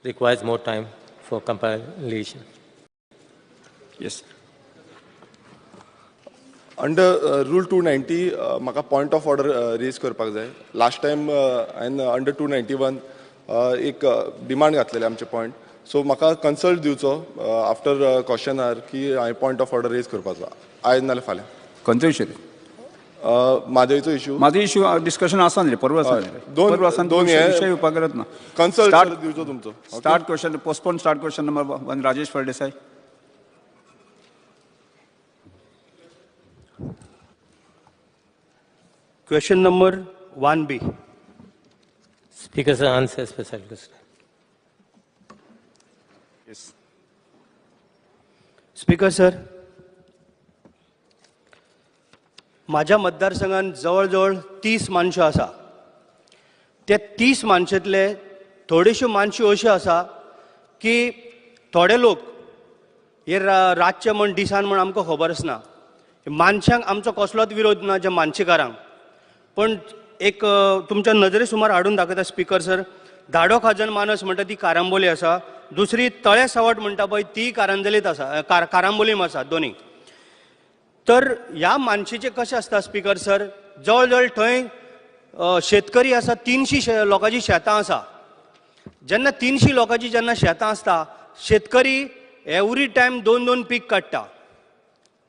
requires more time for compilation. Yes. Under rule 290 म्हाका point of order rays करपाक जाय. Last time हांवें under 291 एक डिमांड घातलेले आमचे पॉयंट, सो म्हाका कन्सल्ट दिवचो आफ्टर क्वेश्चन our की हांवें पॉयंट ऑफ ऑर्डर रेज करपाचो आयज नाल्यार फाल्यां. खंयचो इशू? म्हादयचो इशू. म्हाजो इशू डिस्कशन आसा न्ही, परवा आसा न्ही. दोन विशय येवपाक गरज ना. कन्सल्ट दिवचो तुमचो. Start question, postpone start question number 1, Rajesh Phaldesai. Question number 1B. Speaker sir, answer special question. Yes. Speaker sir, माझ्या मतदारसंघात जवळजवळ 30 माणसं आसा. ते 30 माणसांतले थोडेश्यो माणसो अश्यो आसा की थोडे लोक हे रातचे म्हण दिसान म्हण आमकां खबर आसना. मानशांक आमचो कसलोच विरोध ना ज्या मानशेकारांक, पण एक तुमच्या नजरे सुमार हाडून दाखयता स्पीकर सर, धाडो खाजन मानस म्हणटा ती कारांबोली आसा, दुसरी तळे सावट म्हणटा पळय ती कारांजलीत आसा, कारांबोलीम आसा दोनी. तर ह्या मानशेचें कशें आसता स्पीकर सर, जवळ जवळ थंय शेतकरी आसा, 300 लोकांची शेतां आसा. जेन्ना 300 लोकांची जेन्ना शेतां आसता, शेतकरी एवरी टायम 2-2 पीक काडटा,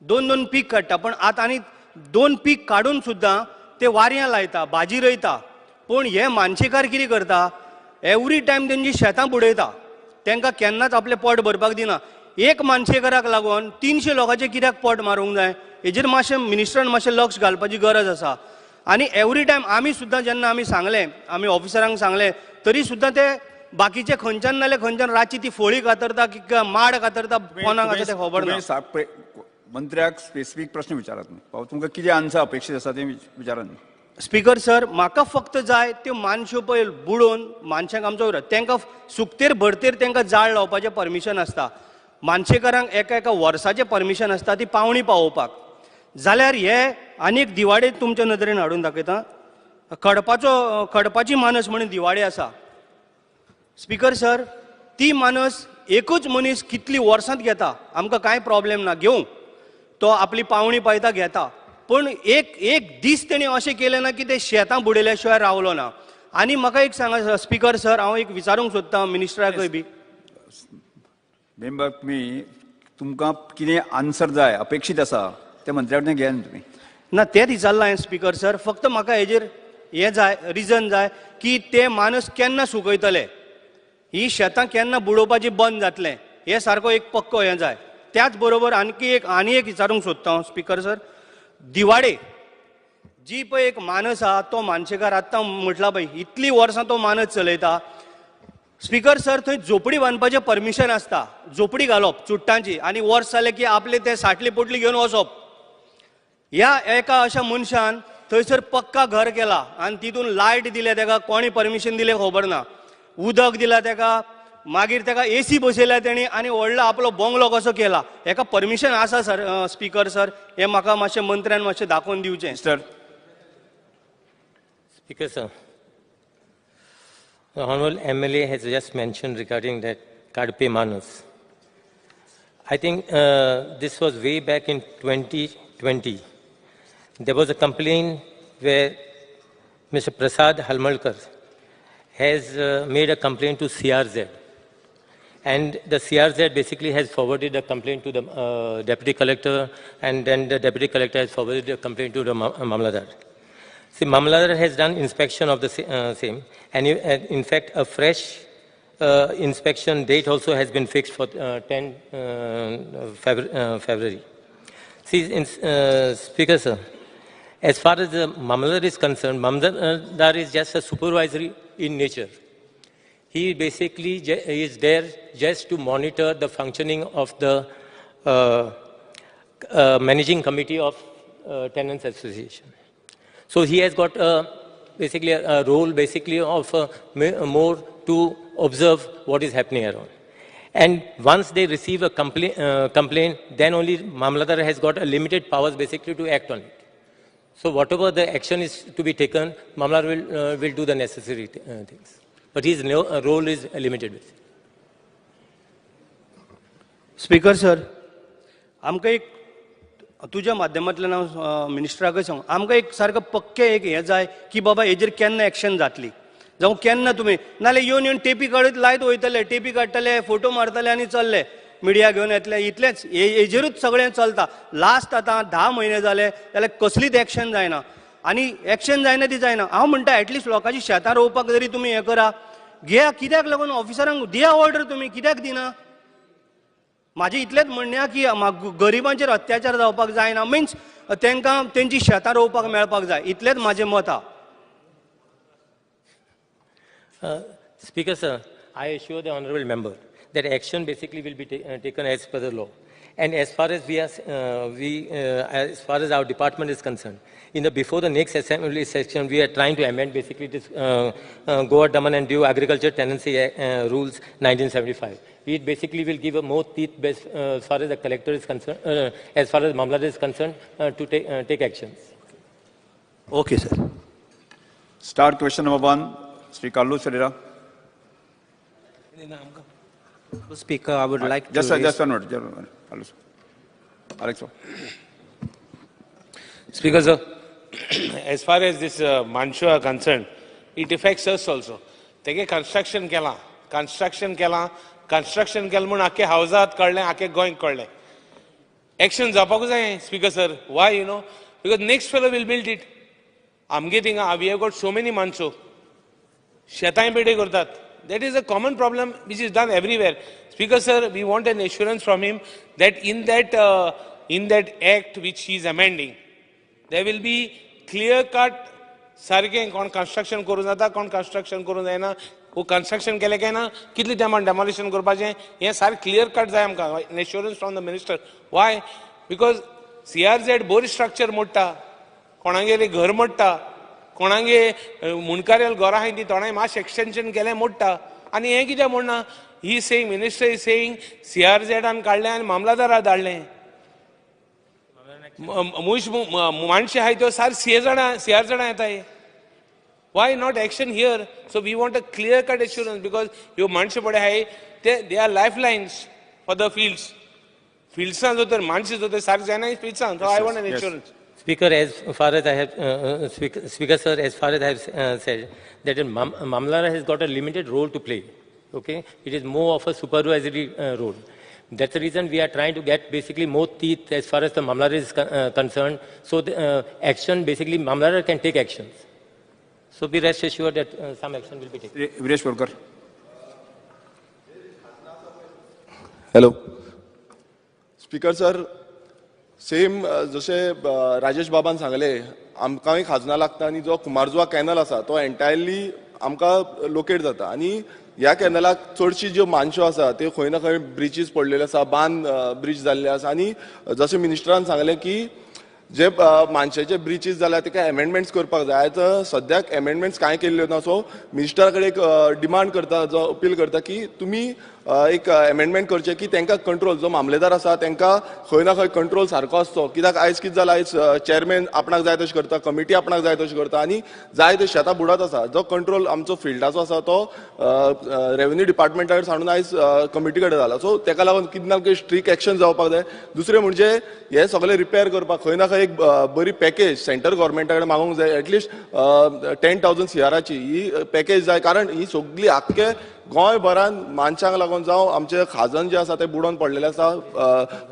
2-2 पीक काडटा. पण आतां आनी 2 पीक काडून सुद्दां ते वारयां लायता, भाजी रोयता. पूण हे मानशेकार कितें करता, एवरी टायम तेंची शेतां बुडयता, तांकां केन्नाच आपलें पोट भरपाक दिना. एक मानशेकाराक लागून 300 लोकांचें कित्याक पोट मारूंक जाय, हेजेर मातशें मिनिस्टरान मातशें लक्ष घालपाची गरज आसा. आनी एवरी टायम आमी सुद्दां जेन्ना आमी सांगलें, आमी ऑफिसरांक सांगलें, तरी सुद्दां ते बाकीचे खंयच्यान नाल्यार खंयच्यान रातची ती फोळी कातरता, माड कातरता, कोणाक आसा तें खबर ना. मंत्र्याक स्पेसिफीक प्रश्न विचारात न्ही, तुमकां कितें आन्सर अपेक्षीत आसा तें विचारात न्ही. स्पीकर सर, म्हाका फक्त जाय त्यो मानश्यो पळय बुडोवन मानशांक आमचो विरोध, तांकां सुकतेर भरतेर तांकां जाळ लावपाचें परमिशन आसता, मानशेकारांक एका एका वर्साचें परमिशन आसता ती पावणी पावोवपाक. जाल्यार हे आनी एक दिवाडे तुमच्या नदरेन हाडून दाखयता, खडपाचो खडपाची मानस म्हणून दिवाडे आसा. स्पीकर सर, ती मानस एकूच मनीस कितली वर्सांत घेता, आमकां कांय प्रॉब्लेम ना, घेवं तो आपली पावणी पायता घेता, पूण एक एक दीस तेणी अशें केलें ना की ते शेतां बुडयल्या शिवाय रावलो ना. आनी म्हाका एक सांगा स्पीकर सर, हांव एक विचारूंक सोदतां मिनिस्टराकय बी. मेंबर, तुमी तुमकां कितें आन्सर जाय अपेक्षीत आसा तें मंत्र्या कडेन घेया न्ही तुमी. ना, तें विचारलां हांवें स्पीकर सर, फक्त म्हाका हेजेर हें जाय, रिजन जाय की ते मानस केन्ना सुकयतले, ही शेतां केन्ना बुडोवपाची बंद जातलें, हे सारको एक पक्को हें जाय. त्याच बरोबर आणखी एक आनी एक विचारूंक सोदता हांव स्पीकर सर, दिवाडे जी पळय एक मानस आहा तो मानशेकार आत्तां म्हटला पळय इतलीं वर्सां तो मानस चलयता. स्पीकर सर, थंय झोपडी बांदपाचें परमिशन आसता, झोपडी घालप चुट्टांची, आनी वर्स जालें की आपले ते साटली पोटली घेवन वचप. ह्या एका अशा मनशान थंयसर पक्का घर केला आनी तितून लायट दिल्या तेका, कोणी परमिशन दिलें खबर ना, उदक दिलां तेका, मागीर तेका एसी बसयल्या तेणी आनी व्हडलो आपलो बंगलो कसो केला. हेका परमिशन आसा सर, स्पीकर सर, हें म्हाका मातशें मंत्र्यान मातशें दाखोवन दिवचें. Sir. Speaker sir, the Honorable MLA has just mentioned regarding that Kadpe Manas. I think this was way back in 2020. There was a complaint where Mr. Prasad Halmalkar has made a complaint to CRZ. And the CRZ basically has forwarded a complaint to the deputy collector, and then the deputy collector has forwarded a complaint to the Mamladar. See, Mamladar has done inspection of the same, and in fact, a fresh inspection date also has been fixed for 10 February. See, Speaker sir, as far as the Mamladar is concerned, Mamladar is just a supervisory in nature. He basically is there just to monitor the functioning of the managing committee of Tenants Association. So he has got basically a role basically of more to observe what is happening around. And once they receive a complaint, then only Mamladar has got a limited powers basically to act on it. So whatever the action is to be taken, Mamladar will do the necessary things. But his role is limited. Speaker sir, आमकां एक तुज्या माध्यमांतल्यान हांव मिनिस्टराकय सांगू, आमकां एक सारको पक्कें एक हें जाय की बाबा हेजेर केन्ना एक्शन जातली, जावं केन्ना तुमी, नाल्यार येवन येवन टेपी काडत लायत वयतले, टेपी काडटले, फोटो मारतले आनी चल्ले, मिडिया घेवन येतले, इतलेंच हेजेरूच सगळें चलता. लास्ट आतां 10 म्हयने जाले जाल्यार कसलीच एक्शन जायना, आनी एक्शन जायना ती जायना. हांव म्हणटा एटलिस्ट लोकांची शेतां रोवपाक जरी तुमी हें करा, घेया, कित्याक लागून ऑफिसरांक दिया ऑर्डर, तुमी कित्याक दिना? म्हाजें इतलेंच म्हणणें की गरिबांचेर अत्याचार जावपाक जायना, मिन्स तांकां तेंची शेतां रोवपाक मेळपाक जाय, इतलेंच म्हाजें मत आहा. Speaker sir, I assure the honorable member that action basically will be taken as per the law. And as far as we are, as far as our department is concerned, in the before the next assembly session, we are trying to amend basically this Goa Daman and Diu Agriculture Tenancy Rules 1975. We basically will give a more teeth based as far as the collector is concerned, as far as Mamlatdar is concerned, to take actions. Okay, sir. Start question number 1, Sri Carlos Ferreira. Speaker, I would like to just one minute. Just one minute. Alex. Speaker, sir, as far as this Manchu are concerned, it affects us also. Tege construction kela म्हूण आखे हावजात काडलें, आखे गोंय काडलें. Action जावपाक जाय, Speaker sir. Why, you know? Because next fellow will build it. आमगे थिंगा we have got so many Manchu. शेतांय पेडे करतात. That is a common problem which is done everywhere. Speaker sir, we want an assurance from him that in that act which he is amending, there will be clear cut सारकें कोण construction करूं जाता, कोण construction करूं जायना, वो construction केलें काय ना कितले तेमान डेमोलिशन करपाचें, हें सारकें क्लियर कट जाय आमकां. An assurance from the minister. Why? Because CRZ bore structure मोडटा, कोणागेर घर मोडटा, कोणागे मुंडकारेल घरां आहाय ती तोणाय मातशें एक्सटेन्शन केलें मोडटा. आनी हें कित्याक Moderna? He saying, minister is saying सीआरझेडान काडलें आनी मामलादारा धाडलें. मुश माणशे आहाय त्यो सार सीआरझेडां येताय. Why not action here? So we want a clear cut assurance because ह्यो माणशे पळय आहाय ते they are life lines for the fields. फिल्ड्सान जो तर माणशे जो तर सारकें जायना फिल्ड्सान. So I want an assurance. Speaker, as far as I have, Speaker sir, as far as I have said, that Mamlatdar has got a limited role to play. Okay, it is more of a supervisory role. That's the reason we are trying to get basically more teeth as far as the Mamlatdar is concerned. So the action, basically Mamlatdar can take actions. So be rest assured that some action will be taken. Viresh Borkar. Hello. Speaker sir, same जशें राजेश बाबान सांगलें, आमकांय खाजनां लागता आनी जो Cumbarjua canal आसा तो entirely आमकां लोकेट जाता आनी ह्या कॅनलाक चडशी ज्यो मानश्यो आसा त्यो खंय ना खंय ब्रिजीस पडलेले आसा, बांद ब्रीज जाल्ले आसा आनी जशें मिनिस्टरान सांगलें की जे मानशेचे ब्रिचीस जाल्या तेका एमेंडमेंट्स करपाक जाय. आतां सद्याक एमेंडमेंट्स कांय केल्ल्यो ना, सो मिनिस्टरा कडेन एक डिमांड करता, जो अपील करता की तुमी एक एमेंडमेंट करचें की तांकां कंट्रोल, जो मामलेदार आसा तांकां खंय ना खंय कंट्रोल सारको आसचो. कित्याक आयज कितें जालां, आयज चेअरमॅन आपणाक जाय तशें करता, कमिटी आपणाक जाय तशें करता आनी जाय ते शेतां बुडत आसा. जो कंट्रोल आमचो फिल्डाचो आसा तो रेवेन्यू डिपार्टमेंटा कडेन सांडून आयज कमिटी कडेन जाला. सो ताका लागून कितें ना कितें स्ट्रीक एक्शन जावपाक जाय. दुसरें म्हणजे हे सगळें रिपेर करपाक खंय ना खंय एक बरी पॅकेज सेंट्रल गव्हर्मेंटा कडेन मागूंक जाय, एटलिस्ट 10,000 सीआराची ही पॅकेज जाय. कारण ही सगळी आख्खे गोंयभरान मानशांक लागून जावं आमचे खाजन जे आसा ते बुडोन पडलेले आसा,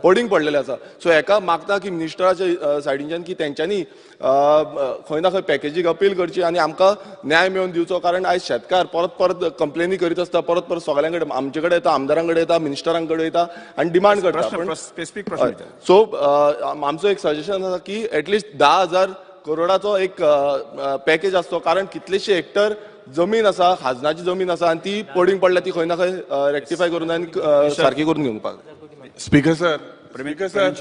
पडींग पडलेले आसा. सो हेका मागता की मिनिस्टराच्या सायडीनच्यान की तेंच्यांनी खंय ना खंय पॅकेजीक अपील करची आनी आमकां न्याय मेळोवन दिवचो. कारण आयज शेतकार परत परत कंप्लेनी करीत आसता, परत परत सगळ्यां कडेन, आमचे कडेन येता, आमदारां कडेन येता, मिनिस्टरां कडेन येता आनी डिमांड करता. स्पेसिफीक प्रश्न. सो आमचो एक सजेशन आसा की एटलिस्ट 10,000 करोडाचो एक पॅकेज आसचो. कारण कितलेशे हेक्टर जमीन आसा, खाजनाची जमीन आसा आनी ती पडींग पडल्या, ती खंय ना खंय रेक्टिफाय करून आनी सारकी करून घेवपाक. Speaker sir, Speaker sir,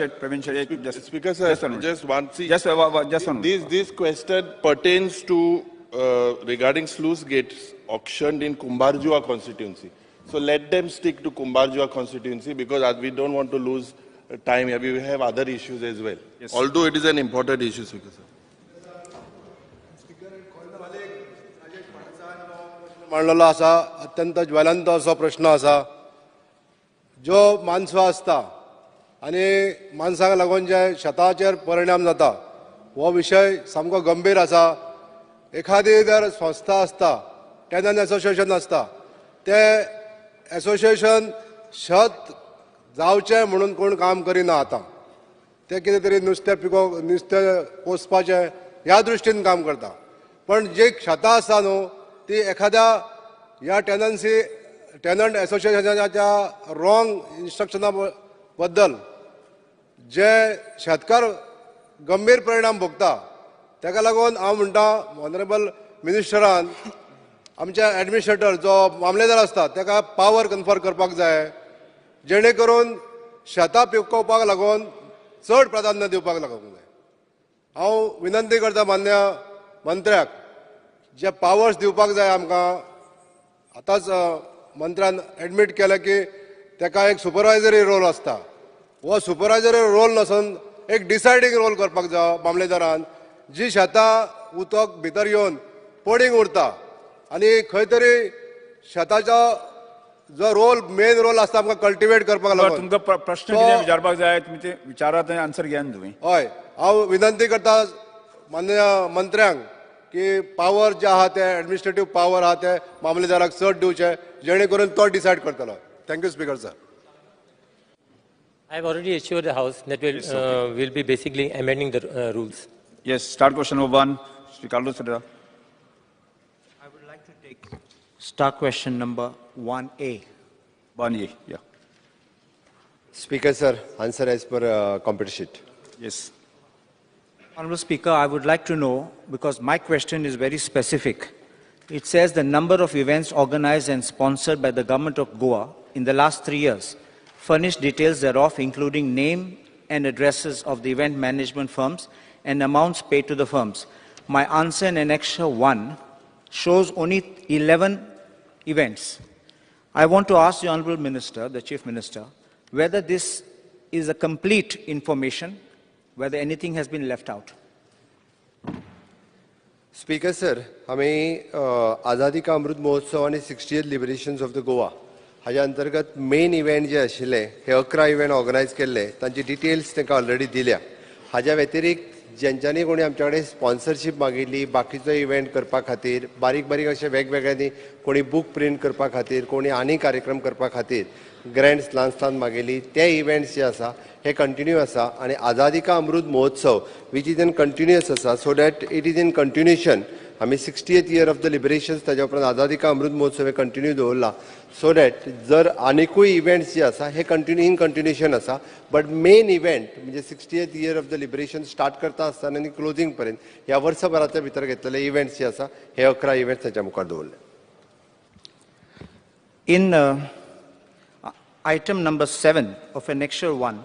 Speaker sir, just one. See, just one. This question pertains to regarding sluice gates auctioned in Kumbharjua constituency. So let them stick to Kumbharjua constituency because we don't want to lose time here. We have other issues as well. Yes. Although it is an important issue, Speaker sir. मांडलेलो आसा, अत्यंत ज्वलंत असो प्रश्न आसा. ज्यो मानसो आसता आनी मानसांक लागून जे शेताचेर परिणाम जाता हो विशय सामको गंभीर आसा. एखादी जर संस्था आसता, टेनंट एसोसिएशन आसता, ते एसोसिएशन शेत जावचें म्हणून कोण काम करिना. आतां ते कितें तरी नुस्तें पिकोवंक, नुस्तें पोसपाचें ह्या दृश्टीन काम करता, पण जी शेतां आसा न्हू ती एखाद्या ह्या टेनंट एसोसिएशनाच्या रॉंग इन्स्ट्रक्शना बद्दल जे शेतकार गंभीर परिणाम भोगता. ताका लागून हांव म्हणटा ऑनरेबल मिनिस्टरान आमच्या एडमिनिस्ट्रेटर जो मामलेदार आसता ताका पावर कन्फर करपाक जाय, जेणे करून शेतां पिकोवपाक लागून चड प्राधान्य दिवपाक लागूंक जाय. हांव विनंती करता मान्य मंत्र्याक जे पावर्स दिवपाक जाय आमकां. आतांच मंत्र्यान एडमीट केलें की ताका एक सुपरवायजरी रोल आसता, हो सुपरवायजरी रोल नासून एक डिसायडींग रोल करपाक जाय मामलेदारान. जी शेतां उदक भितर येवन पडींग उरता आनी खंय तरी शेताचो जो रोल मेन रोल आसता आमकां कल्टिवेट करपाक लागून. तुमकां प्रश्न कितें विचारपाक जाय तुमी ते विचारात आनी आन्सर घेयात तुमी. हय, हांव विनंती करता मान्य मंत्र्यांक की पावर जे आहा ते एडमिनिस्ट्रेटीव पावर आहा ते मामलेदाराक चड दिवचे, जेणे करून तो डिसायड करतलो. Thank you speaker sir. I have already assured the House that we'll be basically amending the rules. Yes, start question number 1, Shri Carlos Ferreira. I would like to take star question number 1A. 1A, yeah. Speaker sir, answer as per computer sheet. Yes. Honorable Speaker, I would like to know, because my question is very specific. It says the number of events organized and sponsored by the government of Goa in the last 3 years. Furnish details thereof, including name and addresses of the event management firms and amounts paid to the firms. My answer in Annexure 1 shows only 11 events. I want to ask the Honorable Minister, the Chief Minister, whether this is a complete information, whether anything has been left out. Speaker sir, आमी आझादी का अमृत महोत्सव आनी 60th liberations of the Goa हाज्या अंतर्गत main event जे आशिल्ले हे 11 event organise केल्ले, तांची details तांकां ऑलरेडी दिल्या. हाज्या व्यतिरिक्त ज्यांच्यांनी कोणी आमच्या कडेन स्पॉन्सरशीप मागिल्ली बाकीचो इव्हेंट करपा खातीर, बारीक बारीक अशे वेगवेगळ्यांनी कोणी बूक प्रिंट करपा खातीर, कोणी आनी कार्यक्रम करपा खातीर ग्रँट्स ल्हान ल्हान मागिल्ली, ते इव्हेंट्स जे आसा हे कंटिन्यू आसा. आनी आझादी का Amrit Mahotsav which is in continuous आसा, so that it is in continuation. आमी 60th year of the liberations ताज्या उपरांत आझादी का अमृत महोत्सव हे कंटिन्यू दवरला, सो that जर आनिकूय इव्हेंट्स जे आसा हे कंटिन्यू इन कंटिन्युएशन आसा. बट मेन इव्हेंट म्हणजे 60th year of the liberation start करता आसतना आनी क्लोजींग पर्यंत ह्या वर्सभराच्या भितर घेतलेले इव्हेंट्स जे आसा हे 11 इव्हेंट्स ताच्या मुखार दवरले. In item number 7 of Annexure 1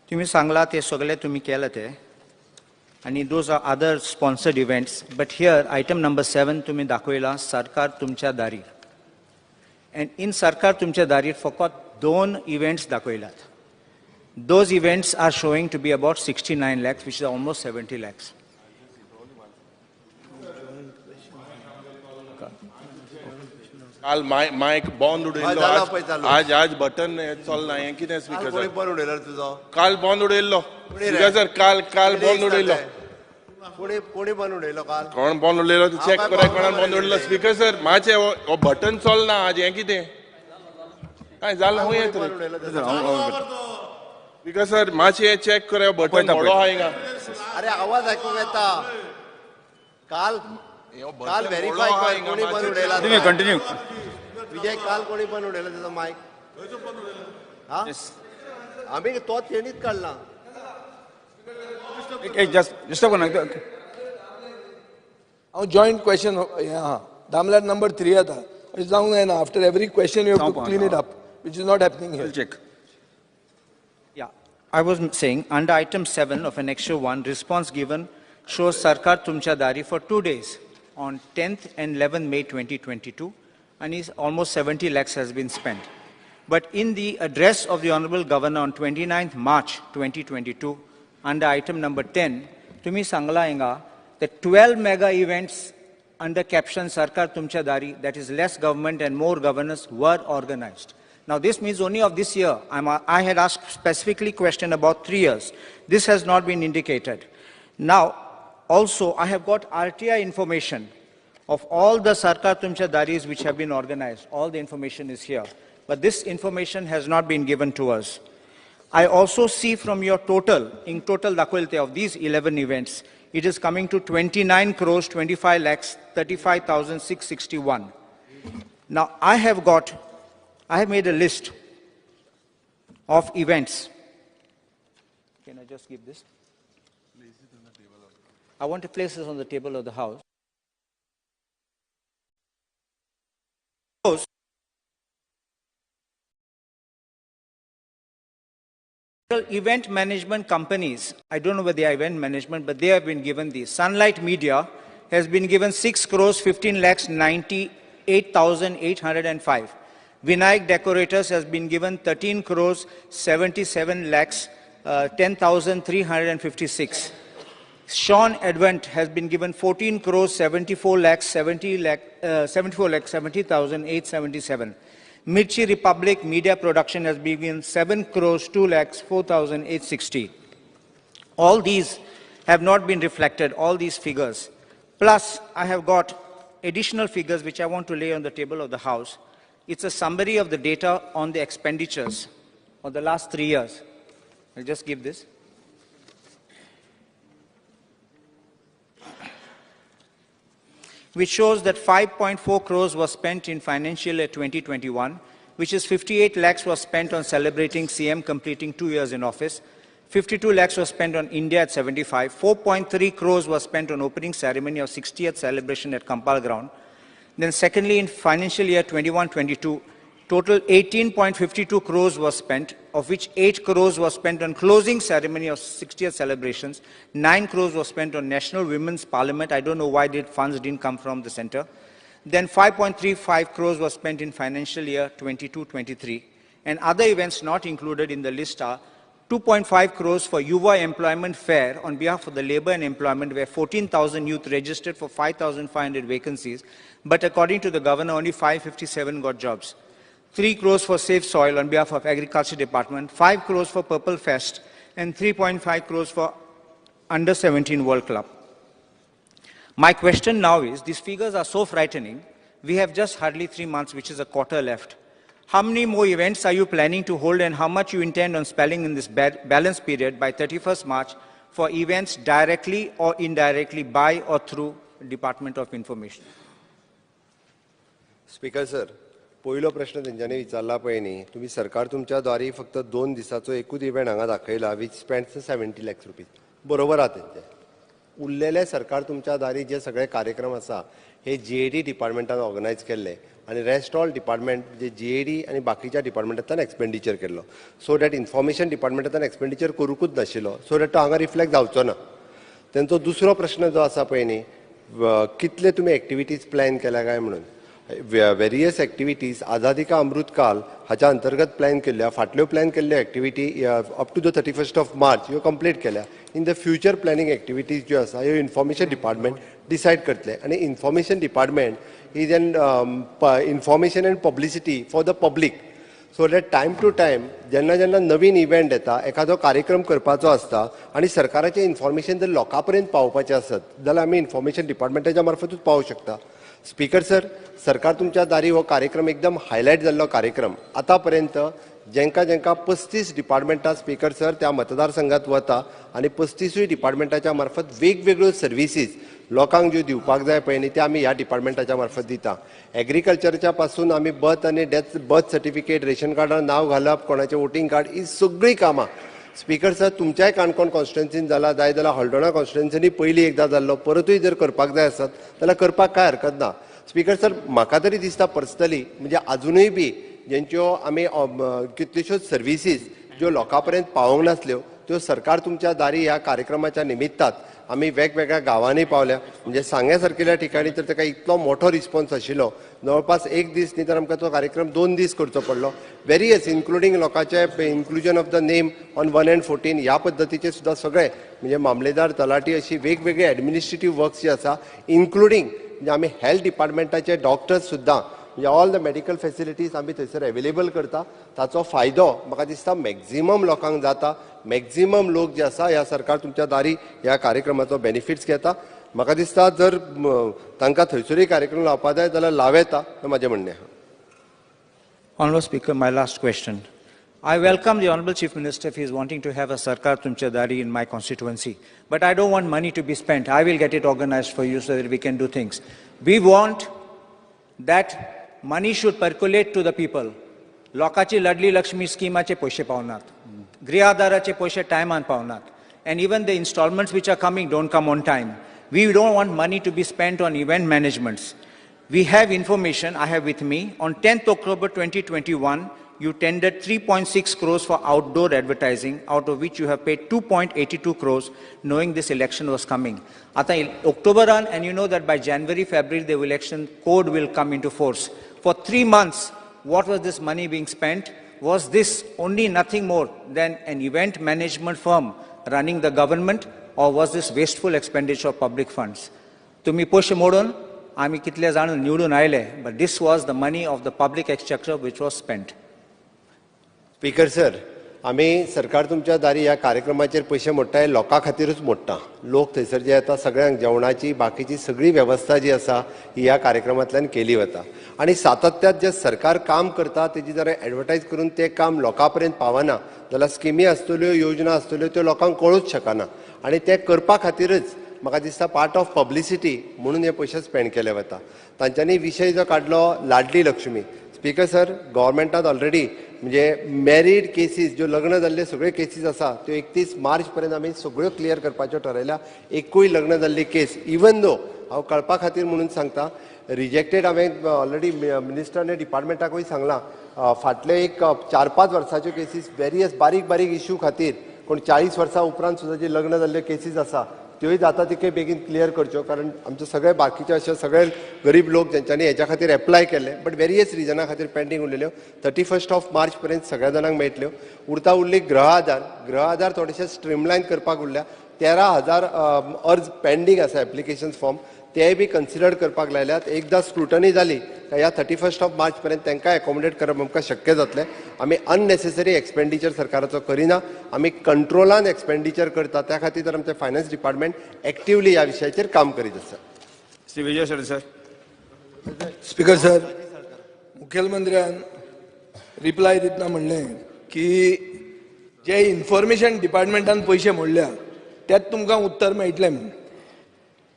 तुम्ही सांगला ते सगळे तुम्ही केलं ते, आणि those are other sponsored events, but here item number 7 तुम्ही दाखवला सरकार तुमच्या दारी, and in सरकार तुमच्या दारी फकत 2 events दाखवलात. Those events are showing to be about 69 lakhs, which is almost 70 lakhs. काल मायक बंद उडयल्लो, आज आज बटन चलना हें कितें स्पीकर सर? बंद उडयलो तुजो काल बंद उडयल्लो स्पीकर सर, काल काल बंद उडयल्लो. कोणी बंद उडयलो काल? कोण बंद उडयलो चॅक कराय, कोणान बंद उडयलो स्पीकर सर? मातशें हो बटन चलना आज, हें कितें काय जालें? खंय येत स्पीकर सर? मातशें चॅक कराय, बटन मोडो आहा हिंगा. अरे आवाज आयकूंक येता. काल काल व्हेरीफाय कर कोणी बंद उडयला. तुम्ही कंटिन्यू विजय, काल कोणी बंद उडयला त्याचा मायक? हा, आम्ही तो तेणीच काढला. एक जस्ट डिस्टर्ब करना. हांव जॉयंट क्वेश्चन हें आहा दामल्यार नंबर 3 येता, अशें जावंक जायना. After every question you have to clean it up, which is not happening here. Check. Yeah, I was saying under item 7 of Annexure 1, response given shows Sarkar Tumcha Dari for 2 days on 10th and 11th May 2022, and is almost 70 lakhs has been spent. But in the address of the Honorable Governor on 29th March 2022, under item number 10, तुम्ही सांगला हिंगा the 12 mega events under caption Sarkar Tumcha Dari, that is less government and more governance, were organized. Now this means only of this year. I had asked specifically question about 3 years. This has not been indicated. Now, also I have got RTI information of all the Sarkar Tumcha Daris which have been organized. All the information is here. But this information has not been given to us. I also see from your total, in total dakoilte of these 11 events, it is coming to 29 crores 25 lakhs 35,661. Now I have made a list of events. Can I just give this? I want to place this on the table of the House. Event management companies, I don't know whether they are event management, but they have been given these. Sunlight Media has been given 6 crores 15 lakhs 98,805. Vinayak Decorators has been given 13 crores 77 lakhs 10,356. Sean Advent has been given 14 crores 74 lakhs 70,877. Mirchi Republic Media Production has been given 7 crores 2 lakhs 4,860. All these have not been reflected, all these figures. Plus, I have got additional figures which I want to lay on the table of the House. It's a summary of the data on the expenditures of the last 3 years. I'll just give this. Which shows that 5.4 crores was spent in financial year 2021, which is 58 lakhs was spent on celebrating CM completing 2 years in office, 52 lakhs was spent on India at 75, 4.3 crores was spent on opening ceremony of 60th celebration at Kampal Ground. Then secondly, in financial year 21-22, total 18.52 crores was spent, of which 8 crores was spent on closing ceremony of 60th celebrations, 9 crores was spent on National Women's Parliament. I don't know why the funds didn't come from the center. Then 5.35 crores was spent in financial year 22-23. And other events not included in the list are 2.5 crores for Yuva Employment Fair on behalf of the Labour and Employment, where 14,000 youth registered for 5,500 vacancies, but according to the governor, only 557 got jobs. 3 crores for Safe Soil on behalf of Agriculture Department, 5 crores for Purple Fest, and 3.5 crores for Under 17 World Club. My question now is, these figures are so frightening, we have just hardly 3 months, which is a quarter left. How many more events are you planning to hold and how much you intend on spending in this balance period by 31st March for events directly or indirectly by or through Department of Information? Speaker sir, पयलो प्रश्न तेंच्यांनी विचारला पळय न्ही, तुमी सरकार तुमच्या द्वारे फक्त 2 दिसाचो एकूच इव्हेंट हांगा दाखयला which spends 70 lakhs rupees. बरोबर आहा तेंचें. उरलेले सरकार तुमच्या दारी जे सगळे कार्यक्रम आसा हे जीएडी डिपार्टमेंटान ऑर्गनायज केल्ले आनी रेस्ट ऑल डिपार्टमेंट जे जीएडी आनी बाकीच्या डिपार्टमेंटांतल्यान एक्सपेंडिचर केल्लो. सो that information डिपार्टमेंटांतल्यान एक्सपेंडिचर करूंकूच नाशिल्लो, सो that तो हांगा रिफ्लेक्ट जावचो ना. तेंचो दुसरो प्रश्न जो आसा पळय न्ही, कितले तुमी एक्टिविटीज प्लॅन केल्या काय म्हणून. वेरियस एक्टिविटीज आझादी का अमृत काल हाच्या अंतर्गत प्लॅन केल्ल्या, फाटल्यो प्लॅन केल्ल्यो activity up to the 31st of March ह्यो कंप्लीट केल्या. In the future planning activities ज्यो आसा ह्यो इन्फॉर्मेशन डिपार्टमेंट डिसायड करतले आनी information department is an information and publicity for the public. So that time to time जेन्ना जेन्ना नवीन इव्हेंट येता, एखादो कार्यक्रम करपाचो आसता आनी सरकाराचें इन्फॉर्मेशन जर लोकां पर्यंत पावोवपाचें आसत जाल्यार आमी इन्फॉर्मेशन डिपार्टमेंटाच्या मार्फतूच पावोवंक शकता. स्पीकर सर, सरकार तुमच्या दारी हो कार्यक्रम एकदम हायलायट जाल्लो कार्यक्रम. आतां पर्यंत जेंका जेंका 35 डिपार्टमेंटां स्पीकर सर त्या मतदारसंघात वता आनी 35 डिपार्टमेंटाच्या मार्फत वेगवेगळ्यो सर्विसीज लोकांक ज्यो दिवपाक जाय पळय न्ही, ते आमी ह्या डिपार्टमेंटाच्या मार्फत दिता. एग्रीकल्चरच्या पासून आमी बर्थ आनी डेथ, बर्थ सर्टिफिकेट, रेशन कार्डार नांव घालप, कोणाचें वोटींग कार्ड, ही सगळीं कामां स्पीकर सर तुमच्याय काणकोण कॉन्स्टिट्युएन्सीन जाला, जाय जाल्यार हळदोणा कॉन्स्टिट्युएन्सीनी पयलीं एकदां जाल्लो, परतूय जर करपाक जाय आसत जाल्यार करपाक कांय हरकत ना. स्पीकर सर, म्हाका तरी दिसता पर्सनली म्हणजे आजुनूय बी जेंच्यो आमी कितल्योश्योच सर्विसीज ज्यो लोकां पर्यंत पावोवंक नासल्यो त्यो सरकार तुमच्या दारी ह्या कार्यक्रमाच्या निमित्तात आमी वेगवेगळ्या गांवांनी पावल्या. म्हणजे सांग्या सारकेल्या ठिकाणी तर ताका इतलो मोठो रिस्पॉन्स आशिल्लो, जवळपास एक दीस न्ही तर आमकां तो कार्यक्रम 2 दीस करचो पडलो. वेरियस इन्क्लुडींग लोकांचे inclusion of the name on 1 and 14 ह्या पद्दतीचे सुद्दां सगळे म्हणजे मामलेदार, तलाठी अशी वेगवेगळे एडमिनिस्ट्रेटीव वर्क्स जे आसा, इन्क्लुडींग म्हणजे आमी हेल्थ डिपार्टमेंटाचे डॉक्टर्स सुद्दां म्हणजे ऑल the medical facilities आमी थंयसर अवेलेबल करता. ताचो फायदो म्हाका दिसता मॅक्झिमम लोकांक जाता. मॅक्झिमम लोक जे आसा ह्या सरकार तुमच्या दारी ह्या कार्यक्रमाचो बेनिफिट्स घेता. म्हाका दिसता जर तांकां थंयसरूय कार्यक्रम लावपा जाय जाल्यार लावं येता, हें म्हाजें म्हणणें आहा. Honorable Speaker, my last question. I welcome the Honorable Chief Minister if he is wanting to have a Sarkar Tumcha Dari in my constituency. But I don't want money to be spent. I will get it organized for you so that we can do things. We want that money should percolate to the people. Lokachi Ladli Lakshmi schemache paise pavnat. Grihadarache paise time an pavnat. And even the installments which are coming don't come on time. We don't want money to be spent on event managements. We have information, I have with me, on 10th October 2021, you tendered 3.6 crores for outdoor advertising, out of which you have paid 2.82 crores, knowing this election was coming. Ata October on, and you know that by January, February, the election code will come into force. For 3 months, what was this money being spent? Was this only nothing more than an event management firm running the government, or was this wasteful expenditure of public funds? Tumi poshe modon, आमी कितले जाण निवडून आयले, but this was the money of the public exchequer which was spent. Speaker sir, आमी सरकार तुमच्या दारी ह्या कार्यक्रमाचेर पयशे मोडटा हे लोकां खातीरूच मोडटा. लोक थंयसर जे येता सगळ्यांक जेवणाची बाकीची सगळी वेवस्था जी आसा ही ह्या कार्यक्रमांतल्यान केली वता आनी सातत्यात जे सरकार काम करता तेजी जर एडवर्टायज करून तें काम लोकां पर्यंत पावना जाल्यार स्किमी आसतल्यो, योजना आसतल्यो त्यो लोकांक कळूच शकना आनी तें करपा खातीरच म्हाका दिसता पार्ट ऑफ पब्लिसिटी म्हणून हे पयशे स्पेंड केले वता. तांच्यांनी विशय जो काडलो लाडली लक्ष्मी, स्पीकर सर गव्हर्मेंटान ऑलरेडी म्हणजे मॅरीड केसीस ज्यो लग्न जाल्ले सगळ्यो केसीस आसा त्यो 31 मार्च पर्यंत आमी सगळ्यो क्लियर करपाच्यो ठरयल्या. एकूय लग्न जाल्ली केस इवन दो हांव कळपा खातीर म्हणून सांगता रिजेक्टेड हांवें ऑलरेडी मिनिस्टर आनी डिपार्टमेंटाकूय सांगलां फाटले एक 4-5 वर्साच्यो केसीस वेरियस बारीक बारीक इश्यू खातीर कोण 40 वर्सां उपरांत सुद्दां जे लग्न जाल्ल्यो केसीस आसा त्योय जाता तितके बेगीन क्लियर करच्यो, कारण आमचे सगळे बाकीचे अशे सगळे गरीब लोक ज्यांच्यांनी हेच्या खातीर एप्लाय केल्ले बट वेरियस रिजना खातीर पेंडींग उरलेल्यो 31 ऑफ मार्च पर्यंत सगळ्या जाणांक मेळटल्यो. उरता उरली गृह आधार, गृह आधार थोडेशे स्ट्रीमलायन करपाक उरल्या. 13,000 अर्ज पेंडींग आसा एप्लिकेशन फॉर्म, तेय बी कन्सिडर करपाक लायल्यात. एकदां स्क्रुटनी जाली काय ह्या 31 ऑफ मार्च पर्यंत तांकां एकोमोडेट करप आमकां शक्य जातलें. आमी अननेसेसरी एक्सपेंडिचर सरकाराचो करिना, आमी कंट्रोलान एक्सपेंडिचर करता. त्या खातीर तर आमचें फायनान्स डिपार्टमेंट एक्टिवली ह्या विशयाचेर काम करीत आसा. श्री विजय सरदेसाय. स्पीकर सर, मुखेलमंत्र्यान रिप्लाय दितना म्हणलें की जे इन्फॉर्मेशन डिपार्टमेंटान पयशे मोडल्या त्यात तुमकां उत्तर मेळटलें म्हणून.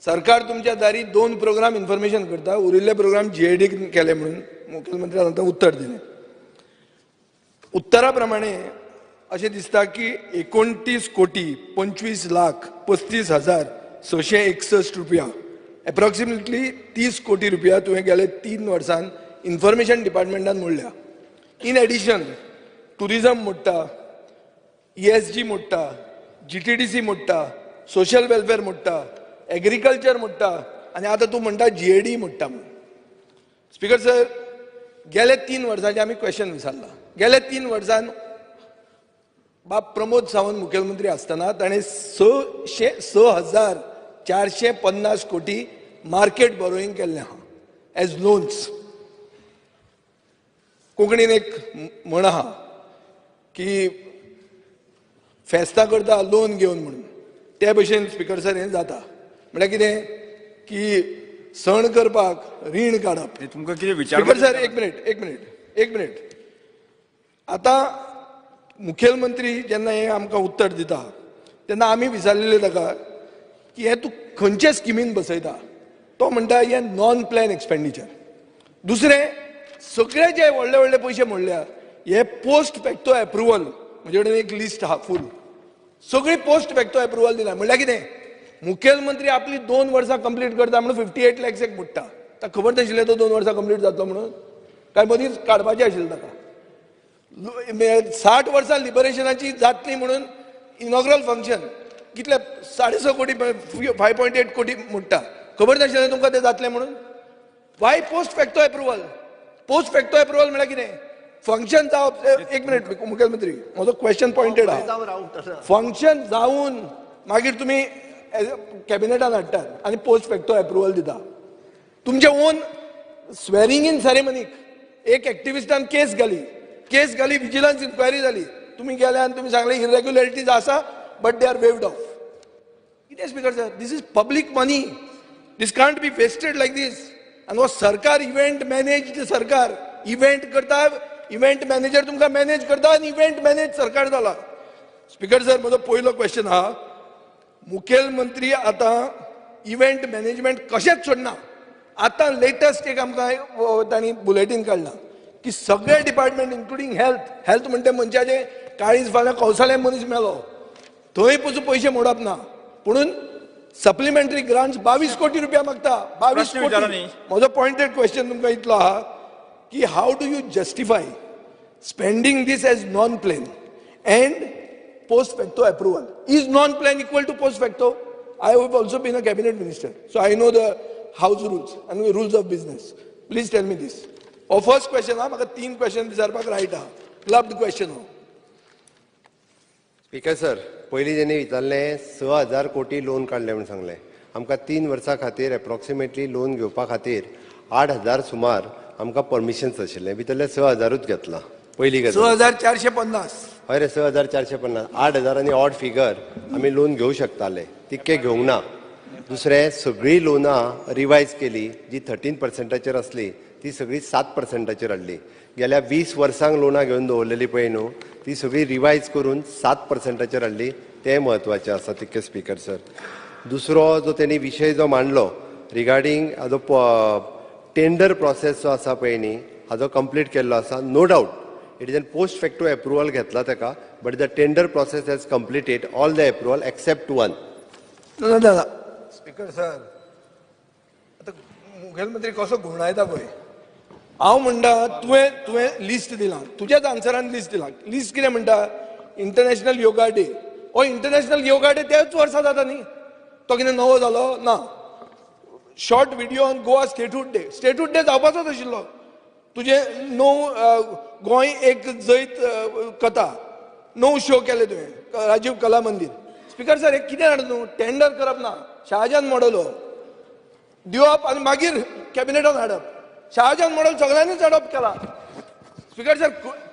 सरकार तुमच्या दारी 2 प्रोग्राम इन्फॉर्मेशन करता, उरिल्ले प्रोग्राम जीएडी केले म्हणून मुखेलमंत्र्यान आतां उत्तर दिलें. उत्तरा प्रमाणे अशें दिसता की 29,25,35,661 रुपया, एप्रॉक्सिमेटली 30 कोटी रुपया तुवें गेले 3 वर्सान इन्फॉर्मेशन डिपार्टमेंटान मोडल्या. इन एडिशन ट्युरिजम मोडटा, ESG मोडटा, GTDC मोडटा, सोशल वेलफेअर मोडटा, एग्रीकल्चर मोडटा आनी आतां तूं म्हणटा जीएडी मोडटा म्हणून. स्पीकर सर, गेले 3 वर्सांचे आमी क्वेश्चन विचारला. गेले 3 वर्सान बाब प्रमोद सावंत मुखेलमंत्री आसतना ताणें 6,450 कोटी मार्केट बोरोईंग केल्लें आहा एज लोन्स. कोंकणीन एक म्हण आहा की फेस्तां करता लोन घेवन म्हणून, ते भशेन स्पीकर सर हें जाता. म्हळ्यार कितें की सण करपाक रीण काडप. तुमकां कितें विचार? स्पीकर सर एक मिनिट, एक मिनिट, एक मिनिट. आतां मुखेलमंत्री जेन्ना हें आमकां उत्तर दिता तेन्ना आमी विचारलेलें ताका की हें तूं खंयचे स्किमीन बसयता, तो म्हणटा हें नॉन प्लॅन एक्सपेंडिचर. दुसरें, सगळे जे व्हडले व्हडले पयशे मोडल्या हे पोस्ट फॅक्टो एप्रुवल, म्हजे कडेन एक लिस्ट आहा फूल, सगळी पोस्ट फॅक्टो एप्रुवल दिला. म्हणल्यार कितें, मुखेलमंत्री आपली 2 वर्सां कंप्लीट करता म्हणून 58 लॅक्स एक मोडटा. ताका खबर नाशिल्लें तो 2 वर्सां कंप्लीट जातलो म्हणून, काय मदींच काडपाचें आशिल्लें ताका. 60 वर्सां लिबरेशनाची जातली म्हणून इनॉग्रल फंक्शन कितले 6.5 कोटी, 5.8 कोटी मोडटा. खबर नाशिल्लें तुमकां तें जातलें म्हणून. Why post facto approval? Post facto approval म्हळ्यार कितें, फंक्शन जावप. एक मिनिट मुखेलमंत्री, म्हजो क्वेश्चन पॉयंटेड आहा. फंक्शन जावन मागीर तुमी कॅबिनेटान हाडटात आनी पोस्ट फॅक्टो एप्रुवल दिता. तुमचे ओन स्वॅरिंग इन सेरेमनीक एक एक्टिविस्टान केस घाली, केस घाली, विजिलन्स इन्क्वायरी जाली. तुमी गेले आनी तुमी सांगले इरेग्युलरिटीज आसा, but they are waived off. कितें speaker sir, this is public money, this can't be wasted like this. आनी हो सरकार इव्हेंट मॅनेज, सरकार इव्हेंट करता, इव्हेंट मॅनेजर तुमकां मॅनेज करता आनी इव्हेंट मॅनेज सरकार जाला. स्पीकर सर, म्हजो पयलो क्वेश्चन आहा, मुखेलमंत्री आतां इव्हेंट मॅनेजमेंट कशेंच सोडना. आतां लेटस्ट एक आमकां तांणी बुलेटीन काडलां की सगळे डिपार्टमेंट इन्क्लुडींग हेल्थ, हेल्थ म्हणटा मनशाचें काळीज फाल्यां कौसाल्यान मनीस मेलो थंय पसून पयशे मोडप ना, पुणून सप्लिमेंटरी ग्रांट्स 22 कोटी रुपया मागता, 22 कोटी. म्हजो पॉयंटेड क्वेश्चन तुमकां इतलो आहा की how do you justify spending this as non plan and post facto approval? Is non plan equal to post facto? I have also been a cabinet minister, so I know the house rules and rules of business. Please tell me this. हो first question आहा, म्हाका 3 question विचारपाक right आहा, clubbed question हो. Speaker sir, पयलीं जेन्ना विचारलें 6,000 कोटी लोन काडलें म्हूण सांगलें. आमकां 3 वर्सां खातीर एप्रोक्सिमेटली लोन घेवपा खातीर 8,000 सुमार आमकां परमिशन्स आशिल्लें, भितरले 6,000ूच घेतलां. पयली गजाल 6,450. हय रे, 6,450, 8,000 आनी ऑड फिगर आमी लोन घेवं शकताले, तितकें घेवंक ना. दुसरें, सगळीं लोनां रिवायज केली, जी 13%चेर आसली ती सगळी 7%चेर हाडली. गेल्या 20 वर्सांक लोनां घेवन दवरलेली पळय न्हू, ती सगळी रिवायज करून 7%चेर हाडली, तें म्हत्वाचें आसा तितकें स्पीकर सर. दुसरो जो तेणी विशय जो मांडलो रिगार्डींग हाजो टेंडर प्रोसेस जो आसा पळय न्ही, हाजो कंप्लीट केल्लो आसा. No doubt it is an post facto approval घेतला ताका, but the tender process has completed all the approval except one. ना स्पीकर सर, आतां मुखेलमंत्री कसो घुंवडायता पळय. हांव म्हणटा तुवें लिस्ट दिलां, तुज्याच आन्सरान लिस्ट दिलां. लिस्ट कितें म्हणटा? International yoga day. हो इंटरनॅशनल योगा डे त्याच वर्सा जाता न्ही, तो कितें नवो जालो ना? Short video on Goa statehood day, statehood day जावपाचोच आशिल्लो. तुजें णव गोंय एक जैत कथा 9 शो केले तुवें राजीव कला मंदीर. स्पीकर सर, हे कितें हाडून न्हू, टेंडर करप ना, शाहजहान मॉडल हो दिवप आनी मागीर कॅबिनेटान हाडप. शाहजहान मॉडल सगळ्यांनीच अडॉप्ट केला. स्पीकर सर,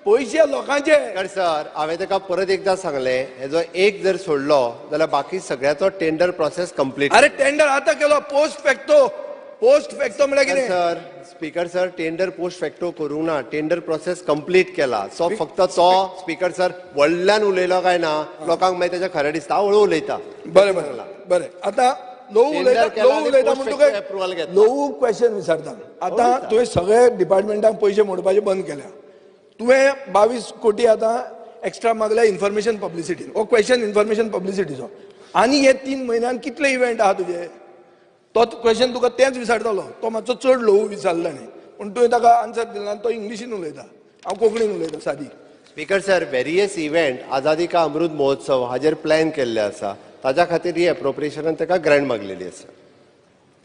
पयशे लोकांचे. स्पीकर सर, हांवें ताका परत एकदां सांगलें, हेजो एक जर सोडलो जाल्यार बाकी सगळ्याचो टेंडर प्रोसेस कंप्लीट. अरे टेंडर आतां केलो पोस्ट फॅक्टो. पोस्ट फॅक्टो म्हळ्यार कितें sir? Speaker sir, tender post facto करूंक ना, टेंडर प्रोसेस कंप्लीट केला. सो फक्त तो स्पीकर सर व्हडल्यान उलयलो काय ना लोकांक मागीर तेजें खरें दिसता, हळू उलयता. बरें बरें बरें, आतां ल्हवू उलयता, ल्हवू उलयता म्हूण तुका ल्हवू क्वेश्चन विचारता. आतां तुवें सगळे डिपार्टमेंटांक पयशे मोडपाचे बंद केल्या. तुवें 22 कोटी आतां एक्स्ट्रा मागल्या इन्फॉर्मेशन पब्लिसिटीन. हो क्वेश्चन इन्फॉर्मेशन पब्लिसिटीचो. आनी हे 3 म्हयन्यान कितले इव्हेंट आहा तुजे? तो क्वेश्चन तुका तेंच विचारतलो, तो मातसो चड ल्हवू विचारला न्ही, पूण तुवें ताका आन्सर दिला आनी तो इंग्लिशीन उलयता, हांव कोंकणीन उलयता सादी. Speaker sir, various event Azadi ka Amrit Mahotsav हाजेर प्लॅन केल्ले आसा, ताज्या खातीर ही एप्रोप्रिएशनान ताका ग्रँट मागलेली आसा.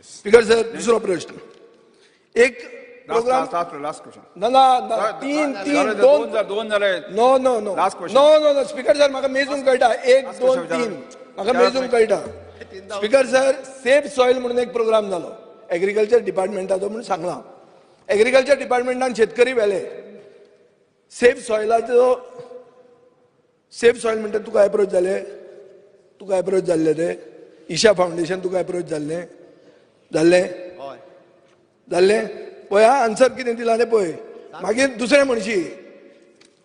स्पीकर सर, दुसरो प्रश्न, एक प्रोग्राम ना ना 3 3 2 2 जाले. No no no no no no speaker sir, म्हाका मेजूंक कळटा. 1 2 3 म्हाका मेजूंक कळटा. स्पीकर सर, सेफ सॉयल म्हणून एक प्रोग्राम जालो एग्रीकल्चर डिपार्टमेंटाचो म्हणून सांगलां. एग्रीकल्चर डिपार्टमेंटान शेतकरी व्हेले सेफ सॉयलाचो. सेफ सॉयल म्हणटा तुका एप्रोच जाले, तुका एप्रोच जाल्ले ते ईशा फावंडेशन तुका एप्रोच जाल्लें जाल्लें जाल्लें पळय आन्सर कितें दिलां तें पळय. मागीर दुसरें म्हणशी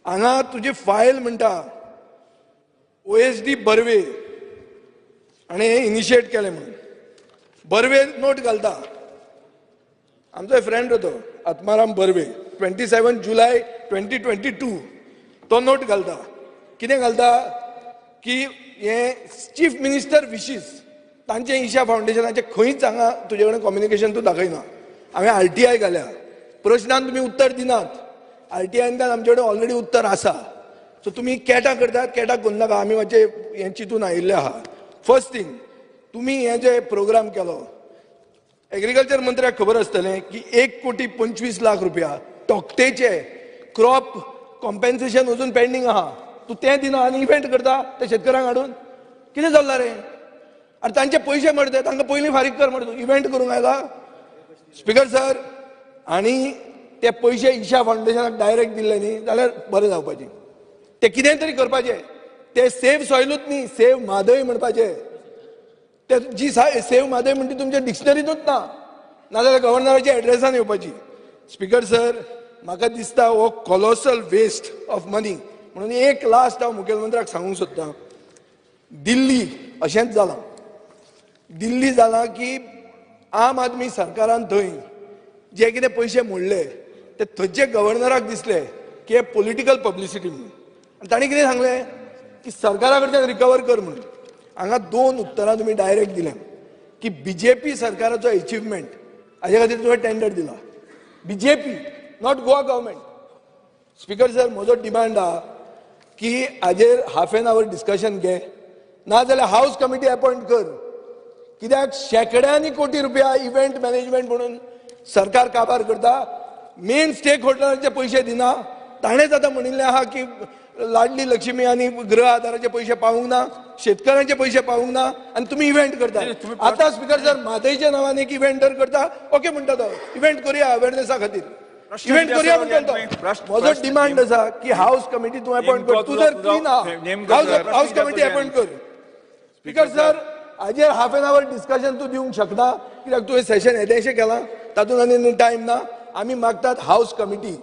हांगा तुजी फायल म्हणटा OSD Barve आनी हें इनिशिएट केलें म्हणून बर्वे नोट घालता. आमचो फ्रेंड तो आत्माराम बर्वे, 27 जुलय 2022 तो नोट घालता. कितें घालता की हें चीफ मिनिस्टर विशीस तांचें ईशा फावंडेशनाचें खंयच हांगा तुजे कडेन कम्युनिकेशन तूं दाखयना. हांवें RTI घाल्या, प्रश्नान तुमी उत्तर दिनात. RTIन आमचे कडेन ऑलरेडी उत्तर आसा. सो तुमी कॅटा करतात, कॅटा करूं नाका. आमी मातशें हें चिंतून आयिल्लें आहा. फर्स्ट थिंग, तुमी हें जे प्रोग्राम केलो, एग्रीकल्चर मंत्र्याक खबर आसतलें की 1,25,00,000 रुपया तोक्तेचे क्रॉप कॉम्पेन्सेशन अजून पेंडींग आहा. तूं तें दिना आनी इव्हेंट करता ते शेतकऱ्यांक हाडून. कितें चल्लां रे? आनी तांचे पयशे मरते, तांकां पयलीं फारीक कर मरे. तूं इव्हेंट करूंक आयला? स्पीकर सर, आनी ते पयशे ईशा फावंडेशनाक डायरेक्ट दिल्ले न्ही जाल्यार बरें जावपाचें. ते कितें तरी करपाचें. ते सेव सॉयलूच न्ही, सेव म्हादय म्हणपाचें. ते जी सेव म्हादय म्हणटी तुमच्या डिक्शनरींतूच ना, नाजाल्यार गव्हर्नराच्या एड्रेसान येवपाची. स्पीकर सर, म्हाका दिसता हो कॉलोसल वेस्ट ऑफ मनी. म्हणून एक लास्ट हांव मुखेलमंत्र्याक सांगूंक सोदतां, दिल्ली अशेंच जालां. दिल्ली जालां की आम आदमी सरकारान थंय जे कितें पयशे मोडले ते थंयचे गव्हर्नराक दिसले की हे पॉलिटिकल पब्लिसिटी म्हणून, आनी तांणी कितें सांगलें की सरकारा कडच्यान रिकवर कर म्हणून. हांगा दोन उत्तरां तुमी डायरेक्ट दिल्या की बीजेपी सरकाराचो एचिवमेंट हाजे खातीर तुवें टेंडर दिला, BJP not Goa government. Speaker sir, म्हजो डिमांड आहा की हाजेर हाफ एन our discussion घे, नाजाल्यार हावस कमिटी अपॉयंट कर. कित्याक शेंकड्यांनी कोटी रुपया इव्हेंट मॅनेजमेंट म्हणून सरकार काबार करता, मेन स्टेक होल्डरांचे पयशे दिना. ताणेंच आतां म्हणिल्लें आहा की लाडली लक्ष्मी आनी गृह आधाराचे पयशे पावूंक ना, शेतकऱ्यांचे पयशे पावूंक ना, आनी तुमी इव्हेंट करता. आतां स्पीकर सर, म्हादयच्या नांवान एक इव्हेंट जर करता, ओके म्हणटा तो, इव्हेंट करुया अवेरनेसा खातीर, इव्हेंट करुया म्हणटा तो. म्हजो डिमांड आसा की हावस कमिटी तूं अपॉयंट कर, तूं जर क्लीन आहा हावस कमिटी अपॉयंट कर. स्पीकर सर, हाजेर हाफ एन our discussion तूं दिवंक शकना, कित्याक तुवें सेशन येदेशें केलां, तातूंत आनी टायम ना. आमी मागतात house committee,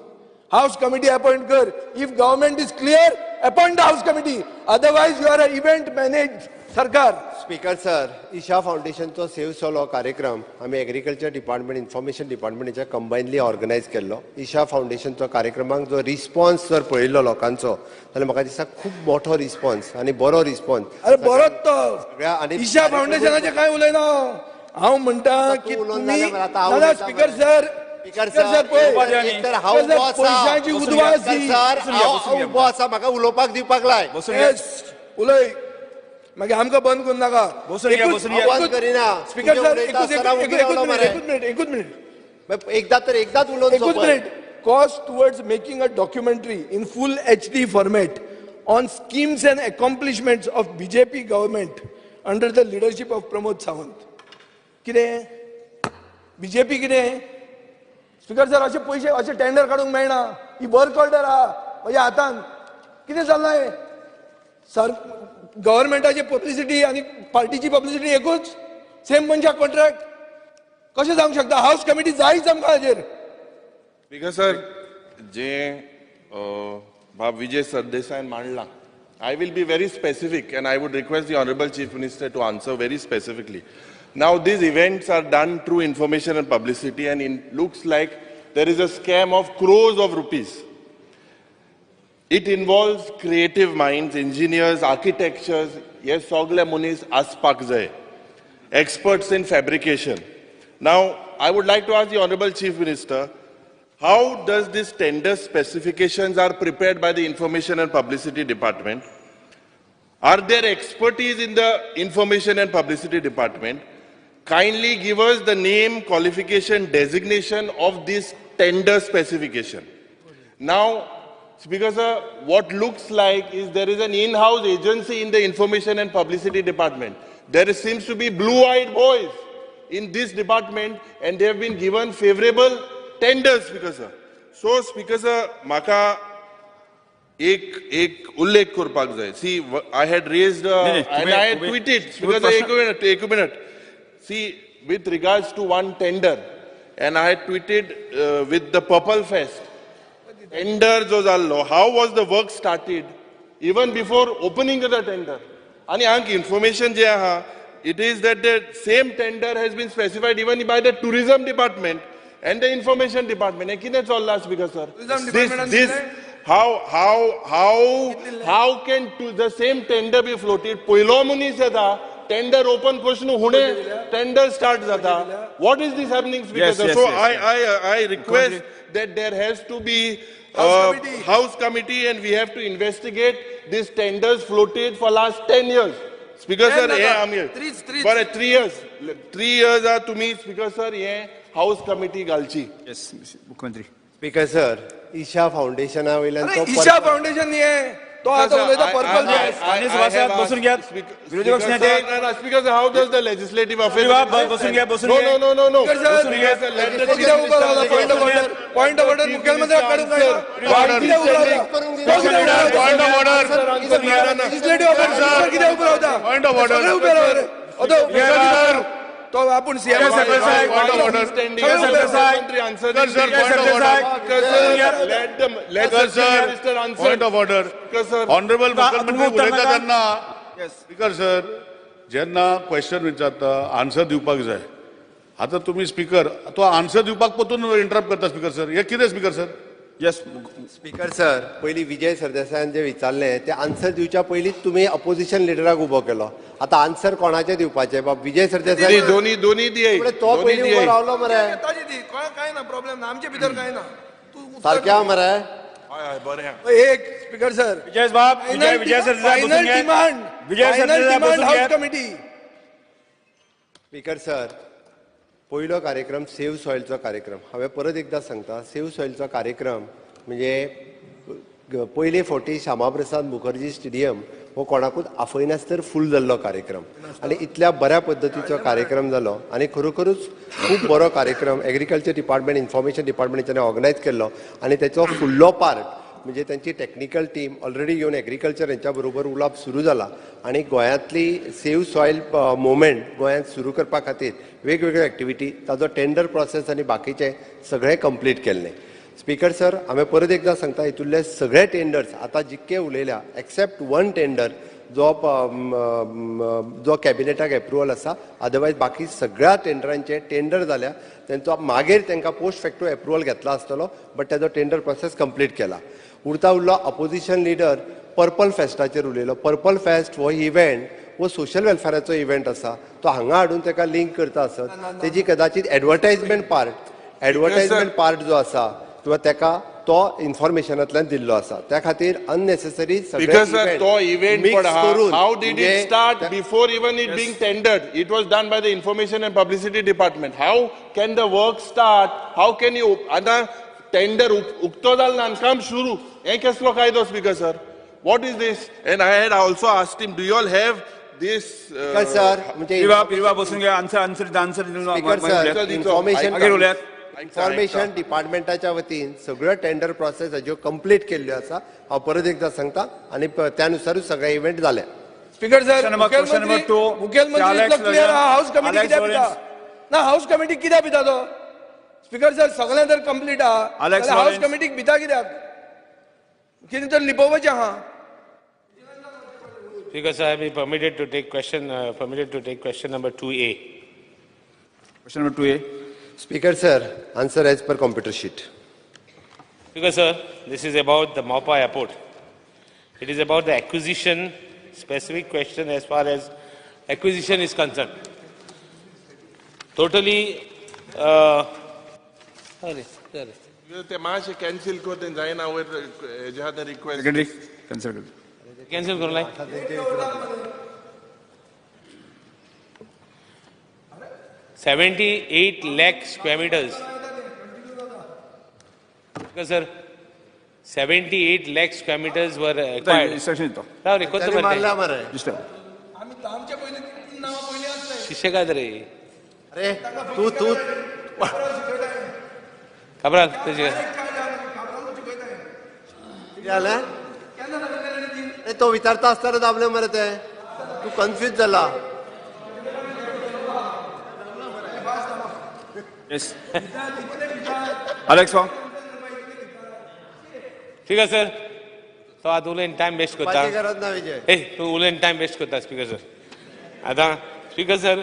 house committee appoint कर. If government is clear, appoint the house committee, otherwise you are a event manage सरकार. स्पीकर सर, ईशा फावंडेशनचो सेव सॉयल हो कार्यक्रम आमी एग्रीकल्चर डिपार्टमेंट, इन्फॉर्मेशन डिपार्टमेंटाच्या कंबायनली ऑर्गनायज केल्लो. ईशा फावंडेशनचो कार्यक्रमाक जो रिस्पॉन्स जर पळयल्लो लोकांचो जाल्यार म्हाका दिसता खूब मोठो रिस्पॉन्स आनी बरो रिस्पॉन्स. अरे बरोच तो. ईशा फावंडेशनाचें कांय उलयना हांव, म्हणटा की तुमी स्पीकर सर, स्पीकर सर, तर हांव उबो आसा, हांव उबो आसा, म्हाका उलोवपाक दिवपाक लाय. उलय, मागीर आमकां बंद करूं नाका. बंद करिना स्पीकर सर, एकूच मिनिट, एकदा तर एकदाच उलोवन एकूच minute. Cost towards making a documentary in full HD format on schemes and accomplishments of BJP government under the leadership of Pramod Sawant. कितें बीजेपी कितें? स्पीकर सर, अशे पयशे अशे टेंडर काडूंक मेळना, ही वर्क ऑर्डर आहा म्हज्या हातान. कितें चल्लां हें? सर, गव्हर्मेंटाची पब्लिसिटी आनी पार्टीची पब्लिसिटी एकूच, सेम मनशाक कॉन्ट्रॅक्ट कशें जावंक शकता? हावस कमिटी जायच आमकां हाजेर. स्पीकर सर, जे बाब Vijay सरदेसायन मांडलां, I will be very specific and I would request the honourable chief minister to answer very specifically. Now these events are done through information and publicity, and it looks like there is a scam of crores of rupees. It involves creative minds, engineers, architectures, हे सगळे मनीस आसपाक जाय, experts in fabrication. Now I would like to ask the honourable chief minister, how does this tender specifications are prepared by the information and publicity department? Are there expertise in the information and publicity department? Kindly give us the name, qualification, designation of this tender specification. Now, Speaker sir, what looks like is there is an in-house agency in the information and publicity department. There seems to be blue-eyed boys in this department, and they have been given favorable tenders, Speaker sir. So, Speaker sir, maka एक उल्लेख करपाक जाय. See, I had raised and I had tweeted. Speaker sir, एक minute. See, with regards to one tender, and I had tweeted with the Purple Fest. Tender जो जाल्लो, how was the work started even before opening the tender? आनी हांग information जे आहा, it is that the same tender has been specified even by the tourism department and the information department. हें कितें चल्लां Speaker sir? This how can the same tender be floated? पयलो मनीस येता, tender open question हुणे tender start जाता. What is this happening, Speaker sir? So I request that there has to be house committee and we have to investigate these tenders floated for last 10 years. Speaker sir, हे आमी बरें 3 years, 3 years आ तुमी Speaker sir हे house committee घालची. Yes, मुख्यमंत्री. Speaker sir, Isha फावंडेशना वयल्यान Isha foundation हे तो आतां उलयता पर्पल फेस्ट. बसून घेयात. विरोधी पक्ष नेते. Speaker, how does the legislative affairs? बसून घ्या, बसून घ्या. No, no, no, no. Point of order, point of order. मुख्यमंत्र्याक काडूंक जायना. Point of order. Legislative affairs कित्याक उबो रावता? Point of order. सगळे उबे रावले. तो आपण CM. Point of order. Point of order. Honourable मुख्यमंत्री उलयता तेन्ना स्पीकर सर जेन्ना क्वेश्चन विचारता आन्सर दिवपाक जाय. आतां तुमी स्पीकर तो आन्सर दिवपाक परतून इंटरप्ट करता स्पीकर सर. हे कितें speaker sir? Yes speaker sir, पयलीं विजय सरदेसायान जें विचारलें तें आन्सर दिवच्या पयलींच तुमी अपोजिशन लिडराक उबो केलो. आतां आन्सर कोणाचें दिवपाचें बाब? विजय सरदेसाय दोनी दोनी दिय. तो पयलीं उबो रावलो मरे. कांय ना प्रॉब्लेम ना, आमचे भितर कांय ना. सारकें मरे. बरें. एक स्पीकर सर, विजय बाब, Vijay Sardesai, final demand, Vijay Sardesai house committee. Speaker sir, पयलो कार्यक्रम सेव्ह सॉयलचो कार्यक्रम. हांवें परत एकदां सांगता, सेव्ह सॉयलचो कार्यक्रम म्हणजे पयले फावटी श्यामाप्रसाद मुखर्जी स्टेडियम हो कोणाकूच आफयनासतर फूल जाल्लो कार्यक्रम आनी इतल्या बऱ्या पद्दतीचो कार्यक्रम जालो आनी खरोखरूच खूब बरो कार्यक्रम एग्रीकल्चर डिपार्टमेंट, इन्फॉर्मेशन डिपार्टमेंटाच्यान ऑर्गनायज केल्लो आनी तेचो फुडलो पार्ट म्हणजे त्यांची टेक्निकल टीम ऑलरेडी येवन एग्रीकल्चर हेंच्या बरोबर उलोवप सुरू जाला आनी गोंयांतली सेव्ह सॉयल मुवमेंट गोंयांत सुरू करपा खातीर वेगवेगळ्यो एक्टिविटी, ताजो टेंडर प्रोसेस आनी बाकीचें सगळें कंप्लीट केल्लें. स्पीकर सर, हांवें परत एकदां सांगता, हितूंतले सगळे टेंडर्स आतां जितके उलयल्या एक्सेप्ट वन टेंडर जो जो कॅबिनेटाक एप्रुवल आसा, अदरवायज बाकी सगळ्या टेंडरांचे टेंडर जाल्या तेंचो मागीर तांकां पोस्ट फॅक्टो एप्रुवल घेतला आसतलो, बट तेजो टेंडर प्रोसेस कंप्लीट केला. उरता उरलो अपोजिशन लिडर पर्पल फेस्टाचेर उलयलो. पर्पल फेस्ट हो इव्हेंट हो सोशल वेलफेराचो इव्हेंट आसा, तो हांगा हाडून ताका लिंक करता आसत तेजी कदाचित एडवर्टायजमेंट पार्ट जो आसा किंवा ताका तो इन्फॉर्मेशनांतल्यान दिल्लो आसा, त्या खातीर अननेसेसरी सगळे तो इव्हेंट करून. How did it start before even it being tendered? It was done by the information and publicity department. How can the work start? How can you आतां टेंडर उक्तो जालो ना काम सुरू, हें कसलो कायदो speaker sir? What is this? And I had also asked him, do you all have this? Sir म्हणजे बसून घ्या. Answer answer answer speaker sir, information information डिपार्टमेंटाच्या वतीन सगळ्यो टेंडर प्रोसेस हाज्यो कंप्लीट केल्ल्यो आसा. हांव परत एकदां सांगता आनी त्यानुसारूच सगळे इव्हेंट जाले. स्पीकर सर, मुख्यमंत्री इतलो क्लियर आहा, हाऊस कमिटी कित्याक भिता ना? हाऊस कमिटी कित्याक भिता तो? स्पीकर सर, सगळें जर कंप्लीट आहा जाल्यार हाऊस कमिटीक भिता कित्याक? कितें तर लिपोवपाचें आहा. Speaker sir, I be permitted to take question, permitted to take question number 2A. Question number 2A. Speaker sir, answer as per computer sheet. Speaker sir, this is about the Mopa Airport. It is about the acquisition, specific question as far as acquisition is concerned. Totally, sorry. ते मातशें cancel कर, तें जायना वयर हेज्या खातीर request. Secretary cancel कर. Cancel करूं लाय. 78 lakh square meters. Because sir, 78 lakh square meters were acquired. राव रे, कोणतं मरे? शिक्षकात रे. अरे तू तू खबर तुझे तो विचारता असताना दाबले मरे ते, तू कन्फ्यूज झाला. येस अलेक्स ठीक आहे सर. तो आतां उलयन टायम वेस्ट करता. गरज ना विजय. ए तूं उलयन टायम वेस्ट करता स्पीकर सर. आतां speaker sir,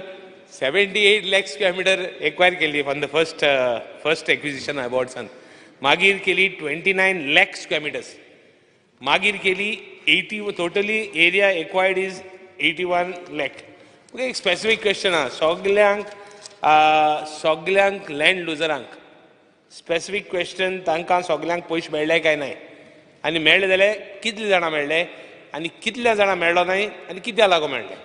78 lakh square meter acquire केली on the first acquisition अवॉर्ड्सान. मागीर केली 29 लाख स्क्वेअर मिटर्स. मागीर केली 80, totally area acquired is 81 lakh. Okay, एक स्पेसिफीक क्वेश्चन आहा सगल्यांक, सगल्यांक लँड लुजरांक स्पेसिफीक क्वेश्चन, तांकां सगल्यांक पयशे मेळ्ळे काय नाय, आनी मेळ्ळे जाल्यार कितले जाणां मेळ्ळे आनी कितल्या जाणां मेळ्ळो नाय आनी कित्या लागून मेळ्ळे?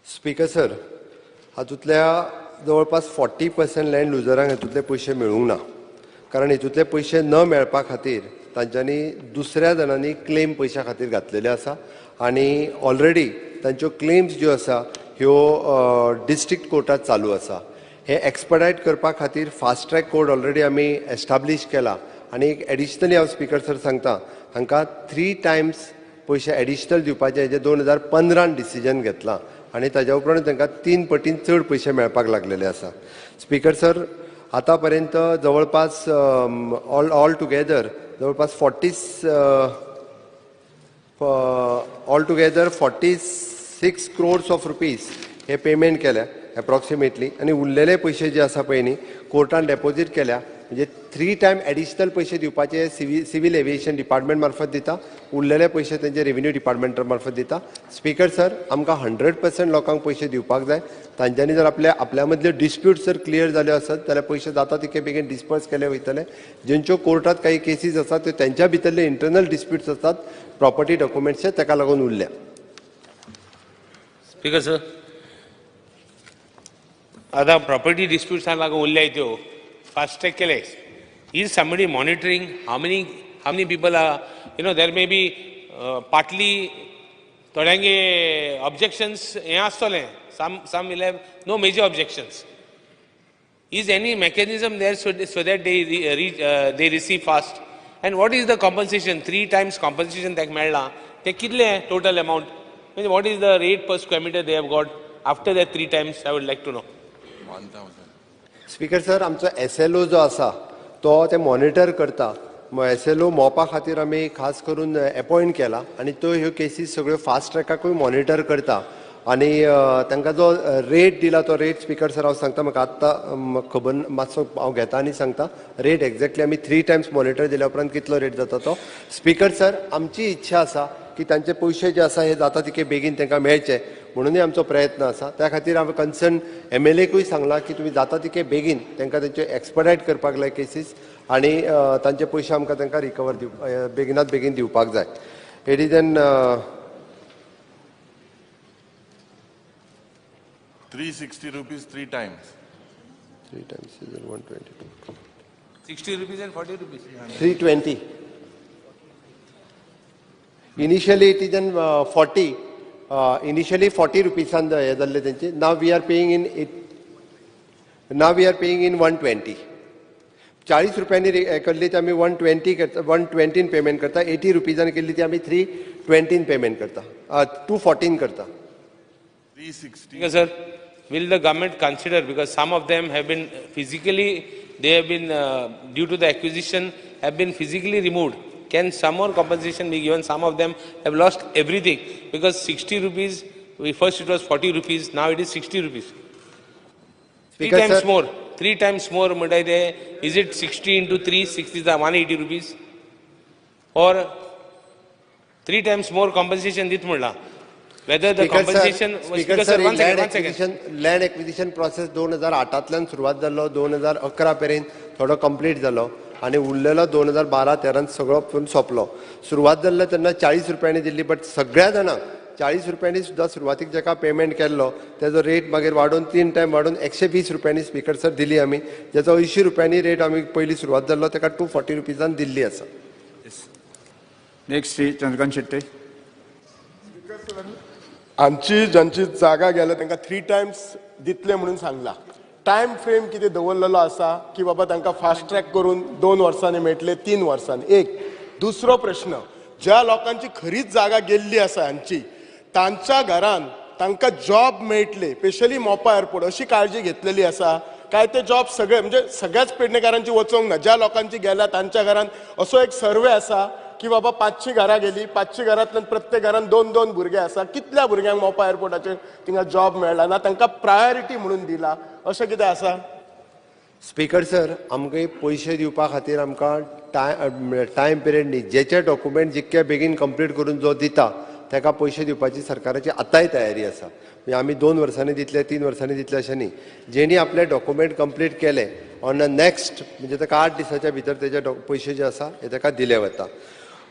स्पीकर सर, हातूंतल्या जवळपास 40% लँड लुजरांक हातूंतले पयशे मेळूंक ना. कारण हितूंतले पयशे न मेळपा खातीर तांच्यांनी दुसऱ्या जाणांनी क्लेम पयशां खातीर घातलेले आसा आनी ऑलरेडी तांच्यो क्लेम्स ज्यो आसा ह्यो डिस्ट्रिक्ट कोर्टात चालू आसा. हे एक्सपडायट करपा खातीर फास्ट ट्रॅक कोर्ट ऑलरेडी आमी एस्टाब्लीश केला आनी एक एडिशनली हांव स्पीकर सर सांगता, हांकां 3 टायम्स पयशे एडिशनल दिवपाचे हेजे 2015 डिसिजन घेतलां आनी ताज्या उपरांत तांकां 3 पटीन चड पयशे मेळपाक लागलेले आसा. स्पीकर सर, आतां पर्यंत जवळपास ऑल टुगेदर जवळपास all together 46 crores of rupees hey payment केल्या एप्रॉक्सिमेटली आनी उरलेले पयशे जे आसा पळय न्ही कोर्टान डेपोजीट केल्या. म्हणजे 3 टायम एडिशनल पयशे दिवपाचे सिव्हील एविएशन डिपार्टमेंट मार्फत दिता, उरलेले पयशे तेंचे रेव्हेन्यू डिपार्टमेंटा मार्फत दिता. स्पीकर सर, आमकां 100% लोकांक पयशे दिवपाक जाय. तांच्यांनी जर आपल्या मदल्यो डिस्प्यूट जर क्लियर जाल्यो आसत जाल्यार पयशे जाता तितके बेगीन डिस्पर्स केले वयतले. जेंच्यो कोर्टात काही केसीस आसात त्यो तेंच्या भितरले इंटरनल डिस्प्यूट्स आसात प्रॉपर्टी डॉक्युमेंट्सचे, ताका लागून उरल्या. स्पीकर सर, आतां प्रॉपर्टी डिस्प्यूट्सांक लागून उरल्याय त्यो फास्ट ट्रॅक केले. Is somebody monitoring how many people are, you know, there may be partly थोड्यांगे objections हें आसतलें, some will have no major objections. Is any mechanism there so that they receive fast? And what is the compensation? 3 times compensation ताका मेळ्ळां, तें कितलें total amount? म्हणजे what is the rate per square meter they have got after that 3 times? I would like to know. 1000. Speaker sir, आमचो SLO जो आसा तो ते मॉनिटर करता. SLO Mopa खातीर आमी खास करून एपॉयंट केला आनी तो ह्यो केसीस सगळ्यो फास्ट ट्रॅकाकूय मॉनिटर करता आनी तांकां जो रेट दिला तो रेट स्पीकर सर हांव सांगता, म्हाका आत्तां खबर मातसो हांव घेता आनी सांगता रेट एक्झॅक्टली आमी 3 टायम्स मॉनिटर दिल्या उपरांत कितलो रेट जाता तो. स्पीकर सर, आमची इच्छा आसा की तांचे पयशे जे आसा हे जाता तितके बेगीन तांकां मेळचे म्हणूनय आमचो प्रयत्न आसा. त्या खातीर हांवें कन्सर्न MLA सांगलां की तुमी जाता तितके बेगीन तांकां तेंचे एक्सपडायट करपाक लाय केसीस आनी तांचे पयशे आमकां तांकां रिकवर बेगिनात बेगीन दिवपाक जाय. It is an 360 rupees 3 times. 3 times is 122. 60 rupees and 40 rupees. 320. Initially it is an 40. Initially 40 rupees on the जाल्ले तेंचे. Now we are paying in it. Now we are paying in 120. 40 रुपयांनी केल्ली ती आमी 120 करता, 120 पेमेंट करता. 80 रुपीजान केल्ली ती आमी 320 पेमेंट करता, 214 करता. 360. Sir, will the government consider, because some of them have been physically, they have been due to the acquisition have been physically removed. Can some more compensation be given? Some of them have lost everything because 60 rupees, first it was 40 rupees, now it is 60 rupees. 3 times more, 3 times more. Is it 60 into 3, 60 is 180 rupees? Or 3 times more compensation dit mudla. Whether the compensation, Speaker sir, land acquisition process 2008 सुरवात जाल्लो, 2011 पर्यंत थोडो complete जालो आनी उरलेलो 2012-13 सगळो सोंपलो. सुरवात जाल्लो तेन्ना 40 रुपयांनी दिल्ली, बट सगळ्या जाणांक 40 रुपयांनी सुद्दां सुरवातीक जाका पेमेंट केल्लो तेजो रेट मागीर वाडोवन 3 टायम वाडोवन 120 रुपयांनी स्पीकर सर दिली आमी, जेचो 80 रुपयांनी रेट आमी पयली सुरवात जाल्लो ताका 240 रुपीजान दिल्ली आसा. नेक्स्ट श्री चंद्रकांत शेट्टे. आमची ज्यांची जागा गेल्या तांकां 3 टायम्स दितले म्हणून सांगला. टायम फ्रेम कितें दवरलेलो आसा की बाबा तांकां फास्ट ट्रॅक करून 2 वर्सांनी मेळटले, 3 वर्सांनी? एक दुसरो प्रश्न, ज्या लोकांची खरीच जागा गेल्ली आसा हांची, तांच्या घरान तांकां जॉब मेळटले, स्पेशली मोपा एअरपोर्ट अशी काळजी घेतलेली आसा काय ते जॉब सगळे म्हणजे सगळ्याच पेडणेकारांची वचोंक ना, ज्या लोकांची गेल्या तांच्या घरान असो एक सर्वे आसा की बाबा 500 घरां गेली, 500 घरांतल्यान प्रत्येक घरान 2-2 भुरगे आसा, कितल्या भुरग्यांक मोपा एअरपोर्टाचेर थिंगा जॉब मेळ्ळा ना, तांकां प्रायोरिटी म्हणून दिला, अशें कितें आसा? स्पीकर सर, आमकां पयशे दिवपा खातीर आमकां टायम पिरियड न्ही, जेचे डॉक्युमेंट जितके बेगीन कंप्लीट करून जो दिता ताका पयशे दिवपाची सरकाराची आतांय तयारी आसा. म्हणजे आमी 2 वर्सांनी दितले, 3 वर्सांनी दितले अशें न्ही. जेणी आपले डॉक्युमेंट कंप्लीट केले ऑन the next, म्हणजे ताका 8 दिसाच्या भितर तेजे पयशे जे आसा हे ताका दिले वता.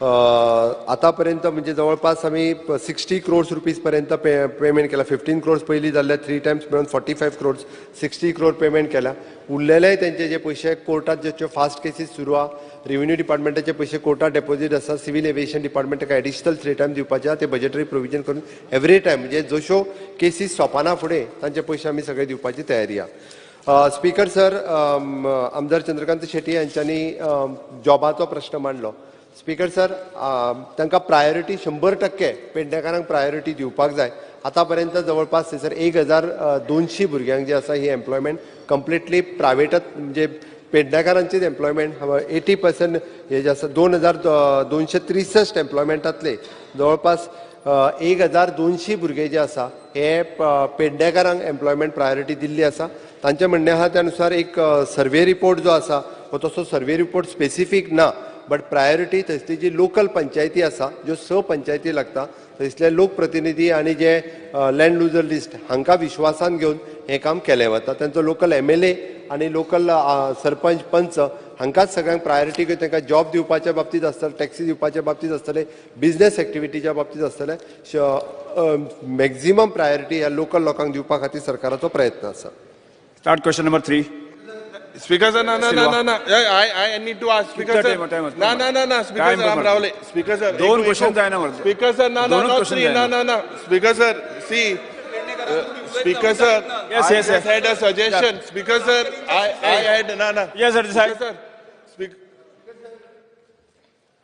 आतापर्यंत म्हणजे जवळपास आमी 60 क्रोर्स रुपीज पर्यंत पेमेंट केला. 15 क्रोर्स पयलीं जाल्ले, 3 टायम्स मेळून 45 क्रोर्स, 60 क्रोर पेमेंट केला. उरलेले तेंचे जे पयशे कोर्टात ज्यो फास्ट केसीस सुरू आहा, रेव्हेन्यू डिपार्टमेंटाचे पयशे कोर्टात डेपोजीट आसा, सिव्हील एव्हिएशन डिपार्टमेंट ताका एडिशनल 3 टायम दिवपाचे आहा, ते बजेटरी प्रोविजन करून एवरी टायम म्हणजे जश्यो केसीस सोंपना फुडें तांचे पयशे आमी सगळे दिवपाची तयारी आहा. स्पीकर सर, आमदार चंद्रकांत शेट्टी हांच्यांनी जॉबाचो प्रश्न मांडलो. स्पीकर सर, तांकां प्रायोरिटी 100% पेडणेकारांक प्रायोरिटी दिवपाक जाय. आतां पर्यंत जवळपास थंयसर 1200 भुरग्यांक जे आसा ही एम्प्लॉयमेंट कंप्लिटली प्रायवेटच, म्हणजे पेडणेकारांचीच एम्प्लॉयमेंट 80% हे जे आसा 2263 एम्प्लॉयमेंटांतले जवळपास 1200 भुरगे जे आसा हे पेडणेकारांक एम्प्लॉयमेंट प्रायोरिटी दिल्ली आसा. तांचें म्हणणें आहा त्या नुसार एक सर्वे रिपोर्ट जो आसा हो तसो सर्वे रिपोर्ट स्पेसिफीक ना, बट प्रायोरिटी थंयसली जी लोकल पंचायती आसा, ज्यो 6 पंचायती लागता थंयसले लोकप्रतिनिधी आनी जे लँड लुजर लिस्ट हांकां विश्वासान घेवन हें काम केलें वता. तांचो लोकल MLA आनी लोकल सरपंच पंच हांकांच सगळ्यांक प्रायोरिटी घेवन तांकां जॉब दिवपाच्या बाबतींत आसतले, टॅक्सी दिवपाच्या बाबतींत आसतले, बिजनेस एक्टिविटीच्या बाबतींत आसतले, मॅक्झिमम प्रायोरिटी ह्या लोकल लोकांक दिवपा खातीर सरकाराचो प्रयत्न आसा. Start question number 3. Speaker sir, ना ना ना ना, I need to ask speaker sir. ना ना ना ना स्पीकर सर, आम रावले स्पीकर सर. दोन क्वेश्चन जायना मरे स्पीकर सर. ना ना not 3, ना ना ना speaker sir. See speaker sir, yes yes I had a suggestion speaker sir. I had ना ना येस सर सर.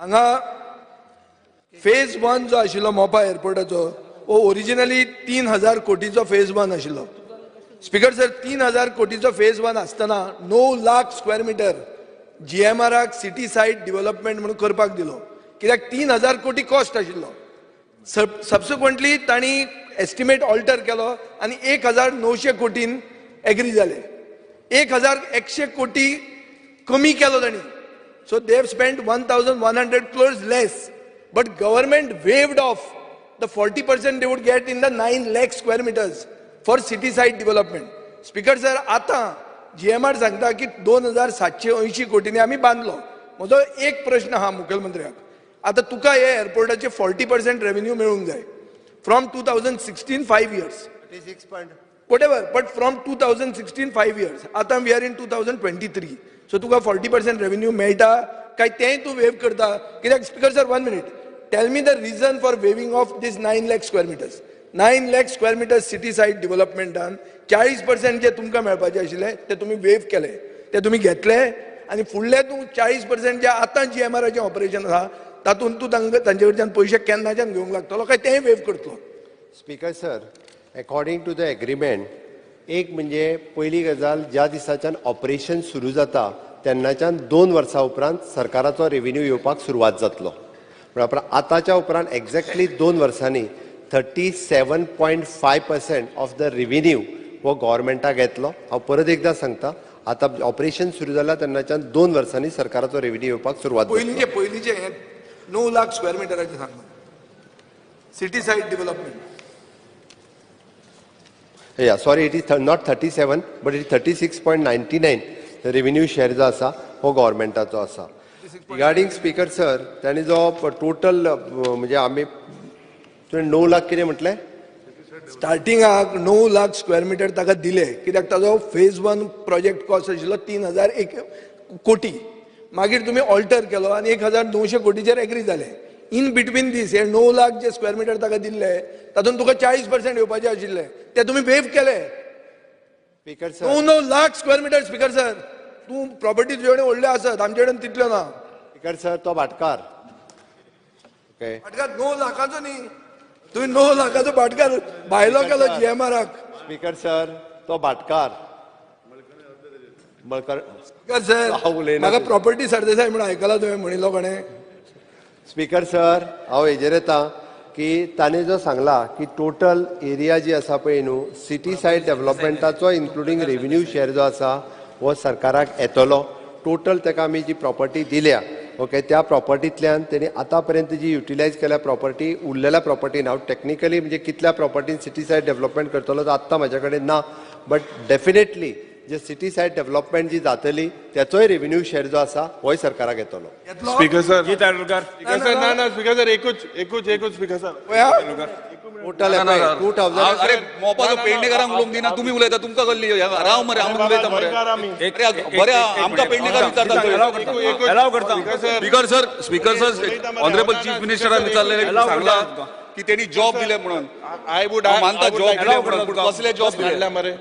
हांगा फेज 1 जो आशिल्लो मोपा एअरपोर्टाचो हो ओरिजिनली 3000 कोटीचो फेज 1 आशिल्लो. स्पीकर सर, 3000 कोटीचो फेज 1 आसतना 9 लाख स्क्वेअर मिटर GMRाक सिटी सायड डेव्हलपमेंट म्हणून करपाक दिलो, कित्याक 3000 कोटी कॉस्ट आशिल्लो. सबसिक्वंटली तांणी एस्टिमेट ऑल्टर केलो आनी 1900 कोटीन एग्री जाले. 1100 कोटी कमी केलो तांणी. So they have spend 1100 crores less, but government waived off the 40% they would get in the 9 lakh square meters for city side development. Speaker sir, आतां GMR सांगता की 2780 कोटींनी आमी बांदलो. म्हजो एक प्रश्न आहा मुखेलमंत्र्याक, आतां तुका हे एअरपोर्टाचे 40% रेवेन्यू मेळूंक जाय from 2016 5 years, whatever, but from 2016 5 years, आतां we are in 2023, so तुका 40% रेवेन्यू मेळटा काय तेंय तूं वेव करता? कित्याक speaker sir, 1 minute, tell me the reason for waiving off this 9 lakh square meters. 9 lakh square meter city side डेव्हलपमेंटान 40% जे तुमकां मेळपाचे आशिल्ले ते तुमी वेव केले, ते तुमी घेतले आनी फुडले तूं 40% जे आतां GMRाचें ऑपरेशन आसा तातूंत तूं तांकां तांचे कडच्यान पयशे केन्नाच्यान घेवंक लागतलो काय तेंय वेव करतलो? Speaker sir, according to the agreement, एक म्हणजे पयली गजाल, ज्या दिसाच्यान ऑपरेशन सुरू जाता तेन्नाच्यान 2 वर्सां उपरांत सरकाराचो रेवेन्यू येवपाक सुरवात जातलो. म्हळ्यार आतांच्या उपरांत एक्झॅक्टली 2 वर्सांनी 37.5% ऑफ the revenue हो गव्हर्मेंटाक येतलो. हांव परत एकदां सांगता, आतां ऑपरेशन सुरू जालां तेन्नाच्यान 2 वर्सांनी सरकाराचो रेवेन्यू येवपाक सुरवात. पयलींचे हें 9 लाख स्क्वेअर मिटराचें सांग, city side development. Yeah, sorry, it is not 37 but it is 36.99 revenue share जो आसा हो गव्हर्मेंटाचो आसा. रिगार्डींग स्पीकर सर, तांणी जो टोटल म्हणजे आमी तुवें 9 लाख कितें म्हटलें स्टार्टिंगाक 9 लाख स्क्वेअर मिटर ताका दिले, कित्याक ताजो फेज 1 प्रोजेक्ट कॉस्ट आशिल्लो 3001 कोटी, मागीर तुमी ऑल्टर केलो आनी 1900 कोटीचेर एग्री जाले. इन बिटवीन दीस हे 9 लाख जे स्क्वेअर मिटर ताका दिल्ले तातूंत तुका 40% येवपाचे आशिल्ले ते तुमी वेव केले. Speaker sir, 9 lakh square meter. Speaker sir, तूं प्रॉपर्टी तुजे कडेन व्हडल्यो आसत, आमचे कडेन तितल्यो ना. स्पीकर सर, तो भाटकार, ओके, भाटकार 9 लाखाचो न्ही, तुवें 9 लाखाचो भाटकार भायलो केलो GMRाक. स्पीकर सर, तो भाटकार मळकर. स्पीकर सर, म्हाका प्रॉपर्टी सरदेसाय म्हणून आयकलां तुवें म्हणिल्लो कोणें? स्पीकर सर, हांव हेजेर येता की ताणें जो सांगला की टोटल एरिया जी आसा पळय न्हू, सिटी सायड डेव्हलपमेंटाचो इन्क्लुडींग रेवेन्यू शेअर जो आसा हो सरकाराक येतलो. टोटल ताका आमी जी प्रॉपर्टी दिल्या, ओके, त्या प्रॉपर्टींतल्यान तेणी आतां पर्यंत जी युटिलायज केल्या प्रॉपर्टी, उरलेल्या प्रॉपर्टीन हांव टॅक्निकली म्हणजे कितल्या प्रॉपर्टीन सिटी सायड डेव्हलपमेंट करतलो तो आत्तां म्हाज्या कडेन ना, but definitely J city side development जी जातली त्याचोय रेव्हेन्यू शेअर जो आसा होय सरकाराक येतलो. स्पीकर सर, स्पीकर सर, ना ना स्पीकर सर, एकूच एकूच एकूच स्पीकर सर. टोटल 2000. अरे मोपाचो पेडणेकारांक उलोवंक दिना, तुमी उलयता, तुमकां कसली राव मरे, आमी उलयता मरे. बरें, आमकां पेडणेकार विचारता. Speaker sir, speaker sir, honourable chief मिनिस्टरान विचारलें, सांगला की त्यांनी जॉब दिले म्हणून. I would मानता जॉब दिले म्हणून, पूण कसले जॉब दिले मरे?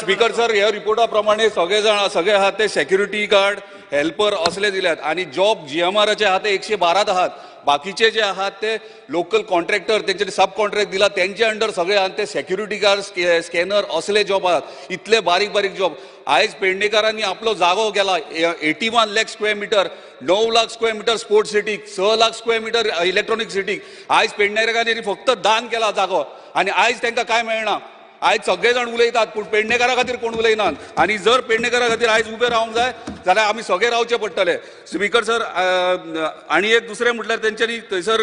स्पीकर सर, ह्या रिपोर्टा प्रमाणे सगळे जाण सगळे आहात ते सेक्युरिटी गार्ड, हेल्पर असले दिल्यात आनी जॉब जीएमआराचे आहात ते 112 आहात. बाकीचे जे आहात ते लोकल कॉन्ट्रॅक्टर तेंचे सब कॉन्ट्रॅक्ट दिला तेंचे अंडर सगळे आहात ते सेक्युरिटी गार्ड, स्कॅनर असले जॉब आहात. इतले बारीक बारीक जॉब. आयज पेडणेकारांनी आपलो जागो गेला 81 lakh square metre, 9 lakh square metre sports सिटीक, 6 लाख स्क्वेअर मिटर इलेक्ट्रॉनिक सिटीक. आयज पेडणेकारांनी फक्त दान केला जागो आनी आयज तांकां काय मेळना. आयज सगळे जाण उलयतात पूण पेडणेकारा खातीर कोण उलयनात. आनी जर पेडणेकारा खातीर आयज उबे रावंक जाय जाल्यार आमी सगळे रावचे पडटले. स्पीकर सर, आनी एक दुसरें म्हटल्यार तेंच्यांनी थंयसर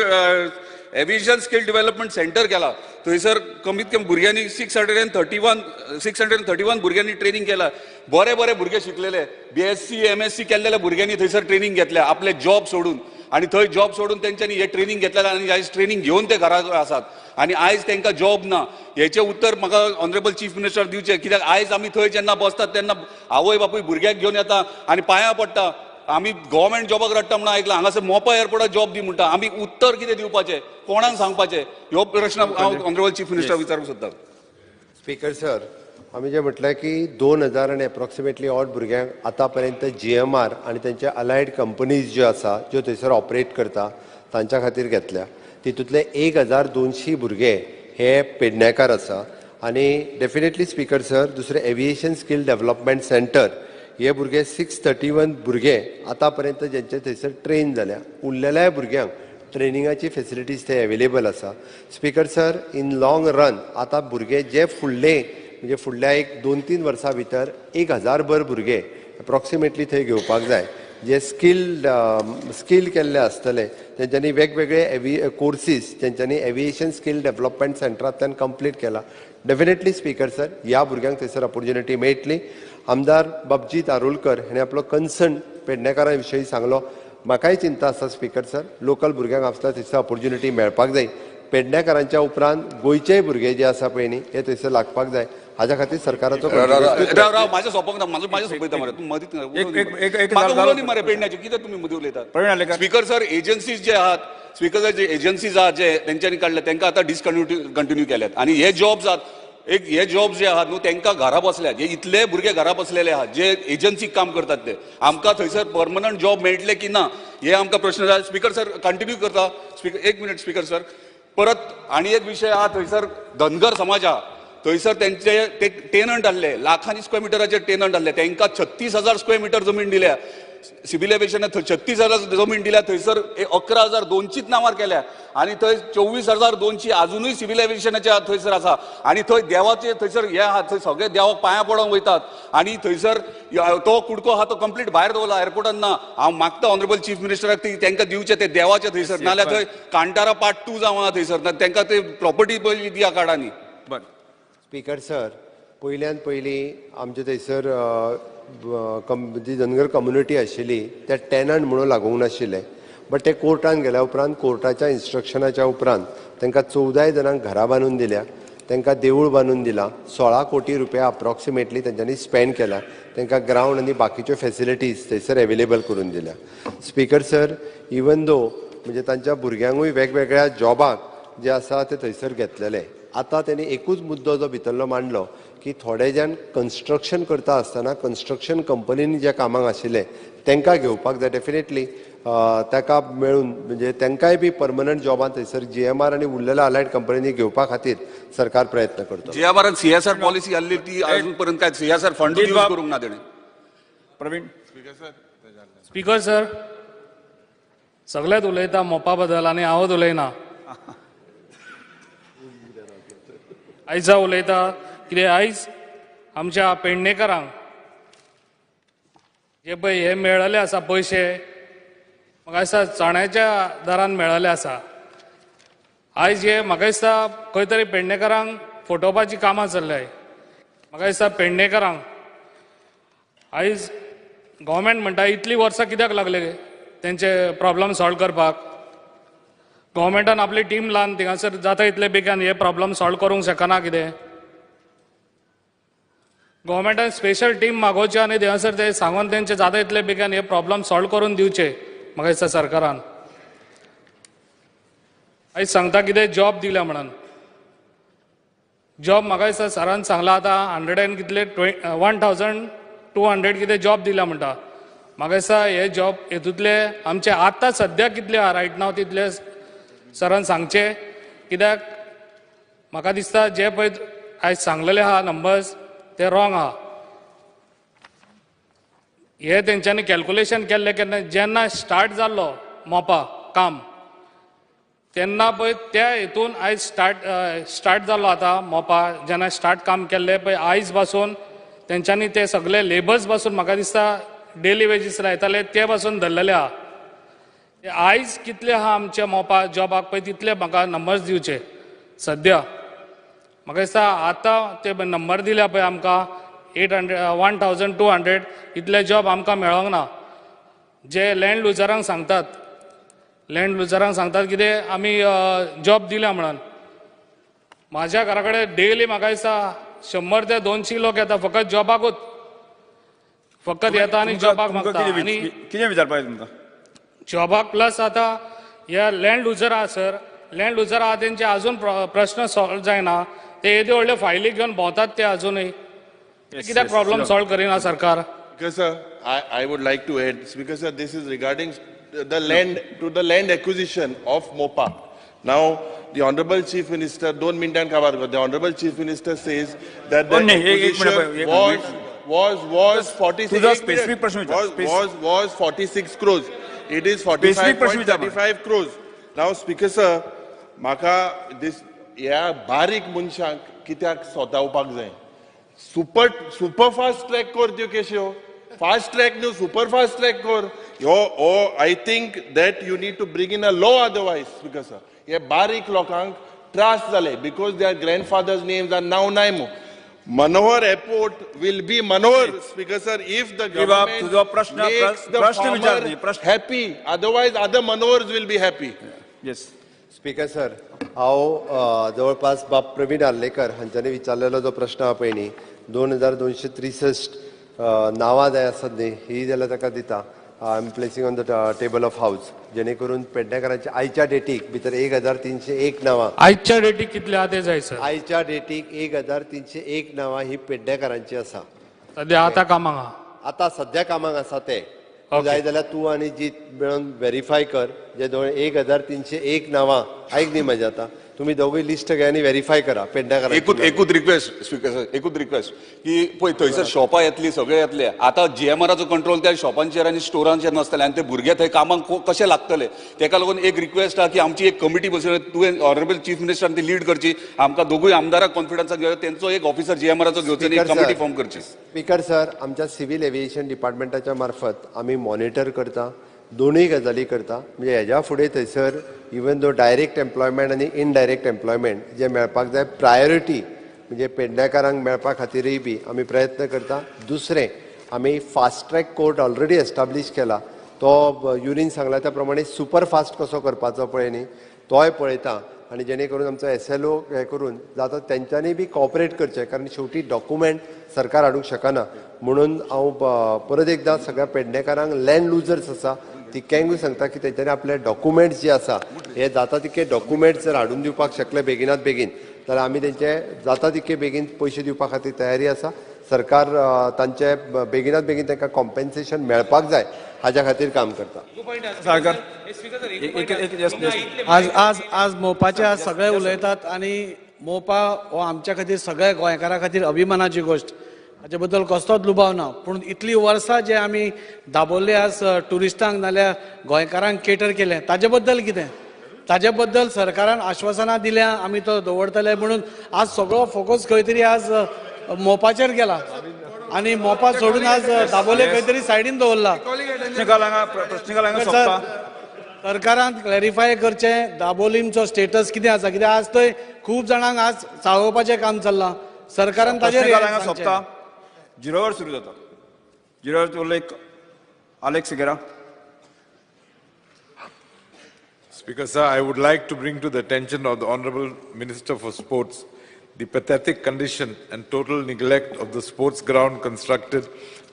एविएशन स्कील डेव्हलपमेंट सेंटर केला. थंयसर कमीत कमी भुरग्यांनी 631 भुरग्यांनी ट्रेनिंग केला. बरे बरे भुरगे शिकलेले, BSc MSc केल्लेल्या भुरग्यांनी थंयसर ट्रेनिंग घेतल्या आपले जॉब सोडून. आनी थंय जॉब सोडून तेंच्यांनी हे ट्रेनिंग घेतलेलें आनी आयज ट्रेनिंग घेवन ते घरा आसात आनी आयज तांकां जॉब ना. हेचें उत्तर म्हाका ऑनरेबल चीफ मिनिस्टर दिवचें, कित्याक आयज आमी थंय जेन्ना बसतात तेन्ना आवय बापूय भुरग्याक घेवन येता आनी पांयां पडटा. आमी गव्हर्मेंट जॉबाक रडटा म्हणून आयकलां, हांगासर मोपा एअरपोर्टार जॉब दी म्हणटा. आमी उत्तर कितें दिवपाचें, कोणाक सांगपाचें, ह्यो प्रश्न हांव ऑनरेबल चीफ मिनिस्टर विचारूंक सोदता. स्पीकर सर, आमी जें म्हटलें की 2000 आनी एप्रॉक्सिमेटली ऑड भुरग्यांक आतां पर्यंत GMR आनी तेंचे अलायड कंपनीज ज्यो आसा ज्यो थंयसर ऑपरेट करता तांच्या खातीर घेतल्या. तितूंतले 1200 भुरगे हे पेडणेकार आसा. आनी डेफिनेटली स्पीकर सर, दुसरें एविएशन स्कील डेव्हलपमेंट सेंटर हे भुरगे 631 भुरगे आतां पर्यंत जेंचे थंयसर ट्रेन जाल्या. उरलेल्या भुरग्यांक ट्रेनिंगाची फेसिलिटीज थंय एवेलेबल आसा. Speaker sir, in long run आतां भुरगे जे फुडले म्हणजे फुडल्या एक 2-3 वर्सां भितर 1000 भर भुरगे एप्रॉक्सिमेटली थंय घेवपाक जाय जे स्कील केल्ले आसतले तेंच्यांनी वेगवेगळे कोर्सीस तेंच्यांनी एविएशन स्कील डेव्हलपमेंट सेंटरांतल्यान कंप्लीट केला. डेफिनेटली स्पीकर सर, ह्या भुरग्यांक थंयसर ऑपोर्च्युनिटी मेळटली. आमदार बाबजीत आरोलकर हेणें आपलो कन्सर्न पेडणेकारां विशयी सांगलो. म्हाकाय चिंता आसा स्पीकर सर, लोकल भुरग्यांक आसल्यार थंयसर ऑपोर्च्युनिटी मेळपाक जाय. पेडणेकारांच्या उपरांत गोंयचेय भुरगे जे आसा पळय न्ही हे थंयसर लागपाक जाय. हाज्या खातीर सरकाराचो म्हाजें सोंपोंक ना, म्हाजें सोंपयता मरे तूं मदींच उलोवनी मरे पेडण्याचें कितें तुमी मदीं उलयतात. स्पीकर सर, एजन्सीज जे आहात, स्पीकर सर जे एजन्सीज आहात जे तेंच्यांनी काडले तांकां आतां डिसकंटिन्यू केल्यात. आनी हे जॉब्स आहात, एक हे जॉब जे आहात न्हू तांकां घरा बसल्यात, हे इतले भुरगे घरा बसलेले आहात जे एजन्सीक काम करतात ते. आमकां थंयसर परमनंट जॉब मेळटले की ना हे आमकां प्रश्न जाय. स्पीकर सर कंटिन्यू करता. स्पीकर एक मिनट स्पीकर सर, परत आनी एक विशय आहा थंयसर धनगर समाज आहा, थंयसर तेंचे ते टेनंट आहले, लाखांनी स्क्वेअर मिटराचे टेनंट आहले, तांकां 36,000 स्क्वेअर मिटर जमीन दिल्या सिव्हिल एव्हिएशनान. 36,000 जमीन दिल्या थंयसर 11,200 नांवार केल्या आनी थंय 24,200 आजुनूय सिव्हिल एव्हिएशनाचे थंयसर आसा. आनी थंय देवाचे थंयसर हे आहा, थंय सगळे देवाक पांयां पडोंक वयतात आनी थंयसर तो कुडको आहा तो कंप्लीट भायर दवरला एअरपोर्टान ना. हांव मागता ऑनरेबल चीफ मिनिस्टराक ती तांकां दिवचें ते देवाचे थंयसर, नाल्यार थंय कांतारा पार्ट 2 जावं थंयसर, तांकां ते प्रॉपर्टी पयली दिया काडांनी. बरें स्पीकर सर, पयल्यान पयलीं आमचे थंयसर जी धनगर कम्युनिटी आशिल्ली त्या टेनंट म्हणून लागूंक नाशिल्ले, बट ते कोर्टान गेल्या उपरांत कोर्टाच्या इन्स्ट्रक्शनाच्या उपरांत तांकां 14 जाणांक घरां बांदून दिल्या, तांकां देवूळ बांदून दिलां. 16 कोटी रुपया अप्रॉक्सिमेटली तेंच्यांनी स्पेंड केला. तांकां ग्रावंड आनी बाकीच्यो फेसिलिटीज थंयसर एवेलेबल करून दिल्या. स्पीकर सर, इवन दो म्हणजे तांच्या भुरग्यांकूय वेगवेगळ्या जॉबाक जे आसा ते थंयसर घेतलेले. आतां तेणी एकूच मुद्दो जो भितरलो मांडलो की थोडे जाण कन्स्ट्रक्शन करता आसतना कन्स्ट्रक्शन कंपनींनी जे कामाक आशिल्ले तांकां घेवपाक जाय. डेफिनेटली ताका मेळून म्हणजे तांकांय बी परमनंट जॉबान थंयसर GMR आनी उरलेल्या अलायड कंपनींनी घेवपा खातीर सरकार प्रयत्न करता. GMRन CSR policy आहली ती अजून पर्यंत काय CSR fund use करूंक ना तेणें. प्रवीण. स्पीकर सर, सगळेच उलयता मोपा बद्दल आनी हांवूच उलयना. आयज हांव उलयता कितें आयज आमच्या पेडणेकारांक जे पळय हे मेळ्ळेले आसा पयशे, म्हाका दिसता चण्याच्या दरान मेळ्ळेले आसा. आयज हे म्हाका दिसता खंय तरी पेडणेकारांक फटोवपाची कामां चल्ल्याय. म्हाका दिसता पेडणेकारांक आयज गव्हर्मेंट म्हणटा इतलीं वर्सां कित्याक लागले तेंचे प्रॉब्लम सॉल्व करपाक? गव्हर्मेंटान आपली टीम लावन थिंगासर जाता इतले बेगीन हे प्रॉब्लम सॉल्व करूंक शकना कितें? गव्हर्मेंटान स्पेशल टीम मागोवची आनी थिंगासर ते सांगून तेंचे जाता इतले बेगीन हे प्रॉब्लम सॉल्व करून दिवचे म्हाका दिसता सरकारान. आयज सांगता कितें जॉब दिल्या म्हणून, जॉब म्हाका दिसता सरान सांगला आतां 100 एंड कितले 1200 कितें जॉब दिल्या म्हणटा. म्हाका दिसता हे जॉब हेतूंतले आमचे आतां सद्या कितले आहा रायट नाव तितले सरान सांगचे, कित्याक म्हाका दिसता जे पळय आयज सांगलेले आहा नंबर्स ते रॉंग आहा. हे तेंच्यांनी कॅल्कुलेशन केल्लें केन्ना जेन्ना स्टार्ट जाल्लो मोपा काम तेन्ना पळय त्या हितून आयज स्टार्ट जाल्लो आतां मोपा जेन्ना स्टार्ट काम केल्लें पळय आयज पासून तेंच्यांनी ते सगळे लेबर्स पासून म्हाका दिसता डेली वेजीस लायताले ते पासून धरलेले आहा. आयज कितले आहा आमच्या मोपा जॉबाक पळय तितले म्हाका नंबर्स दिवचे. सद्या म्हाका दिसता आतां ते नंबर दिल्या पळय आमकां 800 1200 इतले जॉब आमकां मेळोंक ना. जे लँड लुजरांक सांगतात, लँड लुजरांक सांगतात कितें आमी जॉब दिल्या म्हणून. म्हाज्या घरा कडेन डेली म्हाका दिसता 100 ते 200 लोक येता फकत जॉबाकूच, फकत येता आनी जॉबाक मागता. आनी कितें विचारपाक तुमकां जॉबाक प्लस आतां हे लँड लुजर आहा सर, लँड लुजर आहा तेंचे अजून प्रश्न सॉल्व जायना, ते येदे व्हडले फायली घेवन भोंवतात ते अजूनय. कित्याक प्रॉब्लम सॉल्व करिना सरकार? Speaker sir, I would like to add, Speaker sir, this is regarding the land to the land acquisition of Mopa. Now, the Honorable Chief Minister, 2 minutes kabar, the Honorable Chief Minister says that the acquisition was 46 was 46 crores. It is 45.35 crores. Now, Speaker sir, maka this या बारीक मनशांक कित्याक सोतावपाक जाय? Super fast track कर त्यो केश्यो, fast track न्हू, super fast track कर. ह्यो हो I think that you need to bring in a law otherwise. Speaker sir, हे बारीक लोकांक त्रास जाले because their grandfather's names are now नायमो. Manohar airport will be Manohar, Speaker sir, if the government makes the farmer happy, otherwise other Manohars will be happy. Yes. Speaker sir, हांव जवळपास बाब प्रवीण आर्लेकर हांच्यांनी विचारलेलो जो प्रश्न आहा पळय न्ही, 2263 नांवां जाय आसात न्ही, ही जाल्यार ताका दिता. I am placing on the table of house, जेणे करून पेडणेकारांच्या आयच्या डेटीक भितर 1301 नांवां. आयच्या डेटीक कितले आहा ते जाय सर? आयच्या डेटीक 1301 नांवां ही पेडणेकारांची आसा. सद्या आतां कामाक आहा, आतां सद्या कामाक आसा ते. जाय जाल्यार तूं आनी जीत मेळून वेरीफाय कर जे 1301 नांवां. आयक न्ही म्हजें, आतां तुमी दोगूय लिस्ट घे आनी वेरीफाय करा पेडणेकारांची. एकूच रिक्वेस्ट स्पीकर सर, एकूच रिक्वेस्ट की पळय थंयसर शॉपां येतली, सगळे येतले. आतां जीएमआराचो कंट्रोल त्या शॉपांचेर आनी स्टोरांचेर नासतले आनी ते भुरगे थंय कामाक कशे लागतले. तेका लागून एक रिक्वेस्ट आहा की आमची एक कमिटी बसून तुवें ऑनरेबल चीफ मिनिस्टरान ती लीड करची, आमकां दोगूय आमदाराक कॉन्फिडन्सान घेवन तेंचो एक ऑफिसर जीएमआराचो घेवचो आनी एक कमिटी फॉर्म करची. स्पीकर सर, आमच्या सिव्हील एव्हिएशन डिपार्टमेंटाच्या मार्फत आमी मॉनिटर करता, दोनूय गजाली करता. म्हणजे हेज्या फुडें थंयसर इवन दो डायरेक्ट एम्प्लॉयमेंट आनी इनडायरेक्ट एम्प्लॉयमेंट जे मेळपाक जाय प्रायोरिटी म्हणजे पेडणेकारांक मेळपा खातीरय बी आमी प्रयत्न करता. दुसरें, आमी fast track court already establish केला, तो युरीन सांगला त्या प्रमाणे सुपर फास्ट कसो करपाचो पळय न्ही तोय पळयता, आनी जेणे करून आमचो SLO हे करून जाता तेंच्यांनी बी कॉपरेट करचें, कारण शेवटी डॉक्युमेंट सरकार हाडूंक शकना. म्हणून हांव परत एकदां सगळ्या पेडणेकारांक लँड लुजर्स आसा तितक्यांकूय सांगता की तेंच्यांनी आपले डॉक्युमेंट्स जे आसा हे जाता तितके डॉक्युमेंट्स जर हाडून दिवपाक शकले बेगिनात बेगीन जाल्यार आमी तेंचे जाता तितके बेगीन पयशे दिवपा खातीर तयारी आसा. सरकार तांचे बेगिनात बेगीन तांकां कॉम्पेन्सेशन मेळपाक जाय हाज्या खातीर काम करता. आज आज आज मोपाचे आज सगळे उलयतात आनी मोपा हो आमच्या खातीर सगळ्या गोंयकारां खातीर अभिमानाची गोश्ट, हाचे बद्दल कसलोच लुबाव ना. पूण इतली वर्सां जे आमी दाबोल्ले आज ट्युरिस्टांक नाल्यार गोंयकारांक केटर केलें ताजे बद्दल कितें? ताजे बद्दल सरकारान आश्वासनां दिल्या आमी तो दवरतले म्हणून आज सगळो फोकस खंय तरी आज मोपाचेर गेला आनी मोपा सोडून आज दाबोले खंय तरी सायडीन दवरला. सरकारान क्लॅरिफाय करचें दाबोलीमचो स्टेटस कितें आसा, कित्याक आज थंय खूब जाणांक आज चाळोवपाचें काम चल्लां. सरकारान ताजेर सोंपता, झिरोवर सुरू जाता. झिरो उल्लेख Alex Sequeira. Speaker, sir, I would like to bring to the attention of the Honorable Minister for Sports the pathetic condition and total neglect of the sports ground constructed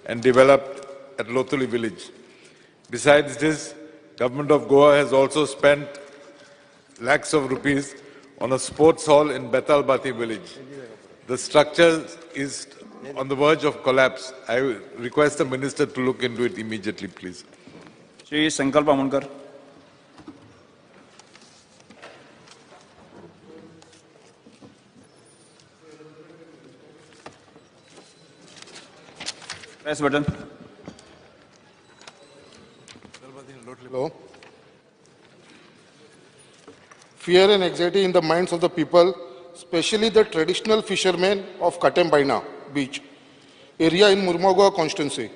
and developed at Loutolim village. Besides this, Government of Goa has also spent lakhs of rupees on a sports hall in Betalbatim village. The structure is on the verge of collapse. I request the Minister to look into it immediately, please. Shri Sankalp Amonkar. Press button. Hello. Fear and anxiety in the minds of the people, especially the traditional fishermen of Katembaina beach area in Mormugao constituency,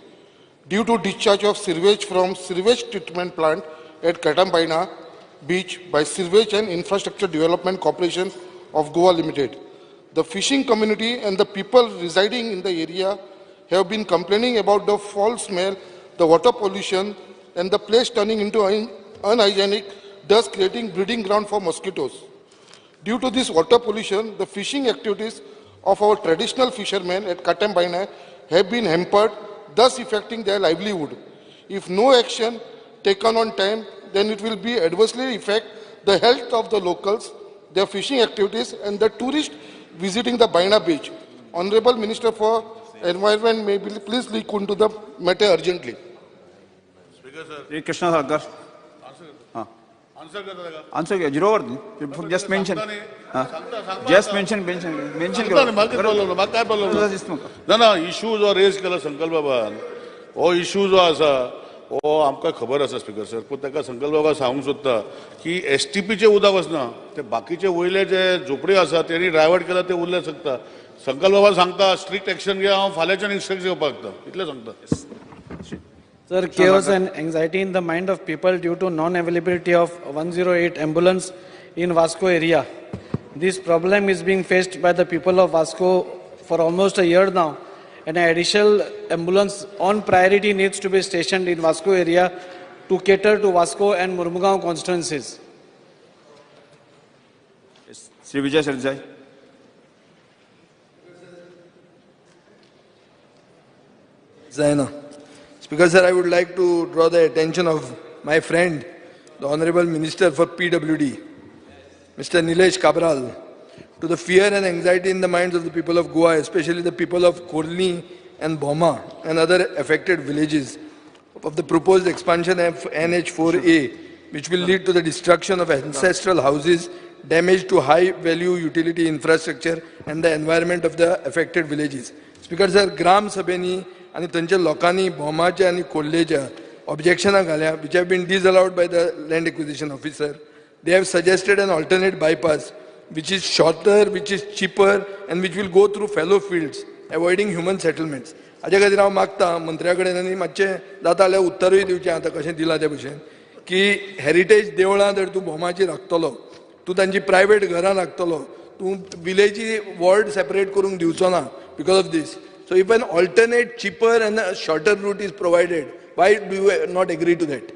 due to discharge of sewage from sewage treatment plant at Katembaina beach by Sewage and Infrastructure Development Corporation of Goa Limited. The fishing community and the people residing in the area have been complaining about the foul smell, the water pollution, and the place turning into unhygienic, thus creating breeding ground for mosquitoes. Due to this water pollution, the fishing activities of our traditional fishermen at Katembaina have been hampered, thus affecting their livelihood. If no action taken on time, then it will be adversely affect the health of the locals, their fishing activities, and the tourists visiting the Baina beach. Honorable Minister for Environment may be please look into the matter urgently. Speaker sir. Shri Krishna Salkar. Answer करता answer zero just mention. Just mention mention mention म्हाका काय problem ना ना issue जो rays केला संकल्प बाबान हो issue जो आसा हो आमकां खबर आसा स्पीकर सर. पूण ताका संकल्प बाबा सांगूंक सोदता की एसटीपीचें उदक वचना, ते बाकीचे वयले जे झोपडी आसा तेणी डायवर्ट केला ते उरले शकता. संकल्प बाबा सांगता स्ट्रिक्ट एक्शन घे, हांव फाल्यांच्यान इन्स्ट्रक्शन घेवपाक शकता, इतलें सांगता. Sir, chaos and anxiety in the mind of people due to non-availability of 108 ambulance in Vasco area. This problem is being faced by the people of Vasco for almost a year now. An additional ambulance on priority needs to be stationed in Vasco area to cater to Vasco and Mormugao constituencies. Yes. Shri Vijay Sardesai. Zaina. Speaker sir, I would like to draw the attention of my friend, the Honorable Minister for PWD, Mr. Nilesh Cabral, to the fear and anxiety in the minds of the people of Goa, especially the people of Khorlim and Bhoma and other affected villages, of the proposed expansion of NH4A, which will lead to the destruction of ancestral houses, damage to high-value utility infrastructure, and the environment of the affected villages. Speaker sir, Gram Sabheni आनी थंयच्या लोकांनी भोमाच्या आनी खोर्लेच्या ऑब्जेक्शनां घाल्या, which have been disallowed by the land acquisition officer. They have suggested an alternate bypass which is shorter, which is cheaper, and which will go through fallow fields, avoiding human settlements. हाजे खातीर हांव मागता मंत्र्या कडेन आनी मातशें जाता जाल्यार उत्तरूय दिवचें आतां कशें दिलां ते भशेन की हेरिटेज देवळां जर तूं भोमाची राखतलो, तूं तांची प्रायवेट घरां राखतलो, तूं विलेजी वॉर्ड सेपरेट करूंक दिवचो ना because of this. So if an alternate, cheaper and a shorter route is provided, why do you not agree to that?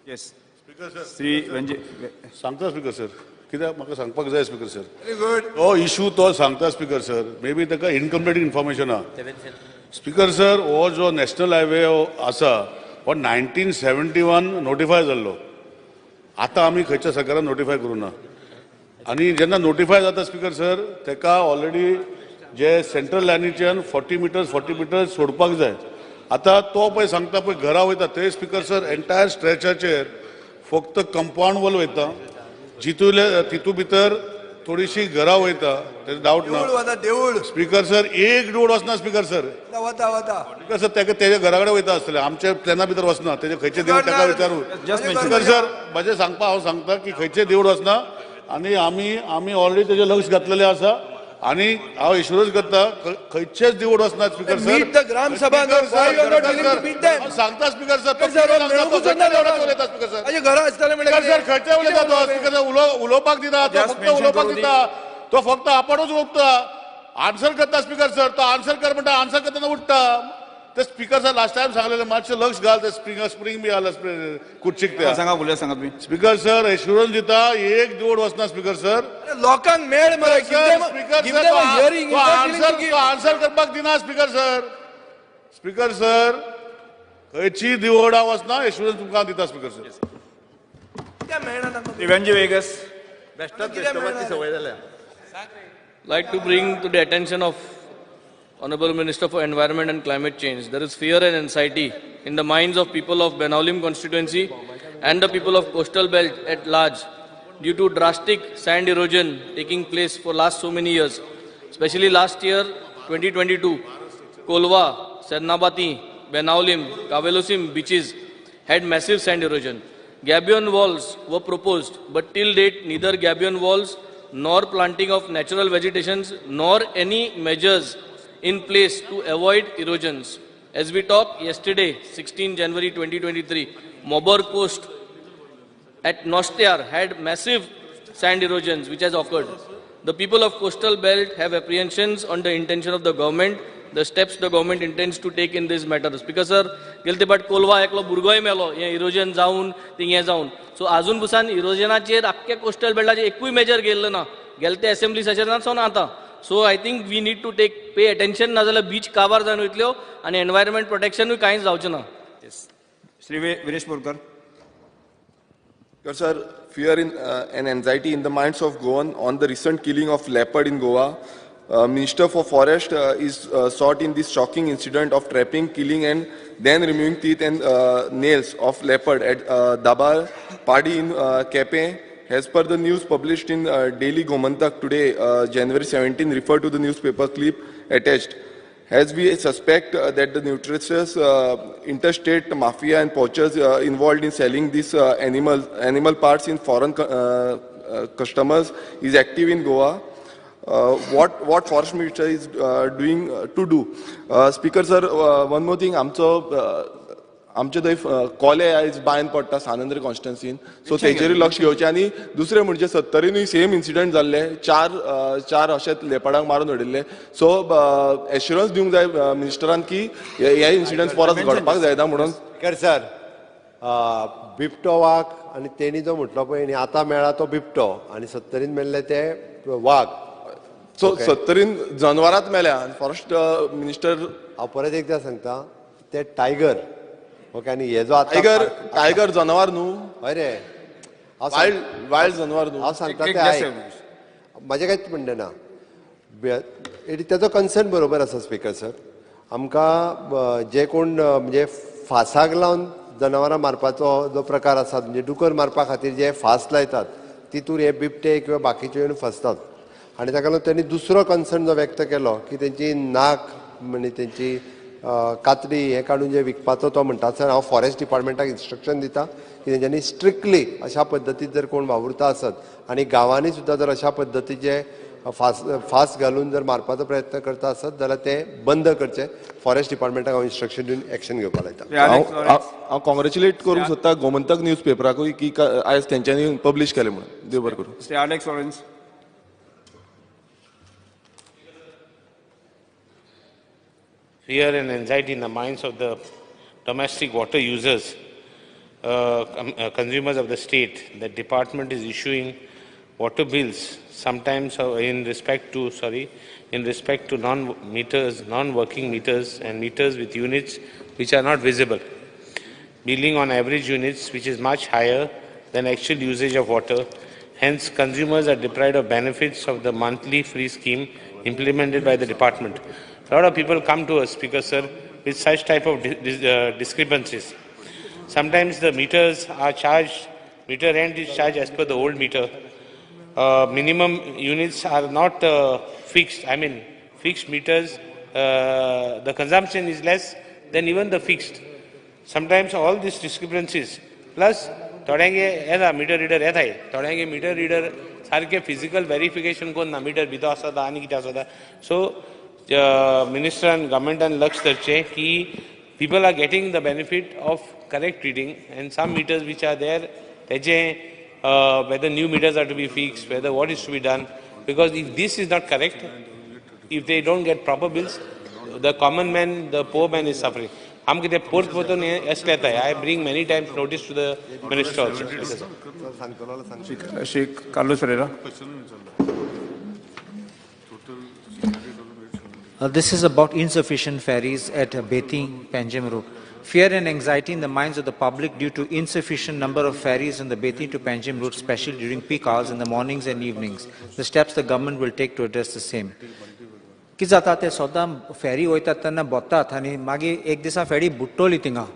Yes. Speaker sir. Shri Ranjit. सांगता स्पीकर सर. कित्याक म्हाका सांगपाक जाय स्पीकर सर. Very good. हो issue तो सांगता speaker sir. May be ताका incomplete information आहा. स्पीकर सर, हो जो नॅशनल हायवे आसा हो 1971 नोटिफाय जाल्लो. आतां आमी खंयच्या सरकारान नोटिफाय करूं ना. आनी जेन्ना नोटिफाय जाता स्पीकर सर, ताका ऑलरेडी जे सेंट्रल लायनीच्यान 40 मिटर्स 40 मिटर्स सोडपाक जाय. आतां तो पळय सांगता पळय घरा वयता थंय स्पीकर सर एंटायर स्ट्रेचाचेर फक्त कंपावंड वॉल वयता, जितूले तितू भितर थोडीशी घरा वयता, तेजो डावट ना. देवूळ स्पीकर सर एक रोड वचना स्पीकर सर. वता वता स्पीकर सर तेका तेज्या घरा कडेन वयता आसतलें, आमच्या प्लॅना भितर वचना. तेजे खंयचे देवूळ ताका विचारू. स्पीकर सर म्हजें सांगपा हांव सांगता की खंयचे देवूळ वचना आनी आमी आमी ऑलरेडी तेजें लक्ष घातलेलें आसा आनी हांव एश्युरन्स करता खंयचेच देवूळ वचना स्पीकर सर. ग्राम सभा सांगता स्पीकर सर. सर खंयचे उलयता तो स्पीकर सर, उलोवपाक दिना तो, फक्त उलोवपाक दिता तो, फक्त आपणूच उठता आन्सर करता स्पीकर सर. तो आन्सर कर म्हणटा, आन्सर करतना उठता. ते स्पीकर सर लास्ट टायम सांगलेले मातशें लक्ष घाल ते स्प्रिंग स्प्रिंग बी आला कुर्चीक ते सांगा उलया सांगा तुमी. स्पीकर सर एश्युरन्स दिता एक दिवड वचना स्पीकर सर. लोकांक मेळ मरे. स्पीकर सर तो आन्सर करपाक दिना स्पीकर सर. स्पीकर सर खंयची दिवडा वचना एश्युरन्स तुमकां दिता स्पीकर सर. दिव्यांजी वेगस सवय जाल्या. Like to bring to the attention of Honorable Minister for Environment and Climate Change, there is fear and anxiety in the minds of people of Benaulim constituency and the people of coastal belt at large due to drastic sand erosion taking place for last so many years. Especially last year, 2022, Kolva, Sernabati, Benaulim, Kavelosim beaches had massive sand erosion. Gabion walls were proposed, but till date, neither gabion walls nor planting of natural vegetations nor any measures in place to avoid erosions. As we talk yesterday, 16 January 2023, Mobor Coast at Nostyar had massive sand erosions which has occurred. The people of coastal belt have apprehensions on the intention of the government, the steps the government intends to take in this matter. Speaker sir, गेलते but Colva एकलो भुरगोय मेलो हे erosion जावन thing हें जावन. So आजून पसून इरोजनाचेर आख्खे कोस्टल बेल्टाचेर एकूय मेजर गेल्लो ना गेलते असेंब्ली सेशनान सावन आतां. So I think we need to take pay attention, ना जाल्यार बीच काबार जावन वयतल्यो आनी एनवायरमेंट प्रोटेक्शनूय कांयच जावचें ना. Shri Viresh Borkar. Sir, fear in, and anxiety in the minds of Goan on the recent killing of leopard in Goa. Minister for Forest is sought in this shocking incident of trapping, killing and then removing teeth and nails of leopard at Dabar Padi in Kepe. As per the news published in Daily Gomantak today, January 17, refer to the newspaper clip attached. As we suspect that the nutritious interstate mafia and poachers involved in selling these animal parts in foreign customers is active in Goa. What forest minister is doing to do? Speaker sir, one more thing, आमचे थंय कोले आयज बायन पडटा सानंद्रे कॉन्स्टिट्युन्सीन, so तेजेरूय लक्ष घेवचें. आनी दुसरें म्हणजे सत्तरीनूय सेम इन्सिडंट जाल्ले, चार अशेच लेपडांक मारून उडयल्ले. सो एश्युरन्स दिवंक जाय मिनिस्टरान की हे इन्सिडंट परत घडपाक जायना म्हणून. स्पीकर सर, बिबटो वाग आनी तेणी जो म्हटलो पळय न्ही, आतां मेळ्ळा तो बिबटो आनी सत्तरीन मेल्ले ते वाग. सो सत्तरीन जनवरांत मेल्या फॉरेस्ट मिनिस्टर. हांव परत एकदां सांगता, ते टायगर. ओके, आनी हे जो आतां टायगर जनावर न्हू. हय रे, वायल्ड जनावर न्हू. हांव सांगता तें आयक, म्हाजें कांयच म्हणणें ना. तेजो कन्सर्न बरोबर आसा स्पीकर सर. आमकां जे कोण म्हणजे फासाक लावन जनावरां मारपाचो जो प्रकार आसा, म्हणजे डुकर मारपा खातीर जे फास लायतात तितूर हे बिबटे किंवा बाकीचे येवन फसतात. आनी ताका लागून तेणी दुसरो कन्सर्न जो व्यक्त केलो की तेंची नाक म्हणजे तेंची कातडी हे काडून जे विकपाचो तो म्हणटा. सर, हांव फॉरेस्ट डिपार्टमेंटाक इन्स्ट्रक्शन दिता की तेंच्यांनी स्ट्रिक्टली अशा पद्दतीन जर कोण वावुरता आसत आनी गांवांनी सुद्दां जर अशा पद्दतीचे फास घालून जर मारपाचो प्रयत्न करता आसत जाल्यार ते बंद करचे. फॉरेस्ट डिपार्टमेंटाक हांव इन्स्ट्रक्शन दिवन एक्शन घेवपाक लायता. हांव कॉंग्रेच्युलेट करूंक सोदता गोमंतक न्यूज पेपराकूय की आयज तेंच्यांनी पब्लीश केलें म्हणून. देव बरें करूं. Shri Alex Lawrence. Fear and anxiety in the minds of the domestic water users, consumers of the state. The department is issuing water bills sometimes in respect to non-meters, non-working meters and meters with units which are not visible, billing on average units which is much higher than actual usage of water. Hence, consumers are deprived of benefits of the monthly free scheme implemented by the department. A lot of people come to us, Speaker sir, with such type of discrepancies. Sometimes the meters are charged, meter rent is charged as per the old meter. Minimum units are not fixed. I mean, fixed meters, the consumption is less than even the fixed. Sometimes all these discrepancies, plus थोड्यांगे येता meter reader येताय, थोड्यांगे meter reader सारके physical verification कोन्ना meter भितर आसता आनी कितें आसता. So minister and गव्हर्मेंटान लक्ष धरचें की people are getting the benefit of correct reading and some meters which are there तेजें whether new meters are to be fixed, whether what is to be done, because if this is not correct, if they don't get proper bills, the common man, the poor man is suffering. आमकां ते परत परतून असलें येता. I bring many times notice to the minister also. Shri Carlos Ferreira. This is about insufficient ferries at Betim Panjim route. Fear and anxiety in the minds of the public due to insufficient number of ferries on the Betim to Panjim route, especially during peak hours in the mornings and evenings. The steps the government will take to address the same. कितें जाता ते सदां फेरी वयतात तेन्ना बोत्तात आनी मागीर एक दिसा फेरी बुडटली थिंगा.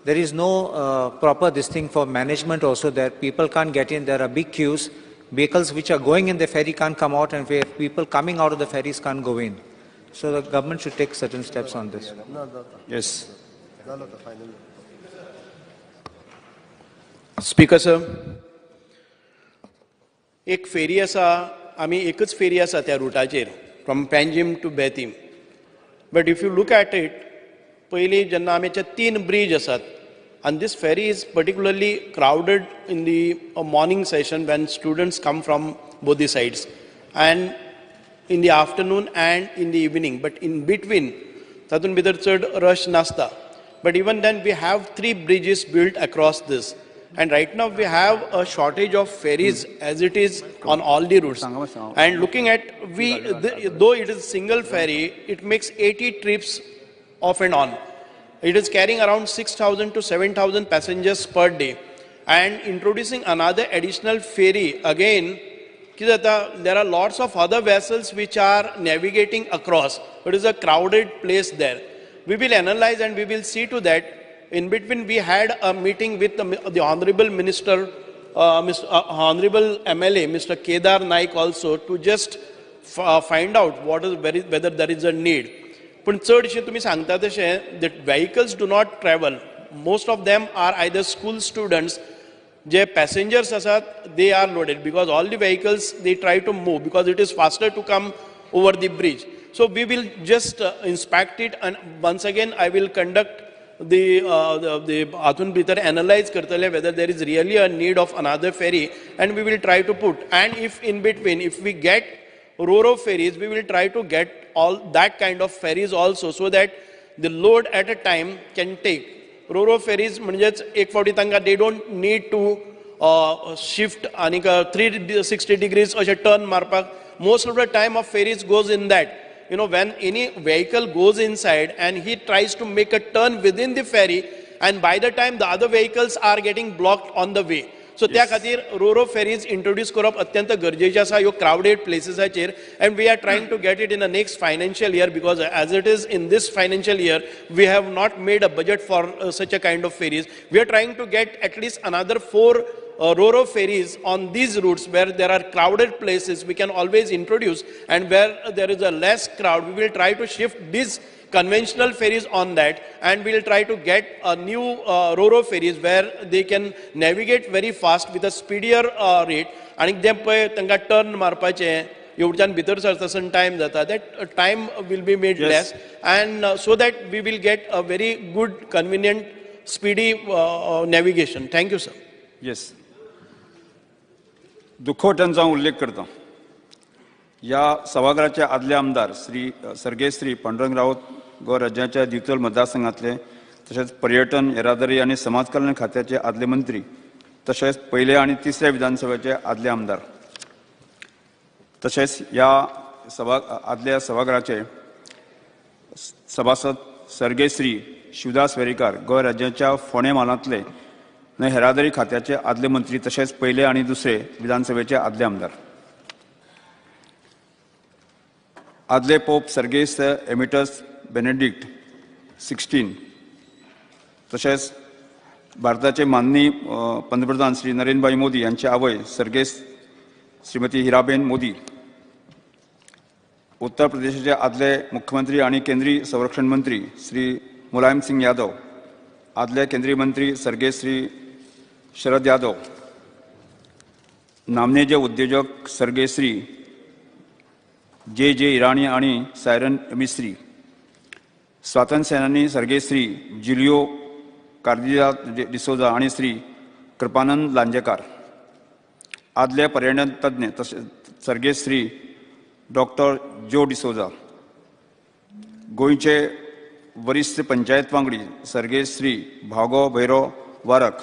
There is no proper this thing for management also there. People can't get in, there are big queues. Vehicles which are going in the ferry can't come out and people coming out of the ferries can't go in. So the government should take certain steps on this. Yes. Speaker sir, एक फेरी आसा, आमी एकच फेरी आसा त्या रुटाचेर from Panjim to Betim. But if you look at it, पयलीं जेन्ना आमचे 3 bridge आसात and this ferry is particularly crowded in the morning session when students come from both the sides and in the afternoon and in the evening. But in between, तातूंत भितर चड rush नासता. But even then we have 3 bridges built across this. And right now we have a shortage of ferries as it is on all the routes. And looking at, though it is single ferry, it makes 80 trips off and on. It is carrying around 6,000 to 7,000 passengers per day. And introducing another additional ferry, again, there are lots of other vessels which are navigating across. It is a crowded place there. We will analyze and we will see to that. In between, we had a meeting with the Honorable Minister, Honorable MLA, Mr. Kedar Naik also, to just find out what is whether there is a need. But that vehicles do not travel. Most of them are either school students, J passengers asat, they are loaded because all the vehicles, they try to move because it is faster to come over the bridge. So we will just inspect it, and once again I will conduct the Atun Bhitar analyze kartale whether there is really a need of another ferry, and we will try to put. And if in between, if we get Roro ferries, we will try to get all that kind of ferries also, so that the load at a time can take. Roro ferries, म्हणजेच एक फावटी तांकां they don't need to shift आनीक 360 degrees अशें turn मारपाक. Most of the time of ferries goes in that. You know, when any vehicle goes inside and he tries to make a turn within the ferry, and by the time the other vehicles are getting blocked on the way. So त्या खातीर Roro ferries introduce करप अत्यंत गरजेचें आसा ह्यो crowded places-आचेर, and we are trying to get it in the next financial year, because as it is in this financial year, we have not made a budget for such a kind of ferries. We are trying to get at least another 4 Roro ferries on these routes where there are crowded places we can always introduce, and where there is a less crowd, we will try to shift these conventional ferries on that, and we will try to get a new Roro ferries where they can navigate very fast with a speedier rate. And जे पळय तांकां turn मारपाचें येवच्यान भितर सरतासन time जाता, that time will be made less, and so that we will get a very good, convenient, speedy navigation. Thank you, sir. Yes. दुखवट्यांचो हांव उल्लेख करता. ह्या सभाघराचे आदले आमदार श्री सर्गेस्त श्री पांडुरंग राऊत गोवा राज्याच्या दिवचल मतदारसंघातले तशेंच पर्यटन येरादारी आनी समाज कल्याण खात्याचे आदले मंत्री तशेंच पयल्या आनी तिसऱ्या विधानसभेचे आदले आमदार तशेंच ह्या आदल्या सभाघराचे सभासद सर्गेस्त श्री शिवदास वेरेंकार गोवा राज्याच्या फोंडें म्हालांतले येरादारी खात्याचे आदले मंत्री तशेंच पयले आनी दुसरे विधानसभेचे आदले आमदार. आदले पोप सर्गेस्त एमिटस बेनेडिक्ट 16 तशेंच भारताचे माननीय पंतप्रधान श्री नरेंद्रभाई मोदी यांचे आवय सर्गेस्त श्रीमती हिराबेन मोदी, उत्तर प्रदेशाचे आदले मुख्यमंत्री आनी केंद्रीय संरक्षण मंत्री श्री मुलायम सिंग यादव, आदले केंद्रीय मंत्री सर्गेस्त श्री शरद यादव, नामनेचे उद्योजक सर्गेस्त श्री जे जे इराणी आनी सायरन मिस्त्री, स्वातंत्र्य सेनानी सर्गेस्त श्री जुलियो कार्दिजा डिसोजा आनी श्री कृपानंद लांजेकार, आदले पर्यटन तज्ञ तशेंच सर्गेस्त श्री डॉक्टर जो डिसोजा, गोंयचे वरिश्ठ पंचायत वांगडी सर्गेस्त श्री भागो भैरो वारक,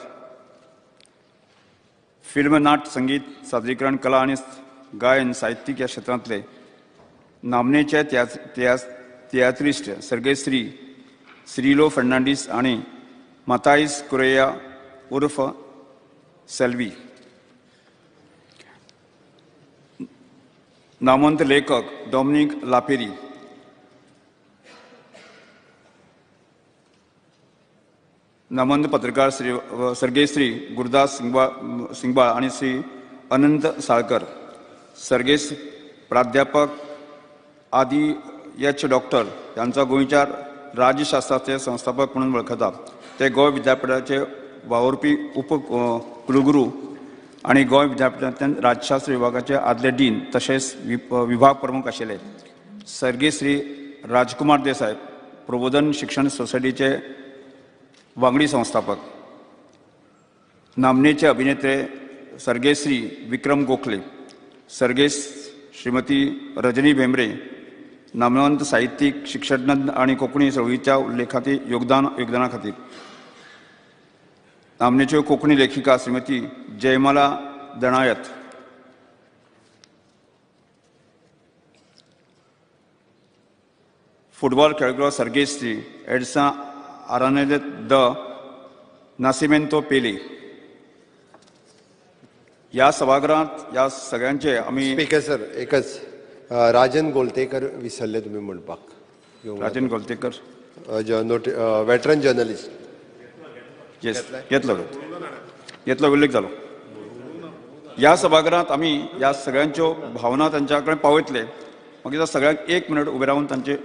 फिल्म नाट्य संगीत सादरीकरण कला आनी गायन साहित्यीक ह्या क्षेत्रांतले नामनेचे तियात्रिस्ट सर्गेस्त श्री सिरिलो फर्नांडीस आनी माताईस कुरेया उर्फ सेल्वी, नामवंत लेखक डॉमनीक लापेरी, नामवंत पत्रकार श्री सर्गेस्त श्री गुरुदास सिंगबाळ आनी श्री अनंत साळकर, सर्गेस्त प्राध्यापक आदी एच डॉक्टर यांचा गोंयच्या राज्यशास्त्राचे संस्थापक म्हणून वळखतात. ते गोंय विद्यापीठाचे वावुरपी उप कुलगुरू आनी गोंय विद्यापीठांतल्यान राज्यशास्त्र विभागाचे आदले डीन तशेंच विभाग प्रमुख आशिल्ले. सर्गेस्त श्री राजकुमार देसाय प्रबोधन शिक्षण सोसायटीचे वांगडी संस्थापक, नामनेचे अभिनेते सर्गेस्त श्री विक्रम गोखले, सर्गेस्त श्रीमती रजनी भेंब्रे, नामवंत साहित्यीक शिक्षणतज्ञ आनी कोंकणी चळवळीच्या उल्लेखाती योगदाना खातीर, नामनेच्यो कोंकणी लेखिका श्रीमती जयमाला दणायत, फुटबॉल खेळगडो सर्गेस्त श्री एडसा आरानेद the Nascimento Pele. ह्या सभागृहांत ह्या सगळ्यांचे आमी स्पीकर सर एकच राजन गोलतेकर विसरले तुमी म्हणपाक. Rajan Goltekar veteran journalist. Yes, येतलो येतलो उल्लेख जालो. ह्या सभागृहांत आमी ह्या सगळ्यांच्यो भावना तांच्या कडेन पावयतले. मागीर सगळ्यांक एक मिनट उबे रावन तांचे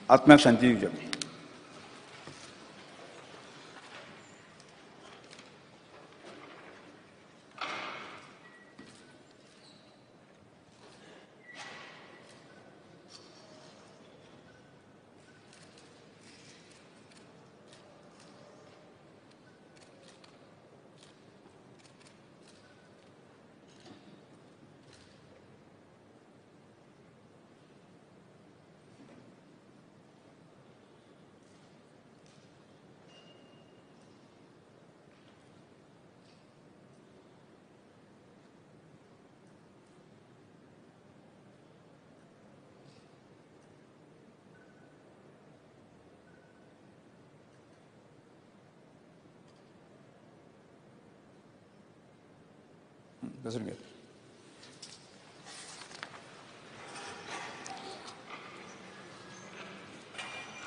आत्म्याक शांती दिवची.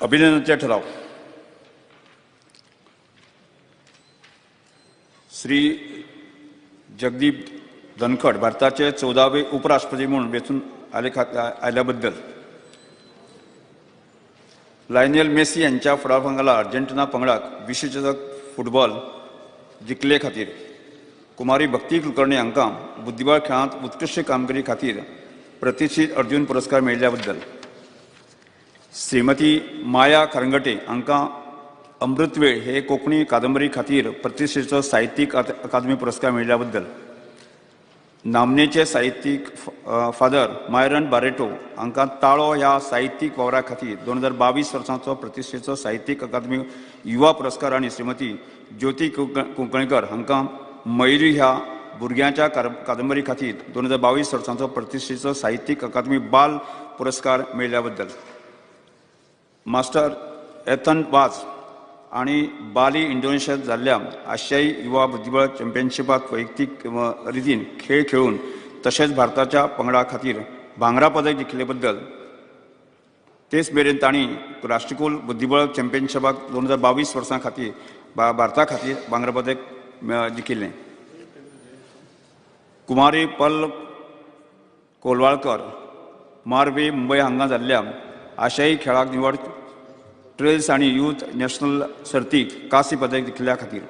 अभिनंदनाचे ठराव. श्री जगदीप धनखड भारताचे 14वे उपराष्ट्रपती म्हणून वेंचून आयल्याबद्दल, लायनेल मेसी यांच्या फुडारपणाखाला अर्जेंटिना पंगडाक विश्वचषक फुटबॉल जिखले खातीर, कुमारी भक्ती कुलकर्णी हांकां बुद्धिबळ खेळांत उत्कृश्ट कामगिरी खातीर प्रतिष्ठीत अर्जुन पुरस्कार मेळिल्ल्या बद्दल, श्रीमती माया खरंगटे हांकां अमृतवेळ हे कोंकणी कादंबरी खातीर प्रतिष्ठेचो साहित्यीक अकादमी पुरस्कार मेळिल्ल्या बद्दल, नामनेचे साहित्यीक फादर मायरन बारेटो हांकां ताळो ह्या साहित्यीक वावरा खातीर 2022 वर्साचो प्रतिष्ठेचो साहित्यीक अकादमी युवा पुरस्कार आनी श्रीमती ज्योती कुंकळकर हांकां मयुरी ह्या भुरग्यांच्या कादंबरी खातीर 2022 वर्साचो प्रतिष्ठेचो साहित्यीक अकादमी बाल पुरस्कार मेळिल्ल्या बद्दल, मास्टर एथन वाज आनी बाली इंडोनेशियांत जाल्ल्या आशियाई युवा बुद्धिबळ चॅम्पियनशिपांत वैयक्तीक रितीन खेळ खेळून तशेंच भारताच्या पंगडा खातीर भांगरा पदक जिखले बद्दल, तेच मेरेन तांणी राष्ट्रकुल बुद्धिबळ चॅम्पियनशिपाक 2022 वर्सां खातीर भारता खातीर भांगरा पदक जिखिल्लें. कुमारी पल कोलवाळकर मार्वे मुंबय हांगा जाल्ल्या आशियाई खेळाक निवड ट्रेल्स आनी यूथ नॅशनल सर्तीक कांस्य पदक जिखिल्ल्या खातीर,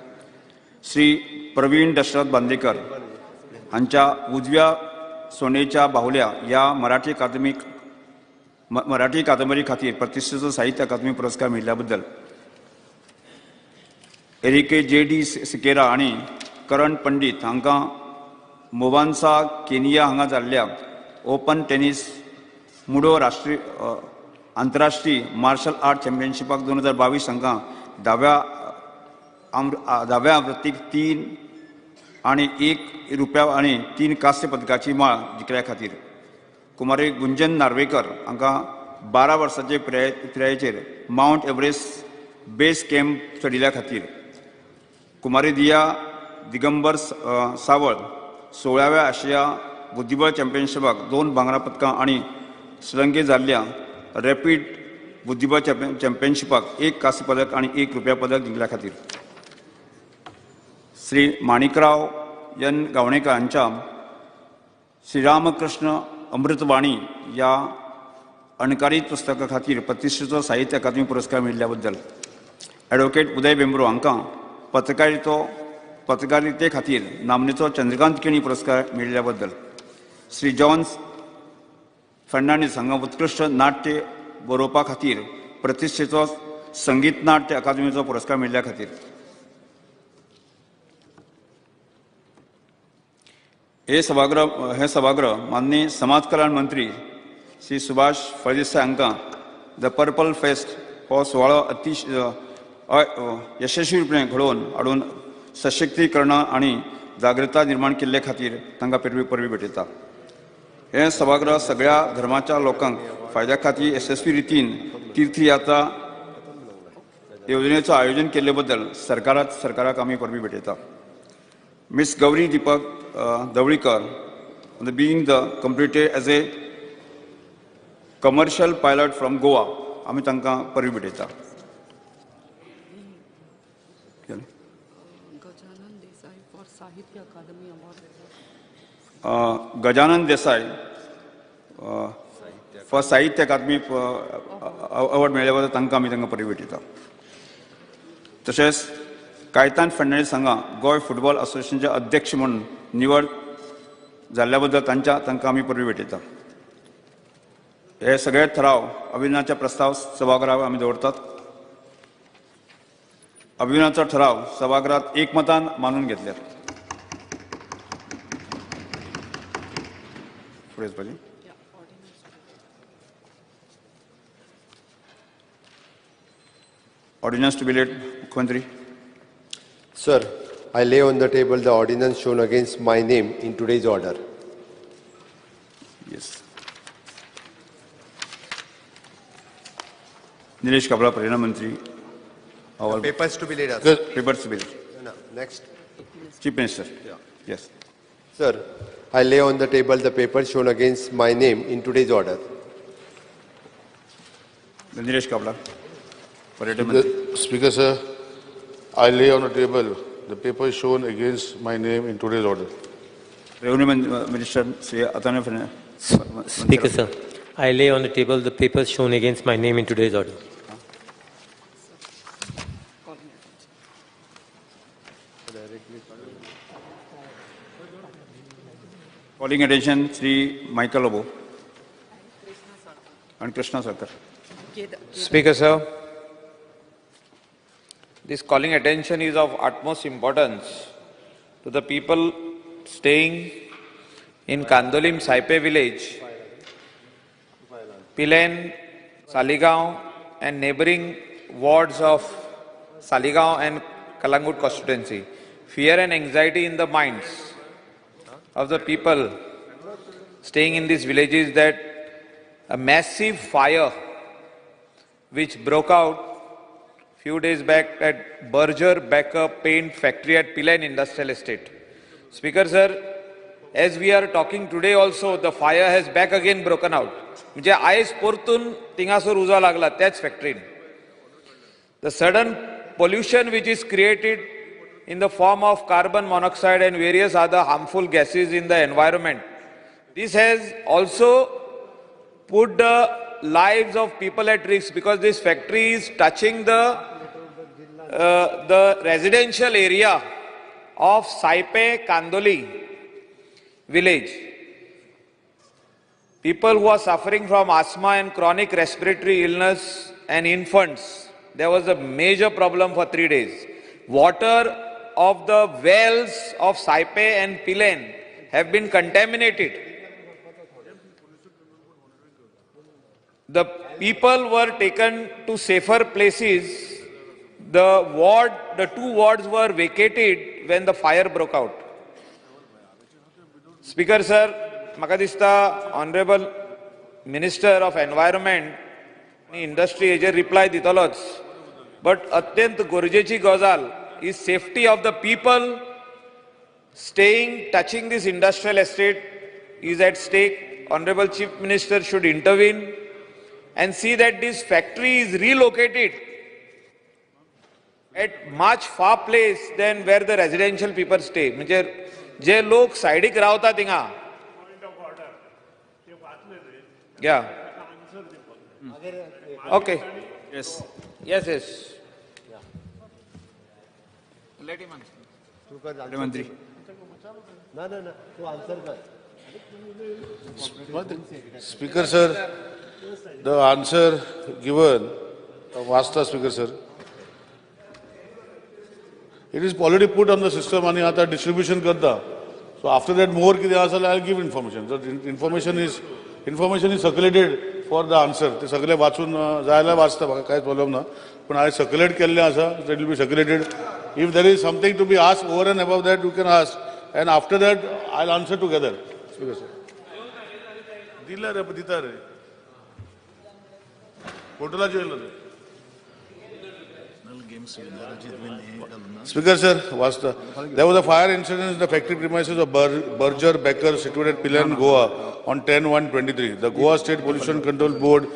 श्री प्रवीण दशरथ बांदेकर हांच्या उजव्या सोनेच्या बाहुल्या ह्या मराठी कादंबरी खातीर प्रतिष्ठेचो साहित्य अकादमी पुरस्कार मेळिल्ल्या बद्दल, एरिके जे डी सिकेरा आनी करण पंडीत हांकां मोबान्सा केनिया हांगा जाल्ल्या ओपन टेनीस मुडो राष्ट्रीय आंतरराष्ट्रीय मार्शल आर्ट चॅम्पियनशिपाक 2022 हांकां धाव्या आवृत्तीक 3 आनी 1 रुपया आनी 3 कांस्य पदकाची माळ जिखल्या खातीर. कुमारी गुंजन नार्वेकर हांकां 12 वर्सांचे पिरायेचेर मावंट एव्हरेस्ट बेस कॅम्प चडिल्ल्या खातीर. कुमारी दिया दिगंबर सावळ 16व्या आशिया बुद्धिबळ चॅम्पियनशिपाक 2 भांगरा पदकां आनी श्रीलंकेत जाल्ल्या रॅपीड बुद्धिबळ चॅम्पियनशिपाक 1 कांस्य पदक आनी 1 रुपया पदक जिखल्या खातीर. श्री माणिकराव एन गावणेकर हांच्या श्रीरामकृष्ण अमृतवाणी ह्या अणकारीत पुस्तका खातीर प्रतिश्ठेचो साहित्य अकादमी पुरस्कार मेळिल्ल्या बद्दल. ॲडव्होकेट उदय भेंब्रो हांकां पत्रकारिते खातीर नामनेचो चंद्रकांत केणी पुरस्कार मेळिल्ल्या बद्दल. श्री जॉन फर्नांडीस हांकां उत्कृश्ट नाट्य बरोवपा खातीर प्रतिश्ठेचो संगीत नाट्य अकादमीचो पुरस्कार मेळिल्ल्या खातीर. हे सभागृह माननीय समाज कल्याण मंत्री श्री सुभाष फळदेसाय हांकां the purple fest हो सुवाळो अतिशय यशस्वीपणे घडोवन हाडून सशक्तीकरणा आनी जागृताय निर्माण केल्ले खातीर तांकां परबी भेटयता. हें सभागृह सगळ्या धर्माच्या लोकांक फायद्या खातीर यशस्वी रितीन तीर्थयात्रा येवजणेचो आयोजन केल्ले बद्दल सरकाराक आमी परबी भेटयता. Miss Gauri Deepak Dhavalikar being the completed as a commercial pilot from Goa आमी तांकां परबी भेटयता. गजानन देसाय फॉर साहित्य अकादमी अवॉर्ड मेळ्ळ्या बद्दल तांकां आमी तांकां परबी भेटयता. तशेंच कायतान फर्नांडीस हांगा गोंय फुटबॉल असोसिएशनचे अध्यक्ष म्हणून निवड जाल्ल्या बद्दल तांकां आमी परबी भेटयता. हे सगळे ठराव अभिनंदनाचे प्रस्ताव सभागृहार आमी दवरतात. अभिनंदनाचो ठराव सभागृहात एकमतान मानून घेतल्यात. फुडें वचपाचें. Ordnance to be late. मुख्यमंत्री. Sir, I lay on the table the ordinance shown against my name in today's order. Yes. Nilesh Kabra, Pradhan Mantri. Our papers to be laid. Papers to be laid. No, next. Chief Minister. Yeah. Yes. Sir, I lay on the table the papers shown against my name in today's order. Nilesh Kabra, Pradhan Mantri. Speaker, sir, I lay on the table the papers shown against my name in today's order. Revenue Minister Shri Atanasio Fernandes. Speaker, sir, I lay on the table the papers shown against my name in today's order. Calling attention Shri Michael Lobo and Krishna Sarkar. Speaker, sir, this calling attention is of utmost importance to the people staying in Candolim Saipe village, Pilen, Saligao and neighboring wards of Saligao and Kalangut constituency. Fear and anxiety in the minds of the people staying in these villages that a massive fire which broke out few days back at Berger Becker Paint Factory at Pilen Industrial Estate. Speaker sir, as we are talking today also, the fire has back again broken out. म्हणजे आयज परतून थिंगासर उजो लागला त्याच फॅक्टरीन. The sudden pollution which is created in the form of carbon monoxide and various other harmful gases in the environment, this has also put the lives of people at risk because this factory is touching the residential area of Saipe Kandoli village. People who are suffering from asthma and chronic respiratory illness and infants, there was a major problem for 3 days. Water of the wells of Saipe and Pilen have been contaminated. The People were taken to safer places. The two wards were vacated when the fire broke out. Speaker sir, म्हाका दिसता honourable minister of environment आनी industry हेजेर reply दितलोच, but अत्यंत गरजेची गजाल is safety of the people staying touching this industrial estate is at stake. Honourable Chief Minister should intervene and see that this factory is relocated at much far place than where the residential people stay. म्हणजे जे लोक सायडीक रावता थिंगा. Yeah. Okay. Yes. Yes, yes. Let him answer. मंत्री. ना ना ना, तू आन्सर कर. Speaker sir, the answer given, वाचता Speaker sir. It is already put on the system आणि आता distribution करता. So after that more कितें आसा जाल्यार I will give information. So information is circulated for the answer. ते सगळे वाचून जाय जाल्यार वाचता, म्हाका कांयच प्रॉब्लम ना. पूण हांवें सर्क्युलेट केल्लें आसा, it will be circulated. If there is something to be asked over and above that, you can ask. And after that, I'll answer together. Speaker sir. दिला रे, दिता रे. पोर्टलाचेर येयलो रे. Speaker sir, वाचता. There was a fire incident in the factory premises of Berger Becker situated at Pilerne, Goa on 10/1/23. The Goa State Pollution Control Board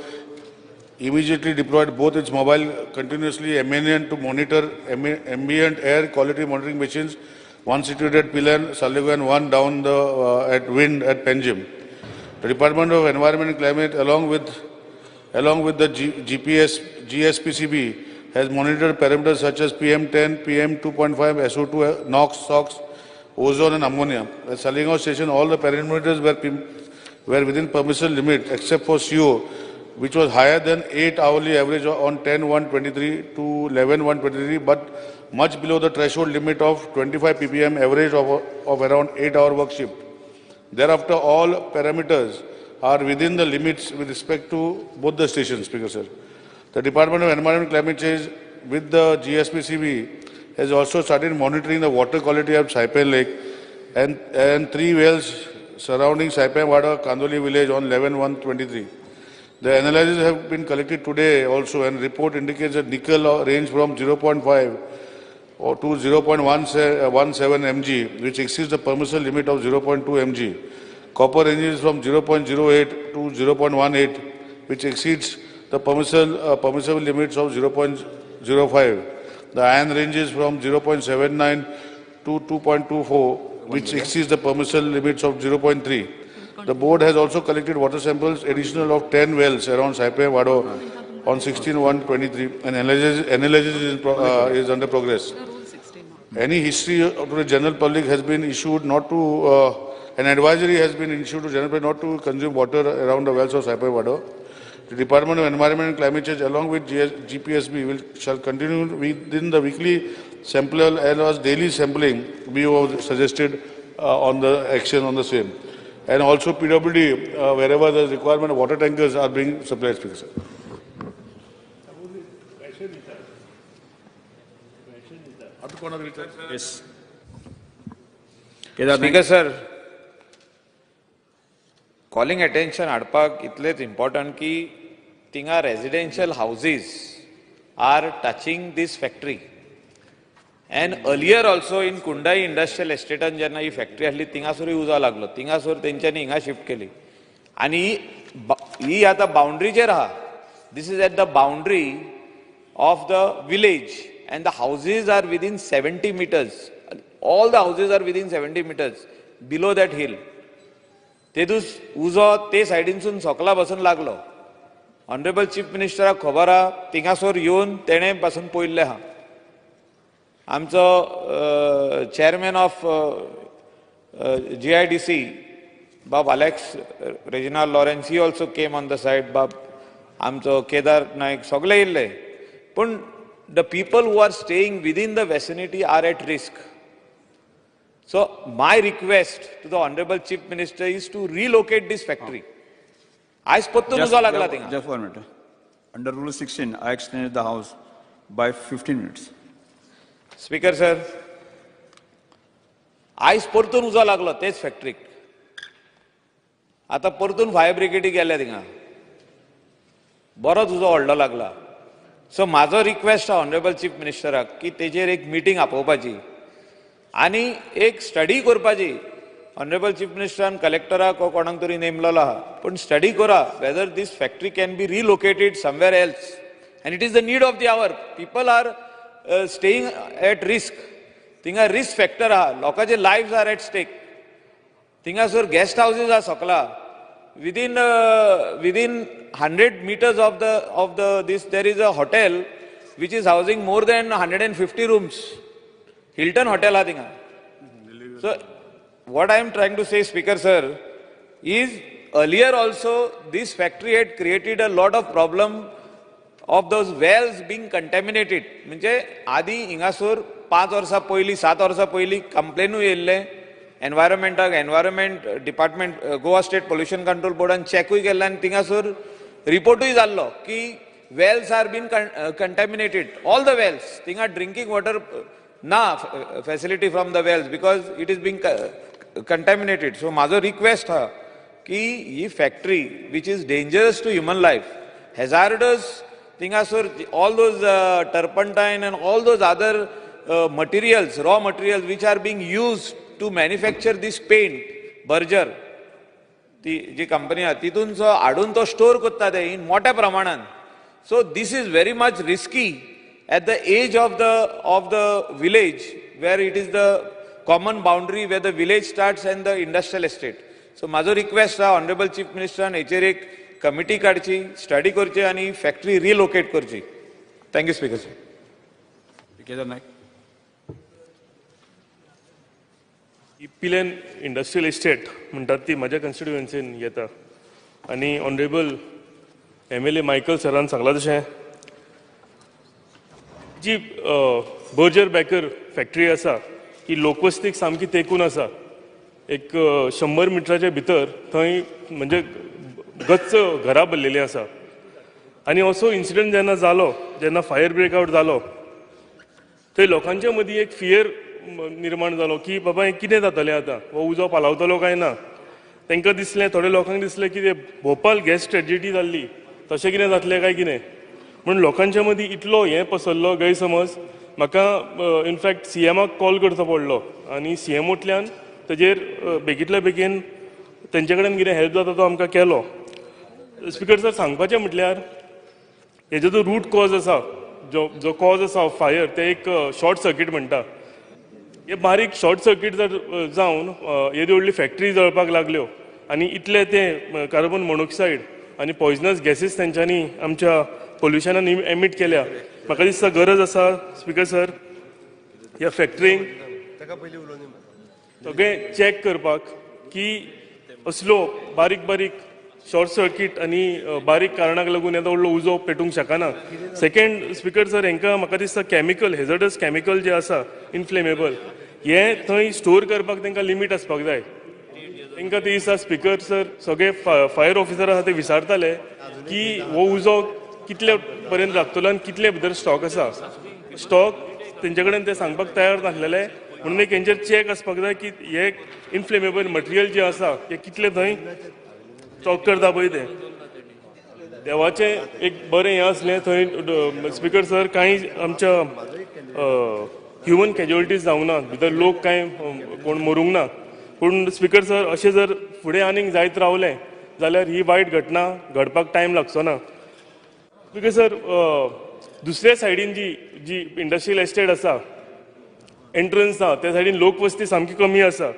immediately deployed both its mobile continuously ambient to monitor ambient air quality monitoring machines, one situated at Pilerne, Saligao, and one down the at Wind at Panjim. The Department of Environment and Climate, along with the GSPCB, has monitored parameters such as PM10, PM2.5, SO2, NOx, SOx, ozone, and ammonia. At Saligao station, all the parameters were within permissible limit except for CO, which was higher than 8 hourly average on 10/1/23 to 11/1/23, but much below the threshold limit of 25 ppm average of around 8-hour work shift. Thereafter, all parameters are within the limits with respect to both the stations, Speaker sir. The Department of Environment and Climate Change with the GSPCB has also started monitoring the water quality of Saipan Lake and 3 wells surrounding Saipan Wada, Kandoli village on 11/1/23. The analyses have been collected today also, and report indicates that nickel range from 0.5 or to 0.17 mg, which exceeds the permissible limit of 0.2 mg. Copper ranges from 0.08 to 0.18, which exceeds the permissible limits of 0.05. The iron ranges from 0.79 to 2.24, which exceeds the permissible limits of 0.3. The board has also collected water samples additional of 10 wells around Saipan Wado on 16/1/23, and analysis is under progress. Any history to the general public has been issued not to, an advisory has been issued to general public not to consume water around the wells of Saipan Wado. The Department of Environment and Climate Change, along with GPSB, shall continue within the weekly sample as well as daily sampling we have suggested on the action on the same. And also PWD, wherever the requirement of water tankers are being supplied, Speaker sir. Yes. Speaker sir, calling attention हाडपाक इतलेच important की थिंगा residential houses are touching this factory. And earlier also in Kundai industrial एस्टेटान जेन्ना ही factory आसली थिंगासरूय उजो लागलो, थिंगासर तेंच्यांनी हिंगा शिफ्ट केली आनी ही आतां बाउंड्रीचेर आहा. This is at the boundary of the village and the houses are within 70 meters. All the houses are within 70 meters below that hill. तेदूस उजो ते सायडीनसून सोकला बसून लागलो. ऑनरेबल चीफ मिनिस्टराक खबर आहा, थिंगासर येवन तेणें पासून पळयल्लें आहा. आमचो chairman of GIDC Bob Alex Reginald Lawrence he also came on the side. बाब आमचो केदार नायक सगळे येयल्ले. पूण the people who are staying within the vicinity are at risk. So my request to the Honorable Chief Minister is to relocate this factory. आयज पत्तून उजो लागला थिंगा. Just one minute. Under Rule 16, I extended the House by 15 minutes. Speaker sir, आयज परतून उजो लागलो तेच फॅक्टरीक. आतां परतून फायर ब्रिगेडी गेल्या थिंगा, बरोच उजो व्हडलो लागला. सो म्हाजो रिक्वेस्ट आहा ऑनरेबल चीफ मिनिस्टराक की तेजेर एक मिटींग आपोवपाची आनी एक स्टडी करपाची. ऑनरेबल चीफ मिनिस्टरान कलेक्टराक वो कोणाक तरी नेमलेलो आहा, पूण स्टडी करा whether this factory can be relocated somewhere else, and it is the need of the hour. People are staying at risk. थिंगा रिस्क फॅक्टर आहा, लोकांचे लायव्स are at stake. थिंगासर guest houses आहा सकला. Within 100 meters of the this there is a hotel which is housing more than 150 rooms. Hilton Hotel आहा थिंगा. So what I am trying to say, Speaker sir, is earlier also this factory had created a lot of problem of those wells being contaminated. म्हणजे आदी हिंगासर 5 वर्सां पयलीं 7 वर्सां पयलीं कंप्लेनूय येयल्लें एनवायरमेंटाक. Environment department Goa state pollution control बोर्डान चॅकूय केल्लें आनी थिंगासर रिपोर्टूय जाल्लो की wells are been contaminated, all the wells. थिंगा ड्रिंकींग वॉटर ना facility from the wells because it is being contaminated. So म्हाजो रिक्वेस्ट आहा की ही factory which is dangerous to human life, hazardous, थिंगासर all those turpentine and all those other materials, raw materials which are being used to manufacture this paint, Berger, ती जी company आहा तितून जो हाडून तो स्टोर करता ते इन मोठ्या प्रमाणान. So this is very much risky at the edge of the village where it is the common boundary where the village starts and the industrial estate. So म्हाजो रिक्वेस्ट आहा ऑनरेबल चीफ मिनिस्टरान हेचेर एक committee काडची, study करची आनी factory relocate करची. Thank you speaker sir. Kedar Naik. ही पिलेन इंडस्ट्रियल इस्टेट म्हणटात ती म्हज्या कॉन्स्टिट्युएन्सीन येता आनी ऑनरेबल MLA Michael सरान सांगलां तशें जी बर्जर बॅकर फॅक्टरी आसा ही लोकवस्तीक सामकी तेंकून आसा. एक 100 मिटराच्या भितर थंय म्हणजे गच्च घरां भरलेलीं आसा. आनी असो इन्सिडंट जेन्ना जालो, जेन्ना फायर ब्रेकआवट जालो, थंय लोकांच्या मदीं एक फियर निर्माण जालो की बाबा हें कितें जातलें आतां, हो उजो पालावतलो काय ना. तांकां दिसलें, थोड्या लोकांक दिसलें की ते भोपाल गॅस ट्रेजिडी जाल्ली तशें कितें जातलें काय कितें म्हूण लोकांच्या मदीं इतलो हें पसरलो गैरसमज. म्हाका इनफॅक्ट CMआक कॉल करचो पडलो आनी CMOतल्यान तेजेर बेगींतल्या बेगीन तेंचे कडेन कितें हेल्प जाता तो आमकां केलो. स्पिकर सर, सांगपाचें म्हटल्यार हेजो जो रूट कॉज आसा, जो कॉज आसा ऑफ फायर, ते एक शॉर्ट सर्कीट म्हणटा. हे बारीक शॉर्ट सर्कीट जर जावन येदी व्हडली फॅक्टरी जळपाक लागल्यो आनी इतले ते कार्बन मोनोक्सायड आनी पॉयजनस गॅसीस तेंच्यांनी आमच्या पोल्युशनान एमीट केल्या. म्हाका दिसता गरज आसा स्पिकर सर ह्या फॅक्टरींक सगळें चॅक करपाक की असलो बारीक बारीक शॉर्ट सर्कीट आनी बारीक कारणाक लागून येदो व्हडलो उजो पेटूंक शकना. सेकंड स्पिकर सर, हेंकां म्हाका दिसता केमिकल, हेजर्डस केमिकल जे आसा इनफ्लेमेबल, हे थंय स्टोर करपाक तांकां लिमीट आसपाक जाय. तांकां ते दिसा स्पिकर सर सगळे फायर ऑफिसर आसा ते विचारताले की हो उजो कितले पर्यंत लागतलो आनी कितले भितर स्टॉक आसा. स्टॉक तेंचे कडेन ते सांगपाक तयार नासलेले, म्हणून एक हेंचेर चॅक आसपाक जाय की हे इनफ्लेमेबल मटेरियल जें आसा हें कितलें थंय स्टॉक करता पळय तें. देवाचें एक बरें हें आसलें थंय स्पिकर सर, कांय आमच्या ह्युमन कॅज्युअलिटीज जावंक ना, भितर लोक कांय कोण मरूंक ना. पूण स्पिकर सर अशें जर फुडें आनीक जायत रावलें जाल्यार ही वायट घटना घडपाक टायम लागचो ना. स्पिकर सर, दुसऱ्या सायडीन जी जी इंडस्ट्रियल एस्टेट आसा, एंट्रन्स आसा, त्या सायडीन लोकवस्ती सामकी कमी आसा,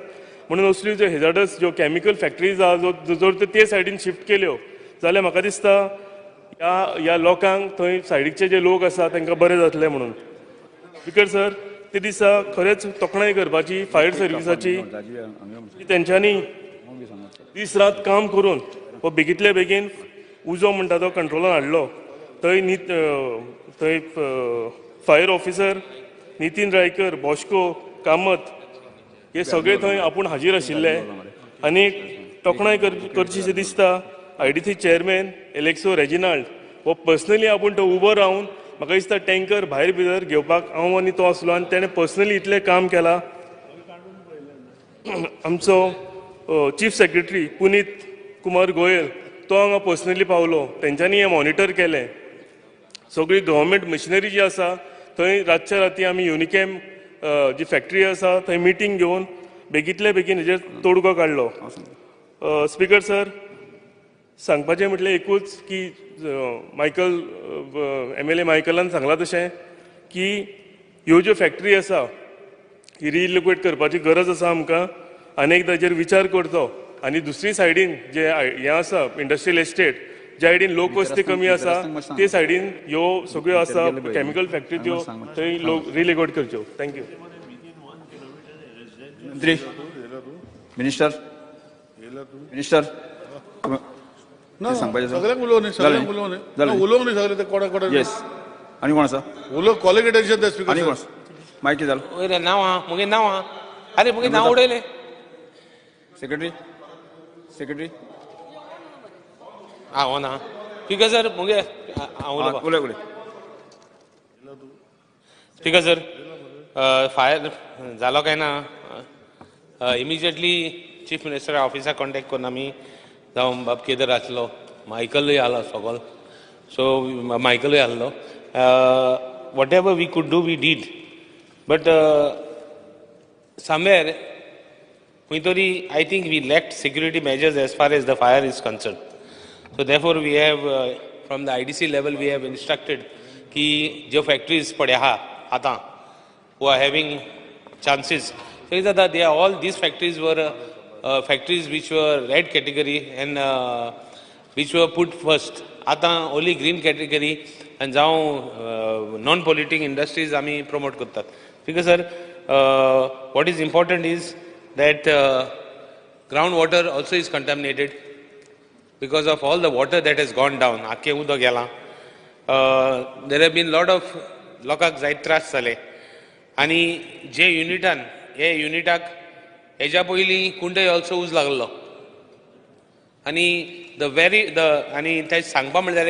म्हणून असल्यो ज्यो हेजर्डस ज्यो केमिकल फॅक्टरीज आहा जर ते सायडीन शिफ्ट केल्यो जाल्यार म्हाका दिसता ह्या लोकांक थंय सायडीचे जे लोक आसा तांकां बरें जातलें म्हणून. स्पिकर सर, ते दिसा खरेंच तोखणाय करपाची फायर सर्विसाची, तेंच्यांनी दीस रात काम करून हो बेगींतल्या बेगीन उजो म्हणटा तो कंट्रोलान हाडलो. थंय थंय फायर ऑफिसर नितीन रायकर, बॉश्को कामत हे सगळे थंय आपूण हाजीर आशिल्ले आनी तोखणाय करची अशें दिसता IDC chairman Aleixo Reginald हो पर्सनली आपूण तो उबो रावन म्हाका दिसता टँकर भायर भितर घेवपाक हांव आनी तो आसलो आनी तेणें पर्सनली इतलें काम केलां. आमचो चीफ सेक्रेटरी पुनीत कुमार गोयल तो हांगा पर्सनली पावलो, तेंच्यांनी हें मॉनिटर केलें. सगळी गव्हर्मेंट मशिनरी जी आसा थंय रातच्या राती आमी युनिकॅम जी फॅक्टरी आसा थंय मिटींग घेवन बेगींतल्या बेगीन हेजेर तोडगो काडलो. स्पीकर सर, सांगपाचें म्हटल्यार एकूच की मायकल MLA मायकलान सांगलां तशें की ह्यो ज्यो फॅक्टरी आसा ही रिलोकेट करपाची गरज आसा आमकां आनी एकदां हेजेर विचार करचो. आनी दुसरी सायडीन जे हें आसा इंडस्ट्रियल एस्टेट ज्या सायडीन लोकवस्ती कमी आसा ते सायडीन ह्यो सगळ्यो आसा केमिकल फॅक्टरी त्यो थंय लोक रिलोकेट करच्यो. Thank you. मंत्री, मिनिस्टर, मिनिस्टर सगळ्यांक उलोवं न्ही, सगळ्यांक उलोवं न्ही, उलोवंक न्ही सगळे ते कोडा कोडा. येस, आनी कोण आसा? उलो कॉलिंग अटेन्शन दे स्पीकर. आनी कोण आसा? माहिती जालो नांव आहा मुगे, नांव आहा. अरे मुगे नांव उडयलें. सेक्रेटरी, सेक्रेटरी हांव ना. स्पीकर सर मुगे हांव उलय उलय. स्पीकर सर, फायर जालो काय ना इमिजिएटली चीफ मिनिस्टर ऑफिसाक कॉन्टेक्ट करून आमी जावं बाब केदर आसलो, मायकलूय आलो सगलो, सो मायकलूय आहलो. Whatever we could do we did, but somewhere खंय तरी I think we lacked security measures as far as the fire is concern. So therefore we have from the IDC level we have instructed की ज्यो factories पडे आहा आतां who are having chances, so जाता they are all these factories were factories which were red category and which were put first. आतां only green category आनी जावं non polluting industries आमी प्रमोट करतात. Because sir, what is important is that ground water also is contaminated because of all the water that has gone down. आख्खें उदक गेलां. There have been lot of लोकांक जायते त्रास जाले आनी जे युनिटान हे युनिटाक हेज्या पयलीं कुंडय ऑल्सो उज लागलो आनी the very the आनी ते सांगपा म्हणल्यार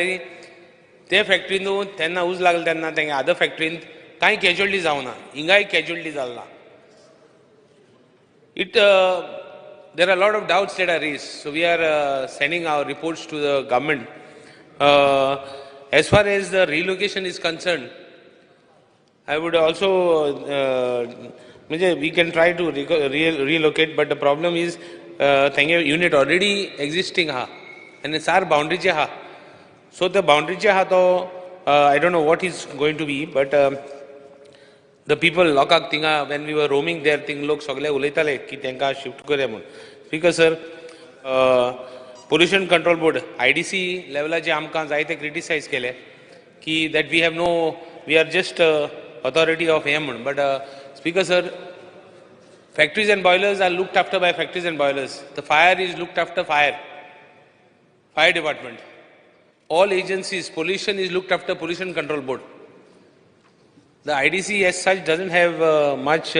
ते फॅक्टरींतू तेन्ना उज लागलो तेन्ना तेंगे अदर फॅक्टरींत कांय कॅज्युअल्टी जावना, हिंगाय कॅज्युअल्टी जाल ना. It there are lot of doubts that are raised, so we are sending our reports to the government. As far as the relocation is concern, I would also म्हणजे we can try to relocate, but the problem is तेंगे unit already existing आहा आनी सार बाउंड्रीचे आहा. So ते बाउंड्रीचे आहा तो I don't know what is going to be, but the people लोकांक थिंगा when we were roaming there thing लोक सगळे उलयताले की तांकां शिफ्ट करया म्हूण. Speaker sir, pollution control board IDC लेवलाचे आमकां जायते क्रिटिसायज केले की that we have no, we are just authority of हें म्हूण. But speaker sir, factories and boilers are looked after by factories and boilers. The fire is looked after fire department. All agencies, pollution is looked after pollution control board. The IDC as such doesn't have much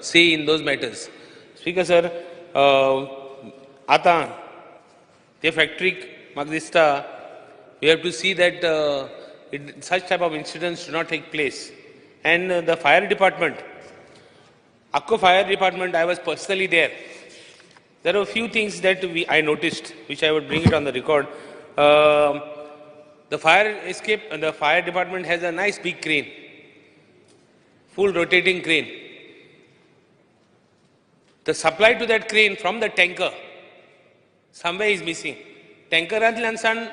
say in those matters. Speaker sir, आतां ते फॅक्टरीक म्हाका दिसता we have to see that such type of incidents do not take place. And the fire department, Akko fire department, I was personally there. There are few things that I noticed, which I would bring it on the record. The fire escape, the fire department has a nice big crane, full rotating crane. The supply to that crane from the tanker somewhere is missing. टँकरांतल्यान सान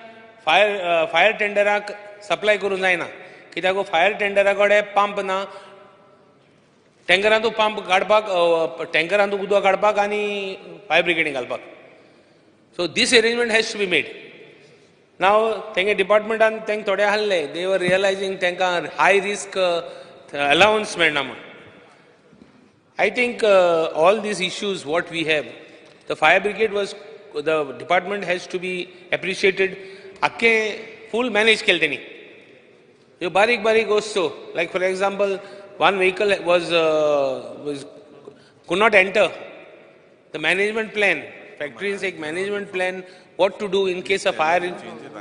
fire टेंडराक supply करूंक जायना, कित्याक fire टेंडरा कडेन pump ना. टँकरांतू pump काडपाक, टँकरांतू उदक काडपाक आनी फायर ब्रिगेडीक घालपाक. So this arrangement has to be made. Now तेंगे डिपार्टमेंटान तेंक थोडे आहले, दे वर रियलायजींग तेंकां हाय रिस्क अलावन्स मेळना म्हूण. I think all these issues what we have, the fire brigade was, the department has to be appreciated. आख्खे फूल मॅनेज केलें तेणी. ह्यो बारीक बारीक वस्तू, like for example one vehicle was could not enter. The management plan, factories एक management plan, what to do in case of fire,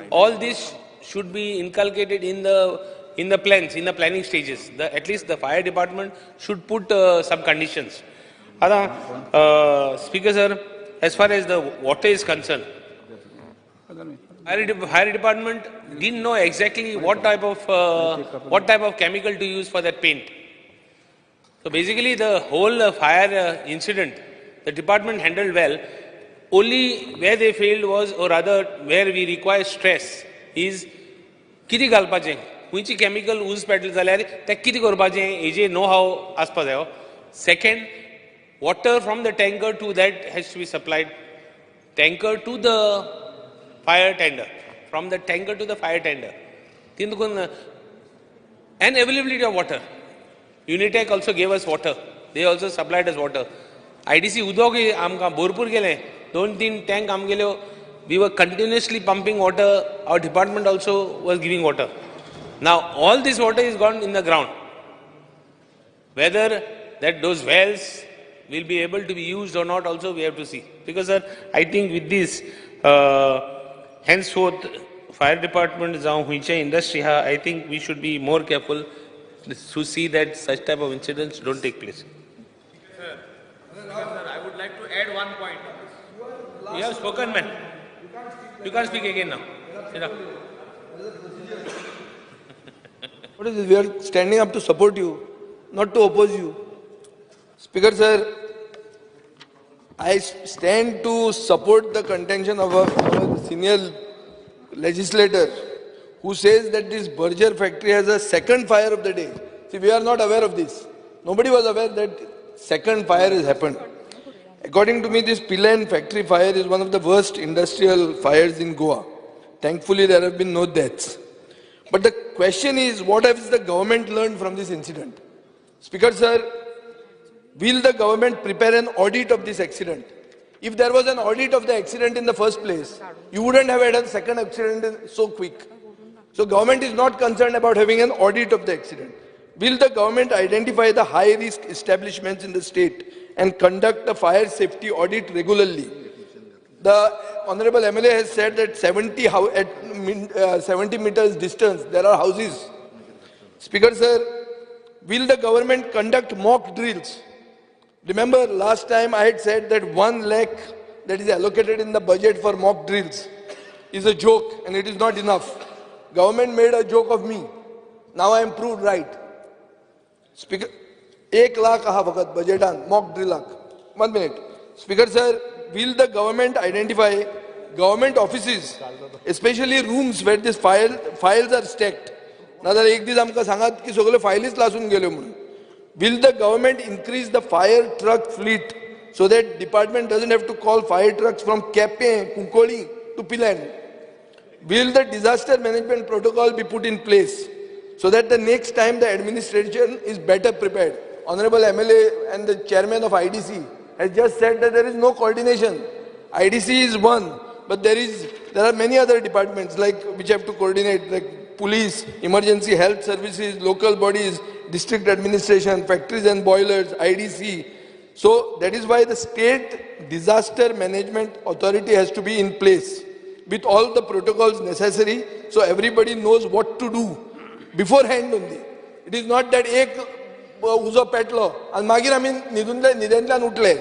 all this should be inculcated in the plans, in the planning stages. At least the fire department should put some conditions. Speaker sir, as far as the water is concerned, fire department didn't know exactly what type of chemical to use for that paint. So basically the whole fire incident, the department handled well. Only where they failed was, or rather where we require stress, is किती घालपाचें, खंयची chemical ऊज पेटले जाल्यार तें कितें करपाचें हेजें know how आसपा जायो. Second, water from the tanker to that has to be supplied. Tanker to the fire tender, from the tanker to the fire tender. And availability of water. Unitech also gave us water. They also supplied us water. IDC उदक आमकां भरपूर गेलें, 2-3 tank आमगेल्यो. We were continuously pumping water. Our department also was giving water. Now all this water is gone in the ground. Whether that those wells will be able to be used or not also we have to see. Because sir, I think with this, henceforth fire department, industry, I think we should be more careful to see that such type of incidents don't take place. Sir, I would like to add one point. You have spoken, man. You can't speak again now. Sit down. What is this? We are standing up to support you, not to oppose you. Speaker sir, I stand to support the contention of our senior legislator who says that this Berger factory has a second fire of the day. See, we are not aware of this. Nobody was aware that second fire has happened. According to me, this Pilerne factory fire is one of the worst industrial fires in Goa. Thankfully, there have been no deaths. But the question is, what has the government learned from this incident? Speaker sir, will the government prepare an audit of this accident? If there was an audit of the accident in the first place, you wouldn't have had a second accident so quick. So government is not concerned about having an audit of the accident. Will the government identify the high-risk establishments in the state and conduct a fire safety audit regularly? The Honorable MLA has said that 70 meters distance, there are houses. Speaker sir, will the government conduct mock drills? Remember last time I had said that 1 lakh that is allocated in the budget for mock drills is a joke and it is not enough. Government made a joke of me. Now I am proved right. Speaker, 1 lakh aha fakat budgetan mock drillak. 1 minute. Speaker sir, will the government identify government offices, especially rooms where these files are stacked? नाजाल्यार एक दीस आमकां सांगात की सगळ्यो फायलीच लासून गेल्यो म्हणून. Will the government increase the fire truck fleet so that department doesn't have to call fire trucks from Quepem, Cuncolim to Pilerne? Will the disaster management protocol be put in place so that the next time the administration is better prepared? Honorable MLA and the chairman of IDC has just said that there is no coordination. IDC is one, but there are many other departments like which have to coordinate, like police, emergency health services, local bodies, district administration, factories and boilers, IDC. So that is why the state disaster management authority has to be in place with all the protocols necessary, so everybody knows what to do beforehand only. It is not that ek uzo petlo and मागीर आमी न्हिदेंतल्यान उठले.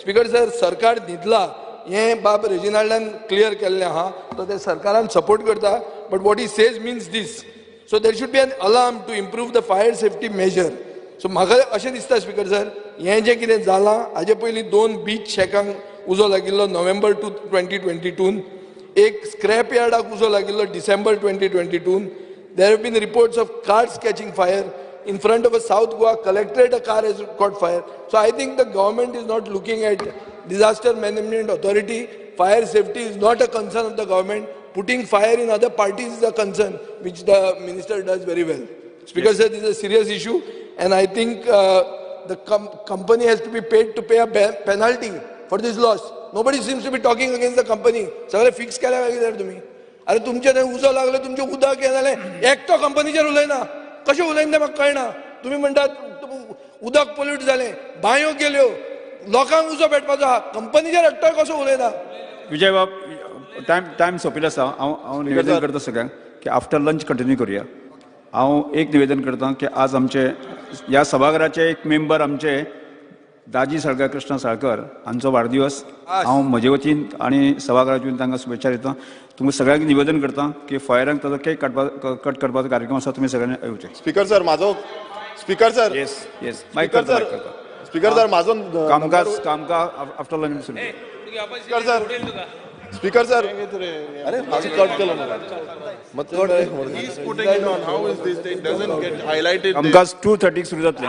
Speaker sir, सरकार न्हिदला हें बाब रेजिनाल्डान clear केल्लें आहा, तो ते सरकारान सपोर्ट करता. But what he says means this. So there should be an alarm to improve the fire safety measure. So म्हाका अशें दिसता स्पीकर सर, हें जें कितें जालां हाजे पयलीं 2 बीच शॅकांक उजो लागिल्लो नोव्हेंबर 2022, एक स्क्रॅप यार्डाक उजो लागिल्लो डिसेंबर 2022. There have been reports of cars catching fire. In front of a South Goa collectorate, a car has caught fire. So I think the government is not looking at disaster management authority. Fire safety is not a concern of the government. Putting fire in other parties is a concern, which the minister does very well. Speaker yes. Sir, this is a serious issue, and I think the company has to be paid to pay a penalty for this loss. Nobody seems to be talking against the company. सगळे fix केल्या मागीर तुम्ही. अरे तुमचे थंय उजो लागलो, तुमचें उदक हें जालें, एकटो कंपनीचेर उलयना. कशें उलयना तें म्हाका कळना. तुमी म्हणटात उदक पोल्यूट जालें, बांयो गेल्यो, लोकांक उजो पेटपाचो आहा, कंपनीचेर एकटोय कसो उलयना. विजय बाब, टायम टायम सोंपिल्लो आसा. हांव हांव निवेदन करता सगळ्यांक. की आफ्टर लंच कंटिन्यू करूया. हांव एक निवेदन करता की आज आमचे ह्या सभाघराचे एक मेंबर आमचे दाजी साळकर, कृष्णा साळकर हांचो वाडदिवस. हांव म्हजे वतीन आनी सभाघराच्या वतीन तांकां शुभेच्छा दिता. तुमकां सगळ्यांक निवेदन करता की फॉयरांक ताजो केक काडपा कट करपाचो कार्यक्रम आसा, तुमी सगळ्यांनी येवचें. स्पीकर सर, म्हाजो, speaker sir. Yes yes mic speaker करता, सर, मायक करता. स्पीकर सर, म्हाजो कामकाज कामकाज आफ्टर लंच सुरू. स्पीकर सर, स्पीकर सर, अरे म्हाजो कट केलो मरे. He's putting it on. How is this? It doesn't get highlighted there. कामकाज 2:30 सुरू जातलें.